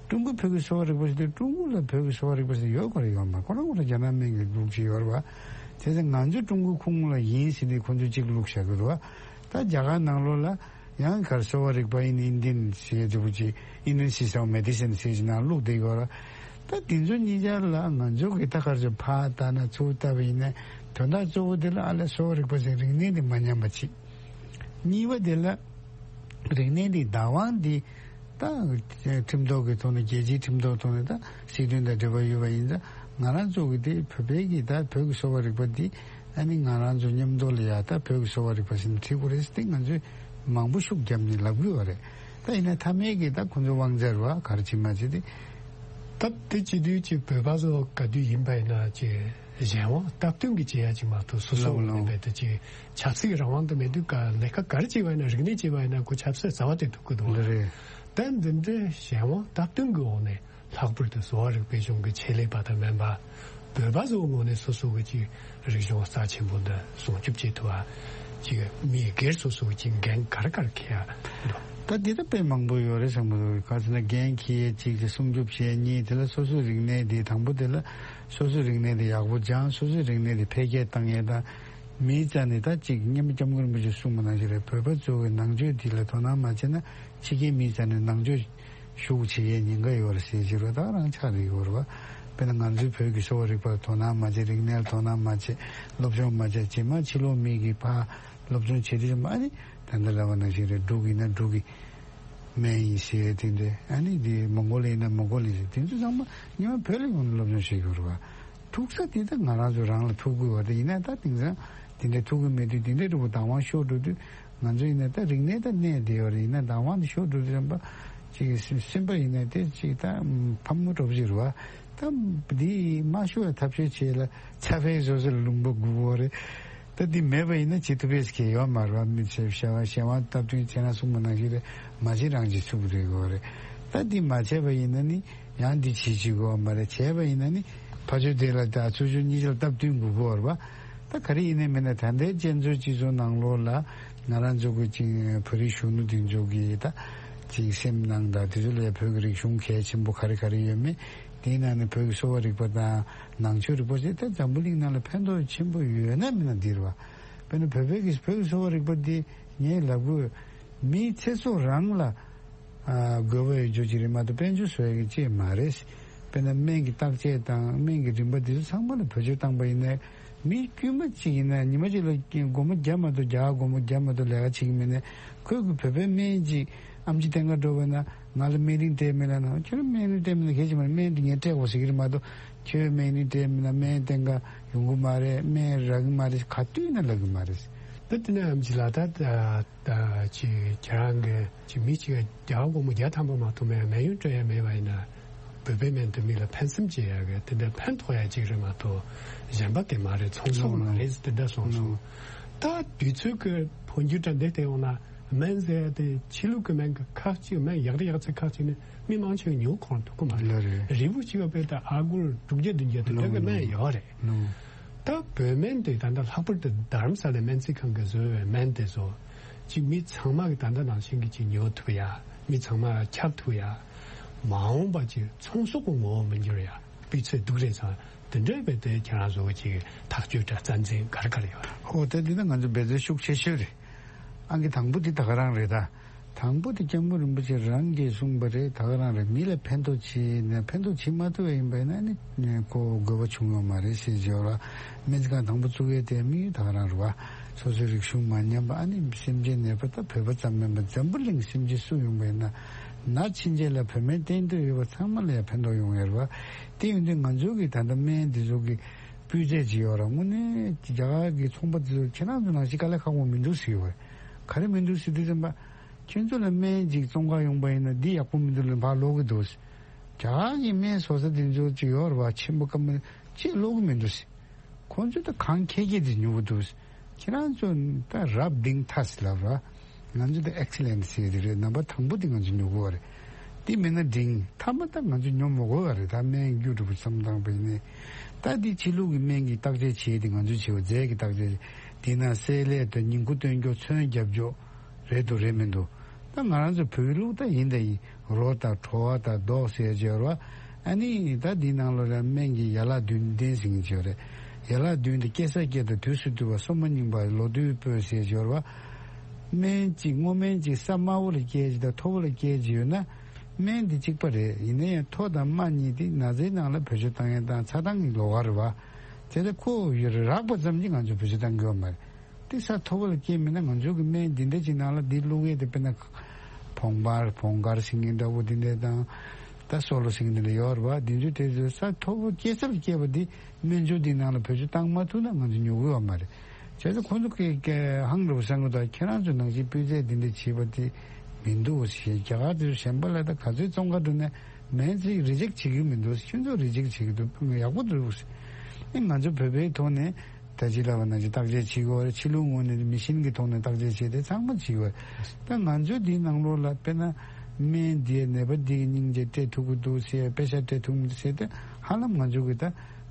ཀྲུང་གོའི་བོད་ཀྱི་གསོ་བ་རིག་པ་ཞེས་དེ་ཀྲུང་གོ་ལ་བོད་ཀྱི་གསོ་བ་རིག་པ་ཞེས་ཡོད་ཁོ་རང་ཡོད་མ་རེད། ཁོ་རང་ཁོ་རང་རྒྱ་ནག་སྨན་གྱི་ལུགས་ཤིག་ཡོད་རེད་པ། དེ་ཚེ་ང་ཚོས་ཀྲུང་གོའི་ཁུངས་ལ་ཡིན་ཟེར་ནས་ཁོ་ཚོས་གཅིག་བླུགས་བཞག་གི་འདུག་པ། ད་རྒྱ་གར་ནང་ལོགས་ལ་ ཡང་གར་གསོ་བ་རིག་པ་ཨིན་ཨིན་ཌི་ཡན་ཟེར་དེ་བུ་ཅིག་ཨིན་ཌི་ཡན་སི་སི་ཊམ་ཨོཕ་མེ་ཌི་སིན་ཟེར་ཅིག་ནང་བླུགས་བསྡད་ཡོད་ར། ད་དེ་ཚོ་གཉིས་ཆར་ལ་ང་ཚོ་གི་ད་གར་ཚོ་ཕར་ལྟ་ན་ཚུར་ལྟ་བ་ཡིན་ན་དོན་དག་གཙོ་བོ་དེ་ལ་ཨ་ལས་གསོ་བ་རིག་པ་ཟེར་རིག་གནས་དེ་མ་ཉམས་པ་བྱེད། གཉིས་པ་དེ་ལ་རིག་གནས་དེ་བདག་དབང་དེ་ད་ཁྲིམས་ཐོག་གི་ཐོག་ནས་རྒྱལ་སྤྱིའི་ཁྲིམས་ཐོག་ཐོག་ནས་ད་སྲིད་དོན་དང་འབྲེལ་བ་ཡོད་པ་ཡིན་ཙང་ང་རང་ཚོ་གི་དེ་བོད་པའི་གི་ད་བོད་ཀྱི་གསོ་བ་རིག་པ་དེ་ཨ་ནི་ང་རང་ཚོ་མཉམ་དུ་ལ་ཡ་ད་བོད་ཀྱི་གསོ་བ་རིག་པ་ཟེར་ནས་བྲིས་དགོས་རེད་ཟེར་ཏེ་ང་ཚོས་མང་པོ་ཤུགས་བརྒྱབ་ནས་ལབ་གི་ཡོད་རེད། ད་ཡིན་ན་མཐའ་མའི་གི་ད་ཁོང་ཚོ་དབང་ཆ་རེད་བ་ག་རེ་བྱེད་མ་བྱེད་དེ། ད་དེ་བྱེད་དུས་ཀྱི་བོད་པ་ཚོ་ག་དུས་ཡིན་པ་ཡིན་ན་ཀྱི་གཞན་དབང་སྟབས་བསྟུན་གྱི་བྱེད་ཡ་ཅིག་མ་གཏོགས་སོ་སོ་ལབ་ལབ། ངོས་ནས་དེ་ཅིག་ཆབ་སྲིད་ཀྱི་རང་དབང་དུ་མེད་དུས་ཀ་ལས་ཀ་ག་རེ་བྱེད་པ་ཡིན་ན་རིག་གནས་བྱེད་པ་ཡིན་ན་ཁོ་ཆབ་སྲིད་རྩ་བ་དེ་ཐུག་གི་འདུག་ལ་རེད། ད་འདི་འདྲའི་གཞན་དབང་སྟབས་བསྟུན་གྱི་འོག་ནས་ལྷག་པར་དུ་གསོ་བ་རིག་པའི་གཞུང་གི་ཆེད་ལས་པ་དང་སྨན་པ། བོད་པ་ཚོའི་ངོས་ནས་སོ་སོ་གི་ཅིག་རིག་གཞུང་རྩ་ཆེན་པོ་འདི་སྲུང་སྐྱོབ་བྱེད་ཐུབ་པ། ཅིག་མི་སྒེར་སོ་སོ་གི་ཅིག་འགན་ག་རེ་ག་རེ་འཁྱེར་ཡ་འདུག་ད་འདི་ལ་དཔེ་མང་པོ་ཡོད་རེད་བསམ་གི་འདུག་ག་ཟེར་ན་འགན་འཁྱེར་ཡས་གཅིག་དེ་སྲུང་སྐྱོབ་བྱེད་ཡས་གཉིས་དེ་ལ་སོ་སོའི་རིག་གནས་དེ་དང་པོ་དེ་ལ་སོ་སོའི་རིག་གནས་དེ་ཡག་པོ་སྦྱང་སོ་སོའི་རིག་གནས་དེ་འཕེལ་རྒྱས་བཏང་ཡས་དང་། མིའི་རྩ་ནས་ད་གཅིག་སྔོན་མ་སྐྱབས་མགོན་རིན་པོ་ཆེས་གསུངས་པ་ནང་བཞིན་རེད། བོད་པ་ཚོ་གི་ནང་ཆོས་འདི་ལ་དོ་སྣང་མ་བྱས་ན་ཕྱི་རྒྱལ་མིའི་རྩ་ནས་ནང་ཆོས་ཞུགས་བྱེད་ཡས་ཉེན་ཁ་ཡོད་རེད་ཟེར་གྱི་རེད། ད་རང་ཆགས་རེད་ཡོད་རེད་བ། དཔེར་ན་ང་ཚོའི་བོད་ཀྱི་གསོ་བ་རིག་པར་དོ་སྣང་མ་བྱས་རིག་གནས་ལ་དོ་སྣང་མ་བྱས་སློབ་སྦྱོང་མ་བྱས་རྗེས་མ་ཕྱི་ལོགས་མི་གིས་ཕར་སློབ་སྦྱོང་བྱེད་དུས་ཙམ་པ་ཨ་ནི་ད་ལྟ་ལབ་པ་ནང་བཞིན་རེད། འབྲུག་ཡིན་ན་འབྲུག་གི་སྨན་ཡིན་ཟེར་དེ་འདྲ་ཨ་ནི་དེ་མོང་གོ་ལི་ཡིན་ན་མོང་གོ་ལི་ཟེར་དེ་ཚོ་ཚང་མ་སྔོན་མ་བོད་ལ་ཡོང་ནས་སློབ་སྦྱོང་བྱེད་དགོས་རེད་བ། ཐུག་ས་དེ་ད་ང་རང་ཚོ་རང་ལ་ཐུག་དགོས་བ་དེ་ཡིན་ན་ད་དེང་སང་དེ་འདྲ་ཐུག་གི་མེད་དུས་དེ་འདྲ་རུ་བདག་དབང་ཤོར་འགྲོ་དུས་ང་ཚོ་ཡིན་ན་ད་རིག་གནས་ད་གནས་བསྡད་ཡོད་རེད། ཡིན་ན་བདག་དབང་དེ་ཤོར་འགྲོ་དུས་རིམ་པ་ཅིག་སེམས་པ་ཡིན་ན་དེ་ཅིག་ད་ཕམ་མོ་གྲོགས་ཅིག་རུ་བ་ད་དེ་མ་ཤོར་བའི་ཐབས་ཤེས་བྱེད་ལ་ཚ་བའི་བཟོ་ཟེར་ལུང་པ་དགུ་བོ་རེད། ད་འདི་མེད་པ་ཡིན་ན་བྱེད་ཐུབ་པའི་སྐལ་ཡོད་མ་རེད་བ། མི་ཚེ་གཞན་དབང་གཞན་དབང་སྟབས་བསྟུན་བྱས་ན་གསུངས་པ་ནང་བཞིན་རེད། མ་བྱེད་རང་བྱེད་ཚུགས་རེད་གོ་རེད། ད་འདི་མ་བྱས་པ་ཡིན་ན་ནི་ཡང་འདི་བྱེད་བྱེད་དགོས་བ་མ་རེད། བྱས་པ་ཡིན་ན་ནི་ཕ་ཆོས་དེ་ལ་ད་ཚུར་ཕྱོགས་གཉིས་ཆར་སྟབས་བསྟུན་དགོས་གོ་རེད་བ། ད་ག་རེ་ཡིན་ནའི་མིན་ན་ད་ལྟའི་བཙན་བྱོལ་སྤྱི་ཚོགས་ནང་ལོགས་ལ་ང་རང་ཚོ་གི་ཅིག་བོད་རིགས་གཞོན་ནུ་དེ་ཚོ་གི་ད་ཅིག་སེམས་ནང་ད་དེ་ཚོ་ལ་བོད་ཀྱི་རིག་གཞུང་གལ་ཆེན་པོ་ག་རེ་ག་རེ་ཡོད་མེད། དེའི་ནང་ནས་བོད་ཀྱི་གསོ་བ་རིག་པ་དང་ནང་ཆོས་རིག་པ་ཞེས་ད་འཛམ་བུ་གླིང་ནང་ལ་ཕན་ཐོགས་ཆེན་པོ་ཡོད་ན་མིན་ན་འདིར་བ། དཔེར་ན་བོད་བོད་ཀྱི་བོད་ཀྱི་གསོ་བ་རིག་པ་འདི་ངས་ལབ་དགོས། མིའི་ཚེ་སྲོག་རང་ལ་ཨ་དགོས་པ་ཡོད་རྒྱུ་ཅིག་རེད་མ་གཏོགས་དཔལ་འབྱོར་བཟོ་ཡ་གི་ཅིག་མ་རེད། དཔེར་ན་སྨན་གྱི་བརྟག་དཔྱད་དང་སྨན་གྱི་རིན་པ་འདི་ཚོ་ཚང་མ་ལ་བེད་སྤྱོད་བཏང་པ་ཡིན་ན་མི་དཀྱུས་མ་གཅིག་ཡིན་ན་ཉི་མ་གཅིག་ལ་སྒོར་མོ་བརྒྱ་མ་གཏོགས་རྒྱ་གར་སྒོར་མོ་བརྒྱ་མ་གཏོགས་ལས་ཀ་བྱེད་ཀྱི་མེད་ན་ཁོས་ཀྱི་བོད་པའི་སྨན་གཅིག་ཨེམ་ཆི་བསྟེན་ག་འགྲོ་བས་ན་ང་ལ་སྨན་རིན་སྤྲད་མེད་ལབ་ན་ཁྱོད་ལ་སྨན་རིན་སྤྲད་མེད་ན་གལ་ཆེ་མ་རེད། སྨན་དེ་ངས་སྤྲད་དགོས་ཟེར་གྱི་རེད་མ་གཏོགས་ཁྱོད་སྨན་རིན་སྤྲད་མེད་ན་སྨན་བསྟེན་ག་ཡོང་གི་མ་རེད། སྨན་རག་གི་མ་རེད། ག་དུས་ན་ལབ་གི་མ་རེད། ད་དེ་ན་ཨེམ་ཆི་ལ་ད་ད་ཅི་ཁྱེད་རང་གི་ཅི་མི་གཅིག་རྒྱ་སྒོར་མོ་བརྒྱ་ཐམ་པ་མ་ཐོབ་མེད་སྨན་ཡོན་སྤྲོད་ཡ་མེད་པ་ཡིན་ན་བོད་པའི་སྨན་དེ་མི་ལ་ཕན་སེམས་སྐྱེ་ཡ་གི་དེ་འདྲ་ཕན་ཐོགས་ཡ་གཅིག་རེད་མ་གཏོགས་གཞན་པ་དེ་མ་རེད། ཚོང་ཟོག་མ་རེད་དེ་འདྲ་སོང་སོང་། ད་དུས་ཚོད་ཀྱི་འཕོ་འགྱུར་དྲ་འདི་ལྟ་ཡོང་ན། སྨན་ཟེར་ཡ་དེ་ཕྱི་ལུགས་ཀྱི་སྨན་གྱི་ཁག་ཅིག་སྨན་ཡག་རེ་ཡག་ཚད་ཁག་ཅིག་ནི་མི་མང་ཆེ་བས་ཉོ་ཁོང་ཐུབ་ཀྱི་མ་རེད། ལ་རེད། རིལ་བུ་གཅིག་པ་དཔེ་ད་ཨ་སྒོར་དྲུག་བརྒྱ་བདུན་བརྒྱ་དེ་འདྲ་གི་སྨན་ཡོད་རེད། ལོ། ད་བོད་སྨན་དེ་ད་ལྟ་ལྷག་པར་དུ་དྷ་རམ་ས་ལའི་སྨན་རྩིས་ཁང་གིས་བཟོས་པའི་སྨན་དེ་ཚོ་ཅིག་མི་ཚང་མ་གི་ད་ལྟ་ནང་བཞིན་གྱི་ཅིག་ཉོ་ཐུབ་ཡ། མི་ཚང་མ་ཁྱབ་ཐུབ་ཡ། མ་འོངས་པ་ཅིག་ཚོང་ཟོག་གི་ངོ་བོ་མི་འགྱུར་ཡ་སྤུས་ཚད་སྡུག་རེད་ཚང་དེ་འདྲ་བས་དེ་ཁྱེད་རང་ཚོ་གི་ཅིག་ཐག་གཅོད་དྲ་རྩ་འཛིན་ག་རེ་ག་རེ་ཡོད་རེད། ཨོ་ད་འདི་ན་ང་ཚོ་འབད་རྩོལ་ཤུགས་ཆེ་ཤོས་རེད། ཨང་ཀི་དང་པོ་དེ་ད་ག་རང་རེད་ད། དང་པོ་དེ་སྐྱབས་མགོན་རིན་པོ་ཆེ་རང་གིས་གསུངས་པ་རེད། ད་ག་རང་རེད། མི་ལ་ཕན་ཐོགས་བྱེད་ན་ཕན་ཐོགས་བྱེད་མ་ཐུབ་པ་ཡིན་པ་ཡིན་ན་ནི་ཁོ་དགོས་པ་བྱུང་ཡོད་མ་རེད་ཟེར་བརྗོད་ལ། སྨན་རྩིས་ཁང་དང་པོ་བཙུགས་ཡས་དེ་དམིགས་ཡུལ་ད་ག་རང་རེད་བ། སོ་སོའི་རིག་གཞུང་མ་ཉམས་པ་ཨ་ནི་སེམས་ཅན་ནད་པ་ད་བོད་པ་ཙམ་མིན་པ་འཛམ་བུ་གླིང་སེམས་ཅན་སུ་ཡོང་པ་ཡིན་ན་ན་ཕྱིན་ཆད་ལ་བོད་སྨན་བསྟེན་འདོད་ཡོད་པ་ཚང་མ་ལ་ཡང་ཕན་ཐོགས་ཡོང་ཡས་རེད་བ། དེ་ཡིན་དུས་ང་ཚོ་གི་ད་ལྟ་སྨན་འདི་ཚོ་གི་སྤུས་ཚད་ཅིག་ཡོད་ར། དངོས་གནས་རྒྱ་གར་གྱི་ཚོང་པ་དེ་ཚོ་ཁྱེད་རང་ཚོ་ནང་བཞིན་དཀའ་ལས་ཁག་པོ་མི་འདུག་ཟེར་གྱི་ཡོད་རེད། ག་རེ་མི་འདུག་ཟེར་དུས་ཙམ་པ། ཁྱོད་ཚོ་ལ་སྨན་ཅིག་བཙོང་ག་ཡོང་པ་ཡིན་ན་འདི་ཡག་པོ་མི་འདུག་ལབ་ཕར་ལོག་གི་འདུག་རྒྱ་གར་གྱི་སྨན་བཟོ་ས་དེ་ཚོ་ཅིག་ཡོད་རེད་བ། ཆེན་པོ་སྐམ་པོ་ཅིག་ལོག་གི་མི་འདུག་ཟེར། ཁོང་ཚོ་ད་གང་ཁེ་ཁེ་དེ་ཉོ་གི་འདུག་ཁྱེད་རང་ཚོ་ད་རབ་གཏིང་ཐག་ཟེར་ལབ་ར། ང་ཚོ་ད་ཨེག་སི་ལེན་ཟེར་དེ་རེད། རྣམ་པ་དང་པོ་དེ་ང་ཚོ་ཉོ་དགོས་བ་རེད། དེ་མིན་ན་འགྲིག་མཐའ་མ་ད་ང་ཚོ་ཉོ་མི་དགོས་བ་རེད། ད་སྨན་རྒྱུ་འགྲོ་བ་བསམ་བཏང་པ་ཡིན་ནའི། ད་དེ་ཕྱི་ལུགས་ཀྱི་སྨན་གྱི་བརྟག་དཔྱད་བྱེད་དེ་ང་ཚོ་བྱེད་བ་རྫས་ཀྱི་བརྟག་དཔྱད་དེ་ན་བསྲེག་ལས་དང་ཉིང་ཁུ་བཏོན་རྒྱུ་ཚོན་རྒྱབ་རྒྱུ་རེད་འདུག་རེད་མི་འདུག་ད་ང་རང་ཚོ་བོད་ལུགས་ད་ཡིན་ད་ཡིན། རོ་དང་བྲོ་བ་དང་རྡོག་ཟེར་བྱས་ར། ཨ་ནི་ད་འདི་ནང་ལོ་ར་སྨན་གྱི་ཡན་ལག་བདུན་ལྡན་ཟིན་གྱི་བྱས་རེད། ཡན་ལག་བདུན་དེ་སྐྱེ་ས་སྐྱེ་དང་དུས་སུ་བཏུས་པ་སོ་མ་རྙིང་པ་ལོ་དུས་སྤོས་ཟེར་བྱས་ར། སྨན་གཅིག་སྔོ་སྨན་གཅིག་ས་དམར་པོ་ལ་སྐྱེལ་གཅིག་དང་མཐོ་པོ་ལ་སྐྱེལ་གཅིག་ཡོད་ན། སྨན་འདི་གཅིག་པ་རེད། ཡིན་ན་ཡང་མཐོ་དང་དམའ་གཉིས་དེ་ན་ཚའི་ནང་ལ་བེད་སྤྱོད་བཏང་ཡས་དང་ཚ་གྲང་གི་ལོགས་ཀ་རེད་བ། དེ་ལ་ཁོ་ཡོད་རག་པ་ཙམ་གྱིས་ང་ཚོ་བེད་སྤྱོད་བཏང་གི་ཡོད་མ་རེད། དེ་ས་མཐོ་པོ་ལ་སྐྱེལ་མིན་ན་ང་ཚོ་གི་སྨན་འདི་འདྲ་ཅིག་ནང་ལ་འདི་བླུགས་ཡས་དེ་དཔེར་ན། བོང་བར་བོང་དཀར་ཟེར་མཁན་འདྲ་བོ་འདི་འདྲ་དང་། ད་སོ་ལོ་ཟེར་མཁན་འདི་འདྲ་ཡོད་རེད་བ། འདི་ཚོ་དེ་ཚོ་ས་མཐོ་པོ་སྐྱེལ་ས་ལ་སྐྱེལ་བ་འདི་སྨན་བཅོས་འདི་ནང་ལ་བེད་སྤྱོད་བཏང་མ་ཐུབ་ན་ང་ཚོ་ཉོ་གི་ཡོད་མ་རེད། བྱས་ཙང་ཁོང་ཚོ་གི་ཧང་རུ་སང་གི་ད་ཁྱེད་རང་ཚོ་ནང་བཞིན་སྤུས་ཚད་འདི་འདྲ་བྱེད་པ་དེ་མི་འདུག་ཞེས། རྒྱ་གར་དེ་གཞན་པ་ལ་ད་ག་ཚོད་བཙོང་ག་འགྲོ་ནས་སྨན་ཚིག་རི་ཇེག་བྱེད་ཀྱི་མི་འདུག་ཁྱོད་ཚོ་རི་ཇེག་བྱེད་ཀྱི་འདུག་ཡག་པོ་འདུག་ཨེ་ང་ཚོ་བོད་པའི་ཐོག་ནས་ད་ཅི་ལབ་པ་ནང་བཞིན་བརྟག་དཔྱད་བྱེད་དགོས་རེད། ཕྱི་ལུགས་ངོས་ནས་མི་ཤིན་གྱི་ཐོག་ནས་བརྟག་དཔྱད་བྱས་ཏེ་ཚང་མ་བྱེད་དགོས་རེད། ད་ང་ཚོའི་འདིའི་ནང་ལོགས་ལ་དཔེར་ན་སྨན་འདིའི་ནད་པ་འདི་གི་སྙིང་རྗེ་སྤྲད་ཐུབ་ཀྱི་འདུག་ཟེར། པེ་ཤ་སྤྲད་ཐུབ་ཀྱི་འདུག་ཟེར་ཏེ་ཧ་ལམ་ང་ཚོ་གི་ད་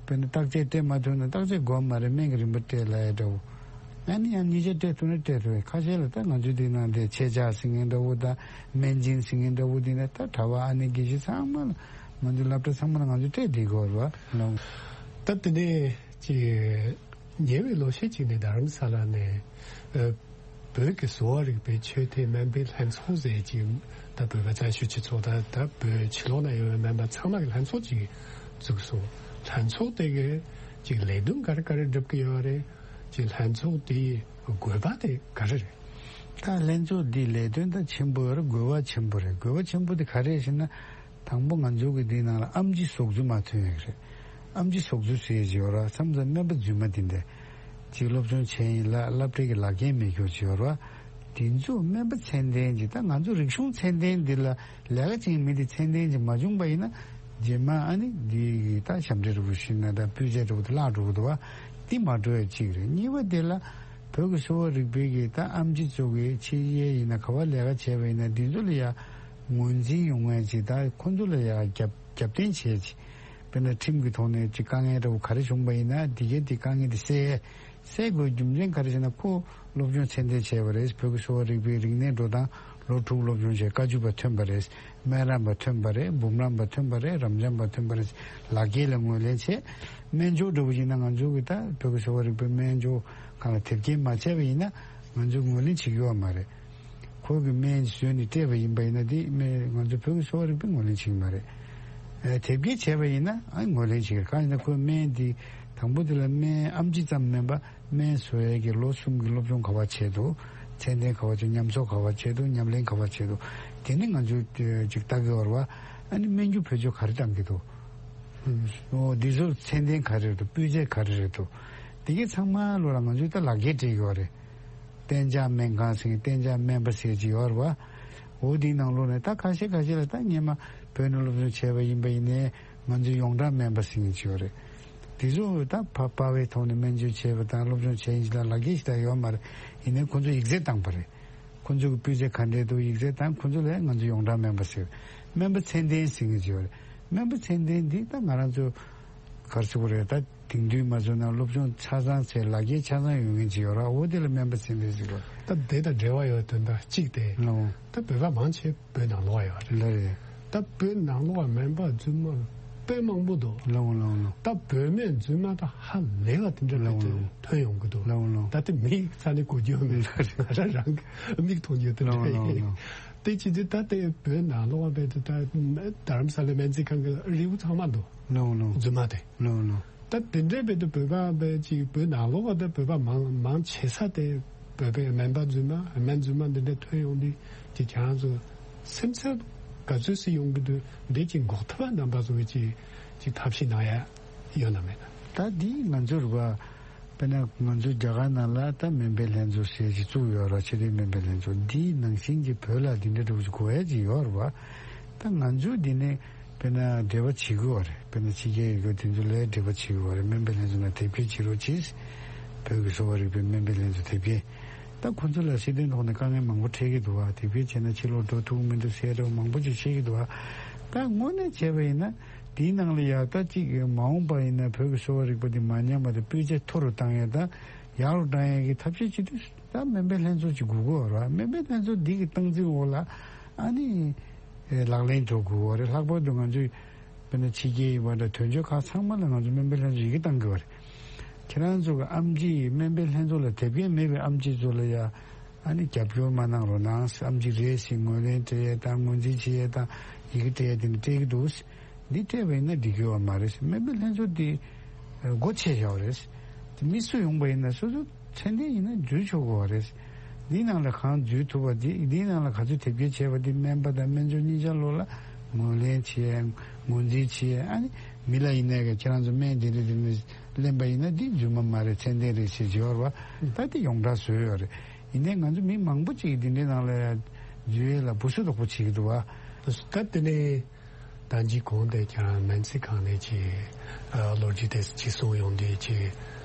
དཔེར་ན་བརྟག་དཔྱད་སྤྲད་མ་ཐུབ་ན་བརྟག་དཔྱད་དགོས་མ་རེད། སྨན་གྱི་རིན་པ་སྤྲད་ལབ་ཡ་འདྲ་བོ། ཨ་ནི་ཡང་ཉིས་བརྒྱ་སྤྲད་ཐུབ་ན་སྤྲད་ཐུབ་རེད། ཁ་ཤས་ལ་ད་ང་ཚོའི་འདི་ནང་དེ་ཆེད་བཅར་ཟེར་མཁན་འདྲ་བོ་དང་སྨན་སྦྱིན་ཟེར་མཁན་འདྲ་བོ་འདི་ནས་ད་གྲྭ་པ་ཨ་ནེ་དགེ་བཤེས་ཚང་མ་ལ་ང་ཚོའི་སློབ་གྲྭ་ཚང་མ་ལ་ང་ཚོས་སྤྲད་བསྡད་དགོས་རེད་བ། ད་དེ་ནས་ཅིག་ཉེ་བའི་ལོ་ཤས་ཅིག་ནས་རྡ་རམ་ས་ལ་ནས་ཨ་བོད་ཀྱི་གསོ་བ་རིག་པའི་ཆོས་དད་སྨན་པའི་ལྷན་ཚོགས་ཟེར་ཅིག་ད་བོད་པ་བཙན་བྱོལ་སྤྱི་ཚོགས་ད་ད་བོད་ཕྱི་ལོགས་ན་ཡོད་པའི་སྨན་པ་ཚང་མ་གི་ལྷན་ཚོགས་ཅིག་བཙུགས་སོང་། ལྷན་ཚོགས་དེ་གི་ཅིག་ལས་དོན་ག་རེ་ག་རེ་སྒྲུབ་ཀྱི་ཡོད་རེད། ཅིག་ལྷན་ཚོགས་དེའི་དགོས་པ་དེ་ག་རེ་རེད། ད་ལྷན་ཚོགས་འདིའི་ལས་དོན་ད་ཆེན་པོ་ཡོད་རེད། དགོས་པ་ཆེན་པོ་རེད། དགོས་པ་ཆེན་པོ་དེ་ག་རེ་རེད་ཟེར་ན། དང་པོ་ང་ཚོ་གི་འདི་ནང་ལ་ཨེམ་ཆི་ཟོག་འཛུགས་མ་ཐོན་ཡོད་རེད། ཨེམ་ཆི་ཟོག་འཛུགས་ཟེར་གྱི་ཡོད་ར། མཚམས་མཚམས་སྨན་པ་རྫུན་མ་འདི་འདྲ་ཅིག་སློབ་སྦྱོང་བྱས་ཡིན་ལ་སློབ་གྲྭའི་གི་ལག་འཁྱེར་མེད་མཁན་ཅིག་ཡོད་ར། དེ་ཚོ་སྨན་པ་ཚད་ལྡན་ཅིག་ད་ང་ཚོ་རིག་གཞུང་ཚད་ལྡན་འདི་ལ་ལས་ཀ་བྱེད་མཁན་མི་འདི་ཚད་ལྡན་ཅིག་མ་བྱུང་པ་ཡིན་ན་རྗེས་མ་ཨ་ནི་འདི་གི་ད་ཞབས་འདྲེན་འདྲ་བོ་ཞུས་ན་ད་སྤུས་ཚད་འདྲ་བོ་དེ་བརླག་འགྲོ་གི་འདུག་བ། འདི་མ་འགྲོ་ཡ་གཅིག་རེད། གཉིས་པ་དེ་ལ་བོད་ཀྱི་གསོ་བ་རིག་པའི་གི་ད་ཨེམ་ཆི་ཚོ་གི་ཕྱི་རྒྱལ་ཡིན་ན་ག་བ་ལས་ཀ་བྱས་པ་ཡིན་ན་འདི་ཚོ་ལ་ཡ་ངོས་འཛིན་ཡོང་ཡ་ཅིག་ད་ཁོ་ཚོ་ལ་ཡ་རྒྱབ་རྒྱབ་རྟེན་བྱས་ཅིག་དཔེར་ན་ཁྲིམས་ཀྱི་ཐོག་ནས་ཅིག་དཀའ་ངལ་འདྲ་བོ་ག་རེ་བྱུང་པ་ཡིན་ན་འདི་གའི་འདི་དཀའ་ངལ་འདི་སེལ་སེལ་དགོས་རྒྱུ་མཚན་ག་རེ་ཟེར་ན་ཁོ་སློབ་སྦྱོང་ཚད་ལྡན་བྱས་པ་རེད། བོད་ཀྱི་གསོ་བ་རིག་པའི་རིག་གནས་འགྲོ་སྟངས་ལོ་དྲུག་སློབ་སྦྱོང་བྱས། བཀའ་བརྒྱུད་པ་ཐོན་པ་རེད། སྨན་རམས་པ་ཐོན་པ་རེད། འབུམ་རམས་པ་ཐོན་པ་རེད། རབ་འབྱམས་པ་ཐོན་པ་རེད། ལག་འཁྱེར་ལ་ངོས་ལེན་བྱས། སྨན་སྦྱོར་འདྲ་བོ་ཡིན་ན་ང་ཚོ་གི་ད་བོད་ཀྱི་གསོ་བ་རིག་པའི་སྨན་སྦྱོར་སྒང་ལ་དེབ་སྐྱེལ་མ་བྱས་པ་ཡིན་ན་ང་ཚོས་ངོས་ལེན་བྱེད་ཀྱི་ཡོད་མ་རེད། ཁོ་གི་སྨན་བཟོས་ནས་སྤྲད་པ་ཡིན་པ་ཡིན་ན་དེ་སྨན་ང་ཚོ་བོད་ཀྱི་གསོ་བ་རིག་པས་ངོས་ལེན་བྱེད་ཀྱི་མ་རེད། ཨ་དེབ་སྐྱེལ་བྱས་པ་ཡིན་ན་ཨ་ངོས་ལེན་བྱེད་ཀྱི་རེད། གང་ཡིན་ན་ཁོའི་སྨན་འདི་དང་པོ་དེ་ལ་སྨན་ཨེམ་ཆི་ཙམ་མིན་པ་སྨན་བཟོ་ཡས་ཀྱི་ལོ་གསུམ་གྱི་སློབ་སྦྱོང་ག་པར་བྱས་འདུག་ཚད་ལྡན་ག་པར་བྱས། ཉམས་གསོ་ག་པར་བྱས་འདུག་ཉམས་ལེན་ག་པར་བྱས་འདུག་དེ་ནི་ང་ཚོས་ཅིག་ལྟ་གི་ཡོད་རེད་བ། ཨ་ནི་སྨན་རྒྱུ་བེད་སྤྱོད་ག་རེ་བཏང་གི་འདུག་ཨོ་འདི་ཚོ་ཚད་ལྡན་ག་རེ་རེད་འདུག་སྤུས་ཚད་ག་རེ་རེད་འདུག་དེ་གའི་ཚང་མ་ལོ་ལ་ང་ཚོས་ད་ལག་འཁྱེར་སྤྲད་ཀྱི་ཡོད་རེད། གཏན་འཇགས་སྨན་ཁང་ཟེར་མཁན་གཏན་འཇགས་སྨན་པ་ཟེར་གྱི་ཡོད་རེད་བ། འོ་དེའི་ནང་ལོགས་ནས་ད་ཁ་ཤས་ཁ་ཤས་ལ་ད་སྔོན་མ་བོད་ནས་སློབ་སྦྱོང་བྱས་པ་ཡིན་པ་ཡིན་ནའི་ང་ཚོའི་ཡོངས་གྲགས་སྨན་པ་ཟེར་མཁན་ཅིག་ཡོད་རེད། དེ་ཚོ་ད་ཕ་པ་བའི་ཐོག་ནས་སྨན་བཅོས་བྱས་པ་དང་སློབ་སྦྱོང་བྱས་ཡིན་ཅིག་ལ་ལག་འཁྱེར་ཞིག་ད་ཡོད་མ་རེད། ཡིན་ནའི་ཁོ་ཚོ་ཡིག་ཚད་བཏང་པ་རེད། ཁོ་ཚོ་གི་སྤུས་ཚད་ག་འདྲས་འདུག་ཡིག་ཚད་བཏང་། ཁོ་ཚོ་ལ་ང་ཚོ་ཡོངས་གྲགས་སྨན་པ་ཟེར། སྨན་པ་ཚད་ལྡན་ཟེར་མཁན་ཅིག་ཡོད་རེད། སྨན་པ་ཚད་ལྡན་འདི་ད་ང་རང་ཚོ་ག་རེ་ཟེར་དགོས་རེད། ད་དེང་དུས་མ་བཟོས་ན་སློབ་སྦྱོང་ཆ་ཚང་བྱས་ལག་འཁྱེར་ཆ་ཚང་ཡོད་མཁན་ཅིག་ཡོད་ར། འོ་དེ་ལ་སྨན་པ་ཚད་ལྡན་ཟེར་གོ། ད་དེ་དང་འབྲེལ་བ་ཡོད་དོན་དག་གཅིག་དེ། ལགས་འོང་། ད་བོད་པ་མང་ཆེ་བོད་ནང་ལོགས་ཡོད་རེད། ལགས་རེད། ད་བོད་ནང་ལོགས་སྨན་པ་རྫུན་མ་དཔེ་མང་པོ་འདུག་ལགས་འོང་། ལགས་འོང་། ལགས། ད་བོད་སྨན་རྫུན་མ་ད་ཧ་ལས་པ་དེ་འདྲ་ལགས་འོང་། ཐོན་ཡོང་གི་འདུག་ལགས་འོང་། ལགས་འོང་། ད་དེ་མིའི་ས་ནས་གོ་རྒྱུ་མེད། ལགས་རེད། ང་རང་རང་གི་མིག་མཐོང་རྒྱུ་དེ་འདྲ་ཡིན། ལགས་འོང་། ལགས་འོང་། དེ་ཅི་འདི་ད་ལྟའི་བོད་ནང་ལོགས་པའི་དེ་ད་རྡ་རམ་ས་ལའི་སྨན་རྩིས་ཁང་གི་རིལ་བུ་ཚང་མ་འདུག་ལགས་འོང་། ལགས་འོང་། རྫུན་མ་དེ། ལགས་འོང་། ལགས་འོང་། ད་དེ་འདྲའི་བོད་དུ་བོད་པ་བས་ཅིག་བོད་ནང་ལོགས་པ་ད་བོད་པ་མང་མང་ཆེ་ས་དེ་བོད་པའི་སྨན་པ་རྫུན་མ་སྨན་རྫུན་མ་འདི་འདྲ་ཐོན་ཡོང་དུས་ཅིག་ཁྱེད་རང་ཚོ་སེམས་འཚབ་ག་ཚོད་སེ་ཡོང་གི་འདུག་འདི་ཅིག་འགོག་ཐབས་རྣམ་པ་ཚོ་གི་ཅིག་ཅིག་ཐབས་ཤེས་གནང་ཡ་ཡོད་ན་མེད་ན། ད་འདི་ང་ཚོར་བ། དཔེར་ན་ང་ཚོ་རྒྱ་གར་ནང་ལ་ད་སྨན་པའི་ལྷན་ཚོགས་ཞེས་ཅིག་བཙུགས་ཡོད་ར། ཆེས་མཐོའི་སྨན་པའི་ལྷན་ཚོགས་འདིའི་ནང་བཞིན་གྱི་བོད་ལ་འདི་འདྲ་འདྲ་བོ་ཅིག་དགོས་ཡ་ཅིག་ཡོད་ར་བ། ད་ང་ཚོ་འདི་ནས་དཔེར་ན་འབྲེལ་བ་བྱེད་དགོས་པ་རེད། དཔེར་ན་ཕྱི་རྒྱལ་ཡོད་དགོས་དེ་ཚོ་ལ་འབྲེལ་བ་བྱེད་དགོས་པ་རེད། སྨན་པའི་ལྷན་ཚོགས་ནང་དེབ་སྐྱེལ་བྱེད་རོགས་གྱིས། བོད་ཀྱི་གསོ་བ་རིག་པའི་སྨན་པའི་ལྷན་ཚོགས་དེབ་སྐྱེལ། ད་ཁོ་ཚོ་ལ་སྲིད་དོན་ཐོག་ནས་དཀའ་ངལ་མང་པོ་འཕྲད་ཀྱི་འདུག་བ། དེབ་སྐྱེལ་བྱས་ན་ཕྱི་ལོགས་འགྲོ་ཐུབ་ཀྱི་མི་འདུག་ཟེར་འདྲ་བོ་མང་པོ་ཅིག་བཤད་ཀྱི་འདུག་བ། ད་དངོས་གནས་བྱས་པ་ཡིན་ན། དེའི་ནང་ལ་ཡང་ད་ཅིག་མ་འོངས་པ་ཡིན་ན་བོད་ཀྱི་གསོ་བ་རིག་པ་འདི་མ་ཉམས་པ་དང་སྤུས་ཚད་མཐོ་རུ་བཏང་ཡས་དང་ཡག་རུ་བཏང་ཡས་ཀྱི་ཐབས་ཤེས་བྱེད་དུས་ད་སྨན་པའི་ལྷན་ཚོགས་ཅིག་དགོས་ཀྱི་ཡོད་རེད། སྨན་པའི་ལྷན་ཚོགས་འདི་གི་སྟངས་འཛིན་འོག་ལ་ཨ་ནི་ལག་ལེན་འགྲོ་དགོས་ཀྱི་ཡོད་རེད། ལྷག་པར་དུ་ང་ཚོས་དཔེར་ན་ཕྱི་རྒྱལ་ཡིན་པ་འདྲ་དོན་གཅོད་ཁག་ཚང་མ་ལ་ང་ཚོ་སྨན་པའི་ལྷན་ཚོགས་ཡི་གེ་བཏང་དགོས་པ་རེད། ཁྱེད་རང་ཚོ་གི་ཨེམ་ཆི་སྨན་པའི་ལྷན་ཚོགས་ལ་དེབ་སྐྱེལ་མེད་པའི་ཨེམ་ཆི་ཚོ་ལ་ཡ་ ཨ་ནི་རྒྱབ་སྐྱོར་མ་གནང་རོགས་གནང་། ཨམ་ཆི་རེད་ཟེར་ངོས་ལེན་སྤྲད་ཡས་དང་ངོས་འཛིན་བྱེད་ཡས་དང་ཡི་གེ་སྤྲད་ཡས་དེ་འདྲ་སྤྲད་ཀྱི་འདུག། འདི་སྤྲད་པ་ཡིན་ན་འགྲིག་གི་ཡོད་མ་རེད། སྨན་པའི་ལྷན་ཚོགས་འདི་སྒོ་ཕྱེ་བཞག་པ་རེད། དེ་མི་སུ་ཡོང་པ་ཡིན་ན་སོ་སོ་མཚན་ལྡན་ཡིན་ན་འཛུལ་ཆོག་གི་ཡོད་རེད། འདིའི་ནང་ལ་གང་འཛུལ་ཐུབ་པ་འདི། འདིའི་ནང་ལ་ག་ཚོད་དེབ་སྐྱེལ་བྱས་པ་འདི་སྨན་པ་དང་སྨན་བཅོས་གཉིས་ཆ་ལོ་ལ་ངོས་ལེན་བྱེད་ཡས་ངོས་འཛིན་བྱེད་ཡས། ཨ་ནི་མི་ལ་ཡིན་ནའི་ཁྱེད་རང་ཚོ་སྨན་འདི་འདྲ་འདི་འདྲ་ལེན་པ་ཡིན་ན་འདི་རྫུན་མ་མ་རེད། མཚན་ལྡན་རེད་ཟེར་བརྗོད་པ་ད་འདི་ཡོངས་གྲགས་བཟོས་ཡོད་རེད། ཡིན་ནའི་ང་ཚོ་མི་མང་པོ་ཅིག་འདི་འདྲའི་ནང་ལ་འཛུལ་ཡས་ལ་སྦུ་སུ་དོག་པོ་བྱེད་ཀྱི་འདུག་བ། ད་དེ་ནས་ད་ཅི་གོང་དེ་ཁྱེད་རང་སྨན་རྩིས་ཁང་ནས་ཅིག་ཨ་ལོ་རྒྱུས་དེ་ཅིག་གསུངས་ཡོང་དུས་ཅིག་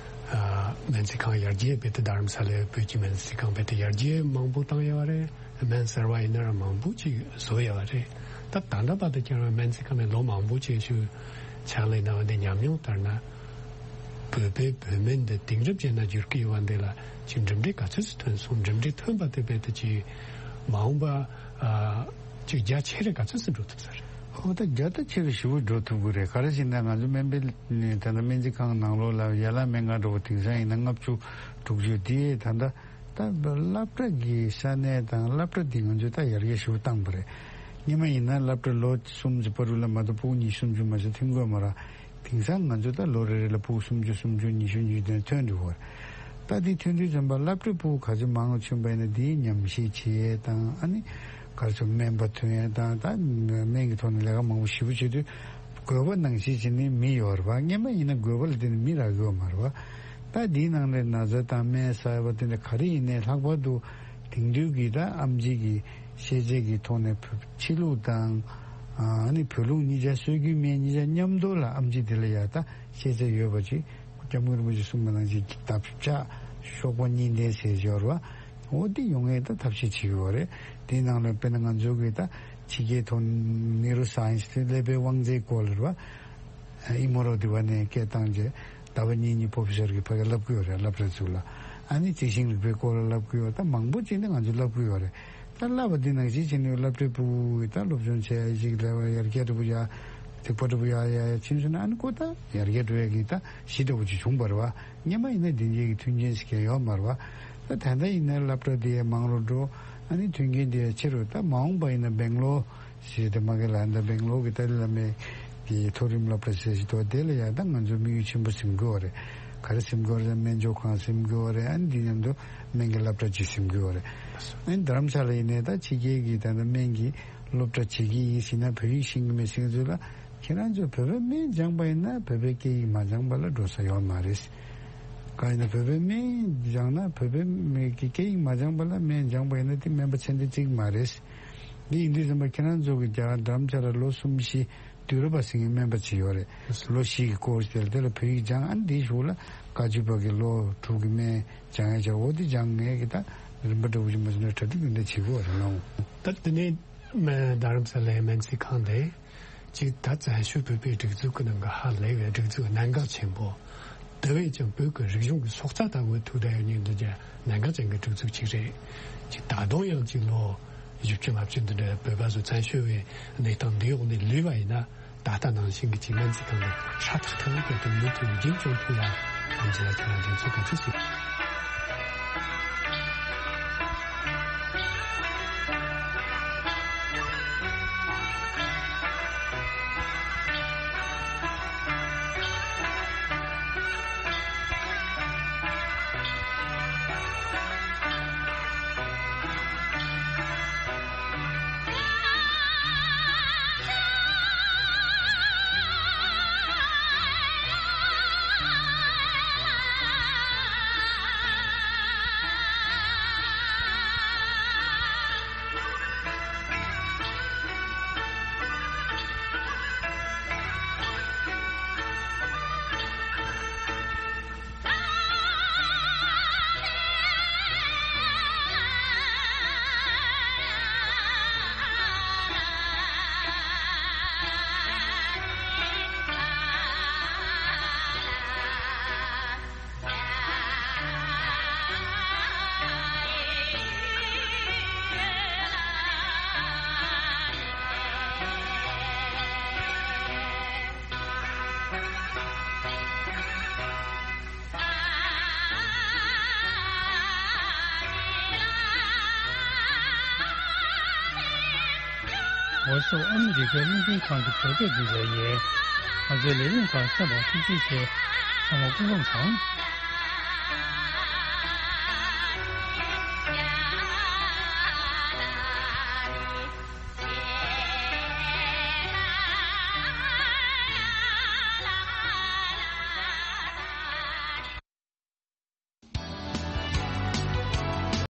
ཨ་སྨན་རྩིས་ཁང་ཡར་རྒྱས་རྦད་དེ་རྡ་རམ་ས་ལའི་བོད་ཀྱི་སྨན་རྩིས་ཁང་རྦད་དེ་ཡར་རྒྱས་མང་པོ་བཏང་ཡོད་རེད། སྨན་གསར་བ་ཡིན་ན་རང་མང་པོ་ཅིག་བཟོ་ཡོད་རེད། ད་ད་ལྟ་བར་དུ་ཁྱེད་རང་སྨན་རྩིས་ཁང་ནས་ལོ་མང་པོ་ཅིག་ཞུ་ཕྱག་ལས་གནང་བ་འདི་ཉམས་མྱོང་ལྟར་ན། བོད་པའི་བོད་སྨན་འདི་དེང་རབས་ཅན་ལ་བསྒྱུར་གྱི་ཡོད་པ་འདི་ལ་ཅིག་གྲུབ་འབྲས་ག་ཚོད་ཙམ་ཐོན་སོང་། གྲུབ་འབྲས་ཐོན་པ་དེ་རྦད་དེ་ཅིག་མ་འོངས་པ་ཨ་ཅིག་རྒྱ་ཆེ་རུ་ག་ཚོད་ཙམ་འགྲོ་ཐུབ་ས་རེད། ཨོ་ད་རྒྱ་ད་ཆེ་རུ་ཞེ་པོ་འགྲོ་ཐུབ་ཀྱི་རེད། ག་རེ་ཟེར་ན་ང་ཚོ་སྨན་པའི་ནས་ད་ལྟ་སྨན་རྩིས་ཁང་ནང་ལོགས་ལ་ཡན་ལག་སྨན་ཁང་འགྲོ་བ་དེང་སང་ཡིན་ན་ལྔ་བཅུ་དྲུག་ཅུ་དེ་ད་ལྟ་ད་སློབ་གྲྭ་གི་ས་གནས་དང་སློབ་གྲྭ་འདི་ང་ཚོས་ད་ཡར་རྒྱས་ཞེ་པོ་བཏང་པ་རེད། སྔོན་མ་ཡིན་ན་སློབ་གྲྭ་ལོ་གསུམ་ཙམ་བར་དུ་ལ་མ་གཏོགས་ཕྲུ་གུ་ཉི་ཤུ་སུམ་ཅུ་མ་ཟད་ཐོན་གྱི་ཡོད་མ་རེད། དེང་སང་ང་ཚོ་ད་ལོ་རེ་རེ་ལ་ཕྲུ་གུ་སུམ་ཅུ་སུམ་ཅུ་ཉི་ཤུ་ཉི་ཤུ་དེ་ཐོན་འགྲོ་གི་ཡོད་རེད། ད་འདི་ཐོན་དུས་ཙམ་པ་སློབ་གྲྭའི་ཕྲུ་གུ་ག་ཚོད་མང་རུ་ཕྱིན་པ་ཡིན་ན་འདིའི་ཉམས་ཞིབ་བྱེད་ཡས་དང་། ཨ་ནི་ག་རེ་ཟེར། སྨན་པ་ཐོན་ཡས་དང་། ད་སྨན་གྱི་ཐོག་ནས་ལས་ཀ་མང་པོ་ཞེ་པོ་བྱེད་དུས་དགོས་པ་ནང་བཞིན་བྱས་ནས་མི་ཡོད་རེད་པ། སྔོན་མ་ཡིན་ན་དགོས་པ་ལ་བརྟེན་ནས་མི་རག་གི་ཡོད་མ་རེད་པ། ད་འདིའི་ནང་ལ་ན་ཚ་དང་སྨན་ཟ་ཡས་པ་དེ་འདྲ་ག་རེ་ཡིན་ནའི་ལྷག་པར་དུ་དེང་དུས་ཀྱི་ད་ཨེམ་ཆི་གི་ཤེས་ཚད་ཀྱི་ཐོག་ནས་ཕྱི་ལུགས་དང་། ཨ་ནི་བོད་ལུགས་གཉིས་ཆ། སྲོལ་རྒྱུན་སྨན་གཉིས་ཆ་མཉམ་དུ་ལ་ཨེམ་ཆི་དེ་ལ་ཡ་ད་ཤེས་ཚད་ཡོད་པ་ཅིག་སྐྱབས་མགོན་རིན་པོ་ཆེས་གསུངས་པ་ནང་བཞིན་འདབ་ཆགས་གཤོག་པ་གཉིས་ལྡན་ཟེར་ཡོད་རེད་པ། འོ་དེ་ཡོང་ཡས་ད་ཐབས་ཤེས་བྱེད་ཀྱི་ཡོད་རེད། དེའི་ནང་ལ་དཔེར་ན་ང་ཚོ་གི་ད་ཕྱི་རྒྱལ་ཐོག་ནེ་རོ་སའེན་སི་དེ་ཀླད་པའི་དབང་རྩའི་སྐོར་ལ་རེད་པ། ཨི་མོ་རོ་དི་བ་ནས་སྐད་བཏང་རྗེས་ཟླ་བ་གཉིས་གཉིས་པོ་ཕི་སར་གྱིས་ཕ་གིར་བསླབ་ཀྱི་ཡོད་རེད། སློབ་གྲྭ་ཚོ་ལ། ཨ་ནི་རྩི་ཤིང་རིག་པའི་སྐོར་ལ་བསླབ་ཀྱི་ཡོད། ད་མང་པོ་ཅིག་ནི་ང་ཚོས་བསླབ་ཀྱི་ཡོད་རེད། ད་བསླབ་པ་འདི་ནང་བཞིན་བྱས་ནས་སློབ་གྲྭའི་ཕྲུ་གུ་ད་སློབ་སྦྱོང་བྱས་ཤིག་ལས་པ་ཡར་རྒྱས་འདྲ་པོ་ཡ་ཐིགས་པ་འདྲ་པོ་ཡ་ཡ་ཡ་ཕྱིན་སོང་ན། ཨ་ནི་ཁོ་ད་ཡར་རྒྱས་འགྲོ་ཡ་གི་ད་གཞི་འདྲ་པོ་ཅིག་བྱུང་བ་རེད་པ། སྔོན་མ་ཡིན་ན་དེ་འདྲའི་གི་མཐུན་རྐྱེན་ཞིག་ཡོད་མ་རེད་པ། ད་ད་ལྟ་ཡིན་ན་སློབ་གྲྭ་དེ་མང་རུ་འགྲོ། ཨ་ནི་མཐུན་རྐྱེན་དེ་ཆེ་རུ། ད་མ་འོངས་པ་ཡིན་ན་སྦེང་ལོར་ཞེས་དེ་མ་གི་ལ་ད་སྦེང་ལོར་གྱི་ཏཱ་ལའི་བླ་མའི་གི་མཐོ་རིམ་སློབ་གྲྭ་ཟེར་ཞིག་འདུག་དེ་ལ་ཡ་ད་ང་ཚོ་དམིགས་ཡུལ་ཆེན་པོ་ཟིན་དགོས་པ་རེད། ག་རེ་ཟིན་དགོས་རེད། སྨན་སྦྱོང་ཁང་ཟིན་དགོས་པ་རེད། ཨ་ནི་འདི་མཉམ་དུ་སྨན་གྱི་སློབ་གྲྭ་གཅིག་ཟིན་དགོས་པ་རེད། ཨ་ནི་རྡ་རམ་ས་ལ་ཡིན་ནའི་ད་ཕྱི་རྒྱལ་གྱི་ད་ལྟ་སྨན་གྱི་སློབ་གྲྭ་བྱེད་ཀྱི་ཡིན་ཟེར་ན་བོད་ཡིག་ཤེས་ཀྱི་མེད་ཟེར་མཁན་ཚོ་ལ། ཁྱེད་རང་ཚོས་བོད་པའི་སྨན་སྦྱངས་པ་ཡིན་ན་བོད་པའི་སྐད་ཡིག་མ་སྦྱངས་པ་ལ་འགྲོ་ས་ཡོད་མ་རེད། གང་ཡིན་ན་བོད་པའི་སྨན་སྦྱངས་ན་བོད་པའི་མི་གི་སྐད་ཡིག་མ་སྦྱངས་པ་ལ་སྨན་སྦྱངས་པ་ཡིན་ན་དེ་སྨན་པ་ཚད་ལྡན་བརྩི་གི་མ་རེད། འདི་ཡིན་དུས་ཙམ་པ་ཁྱེད་རང་ཚོ་གི་རྒྱ་གར་རྡ་རམ་ས་ལ་ལོ་གསུམ་བཞི་དུས་རབས་པ་ཟེར་མཁན་སྨན་པ་ཅིག་ཡོད་རེད། ལོ་བཞི་གི་ཀོར་སི་དེ་ལ་དེ་ལ་བོད་ཡིག་སྦྱངས། ཨ་ནི་དེའི་གཞུག་ལ་བཀའ་བརྒྱུད་པ་གི་ལོ་དྲུག་གི་སྨན་སྦྱང་ཡ་བྱ། འོ་དེ་སྦྱངས་ངེས་ཀྱི་ད་རིམ་པ་འདྲ་པོ་ཅིག་མ་ཟིན་ན་གྲ་སྒྲིག་དེ་འདྲ་བྱེད་དགོས་རེད་ལོ། ད་དེ་ནས་རྡ་རམ་ས་ལའི་སྨན་རྩིས་ཁང་དེ། གཅིག་ད་བཙན་བྱོལ་བོད་པའི་སྒྲིག་འཛུགས་ཀྱི་ནང་གི་ཧ་ལས་པའི་སྒྲིག་འཛུགས་གནད་འགག་ཆེན་པོ། དེ་བས་ཀྱང་བོད་ཀྱི་རིག་གཞུང་གི་སྲོག་རྩ་ལྟ་བུ་ཐུག་བསྡད་ཡོད་མཁན་དེ་གནད་འགག་ཅན་གྱི་སྒྲིག་འཛུགས་གཅིག་རེད། གཅིག་ད་དུང་ཡང་གཅིག་ལོ་བཞི་བཅུ་ལྔ་བཅུ་འདི་འདྲ་བོད་པ་ཚོ་བཙན་བྱོལ་བའི་གནས་སྟངས་འདིའི་འོག་ནས་ལུས་པ་ཡིན་ན། ད་ལྟ་ནང་བཞིན་གྱི་གཅིག་སྨན་རྩིས་ཁང་དེ་ཧྲ་ཐག་ཐག་ནས་བོད་དུ་མུ་མཐུད་རྒྱུན་སྐྱོང་ཐུབ་ཡ་ཐམས་ཅད་ལ་ཁྱེད་རང་དྲིན་གཟོ་ག་ཚོད་ཞིག་ཝོ་སི་ཨ་མི་རི་ཀའི་རླུང་འཕྲིན་ཁང་གི་བོད་སྐད་སྡེ་ཚན་ཡིན། ང་ཚོའི་ལས་རིམ་ཁག་གསན་པར་ཐུགས་རྗེ་ཆེ། ཚང་མ་སྐུ་ཁམས་བཟང་།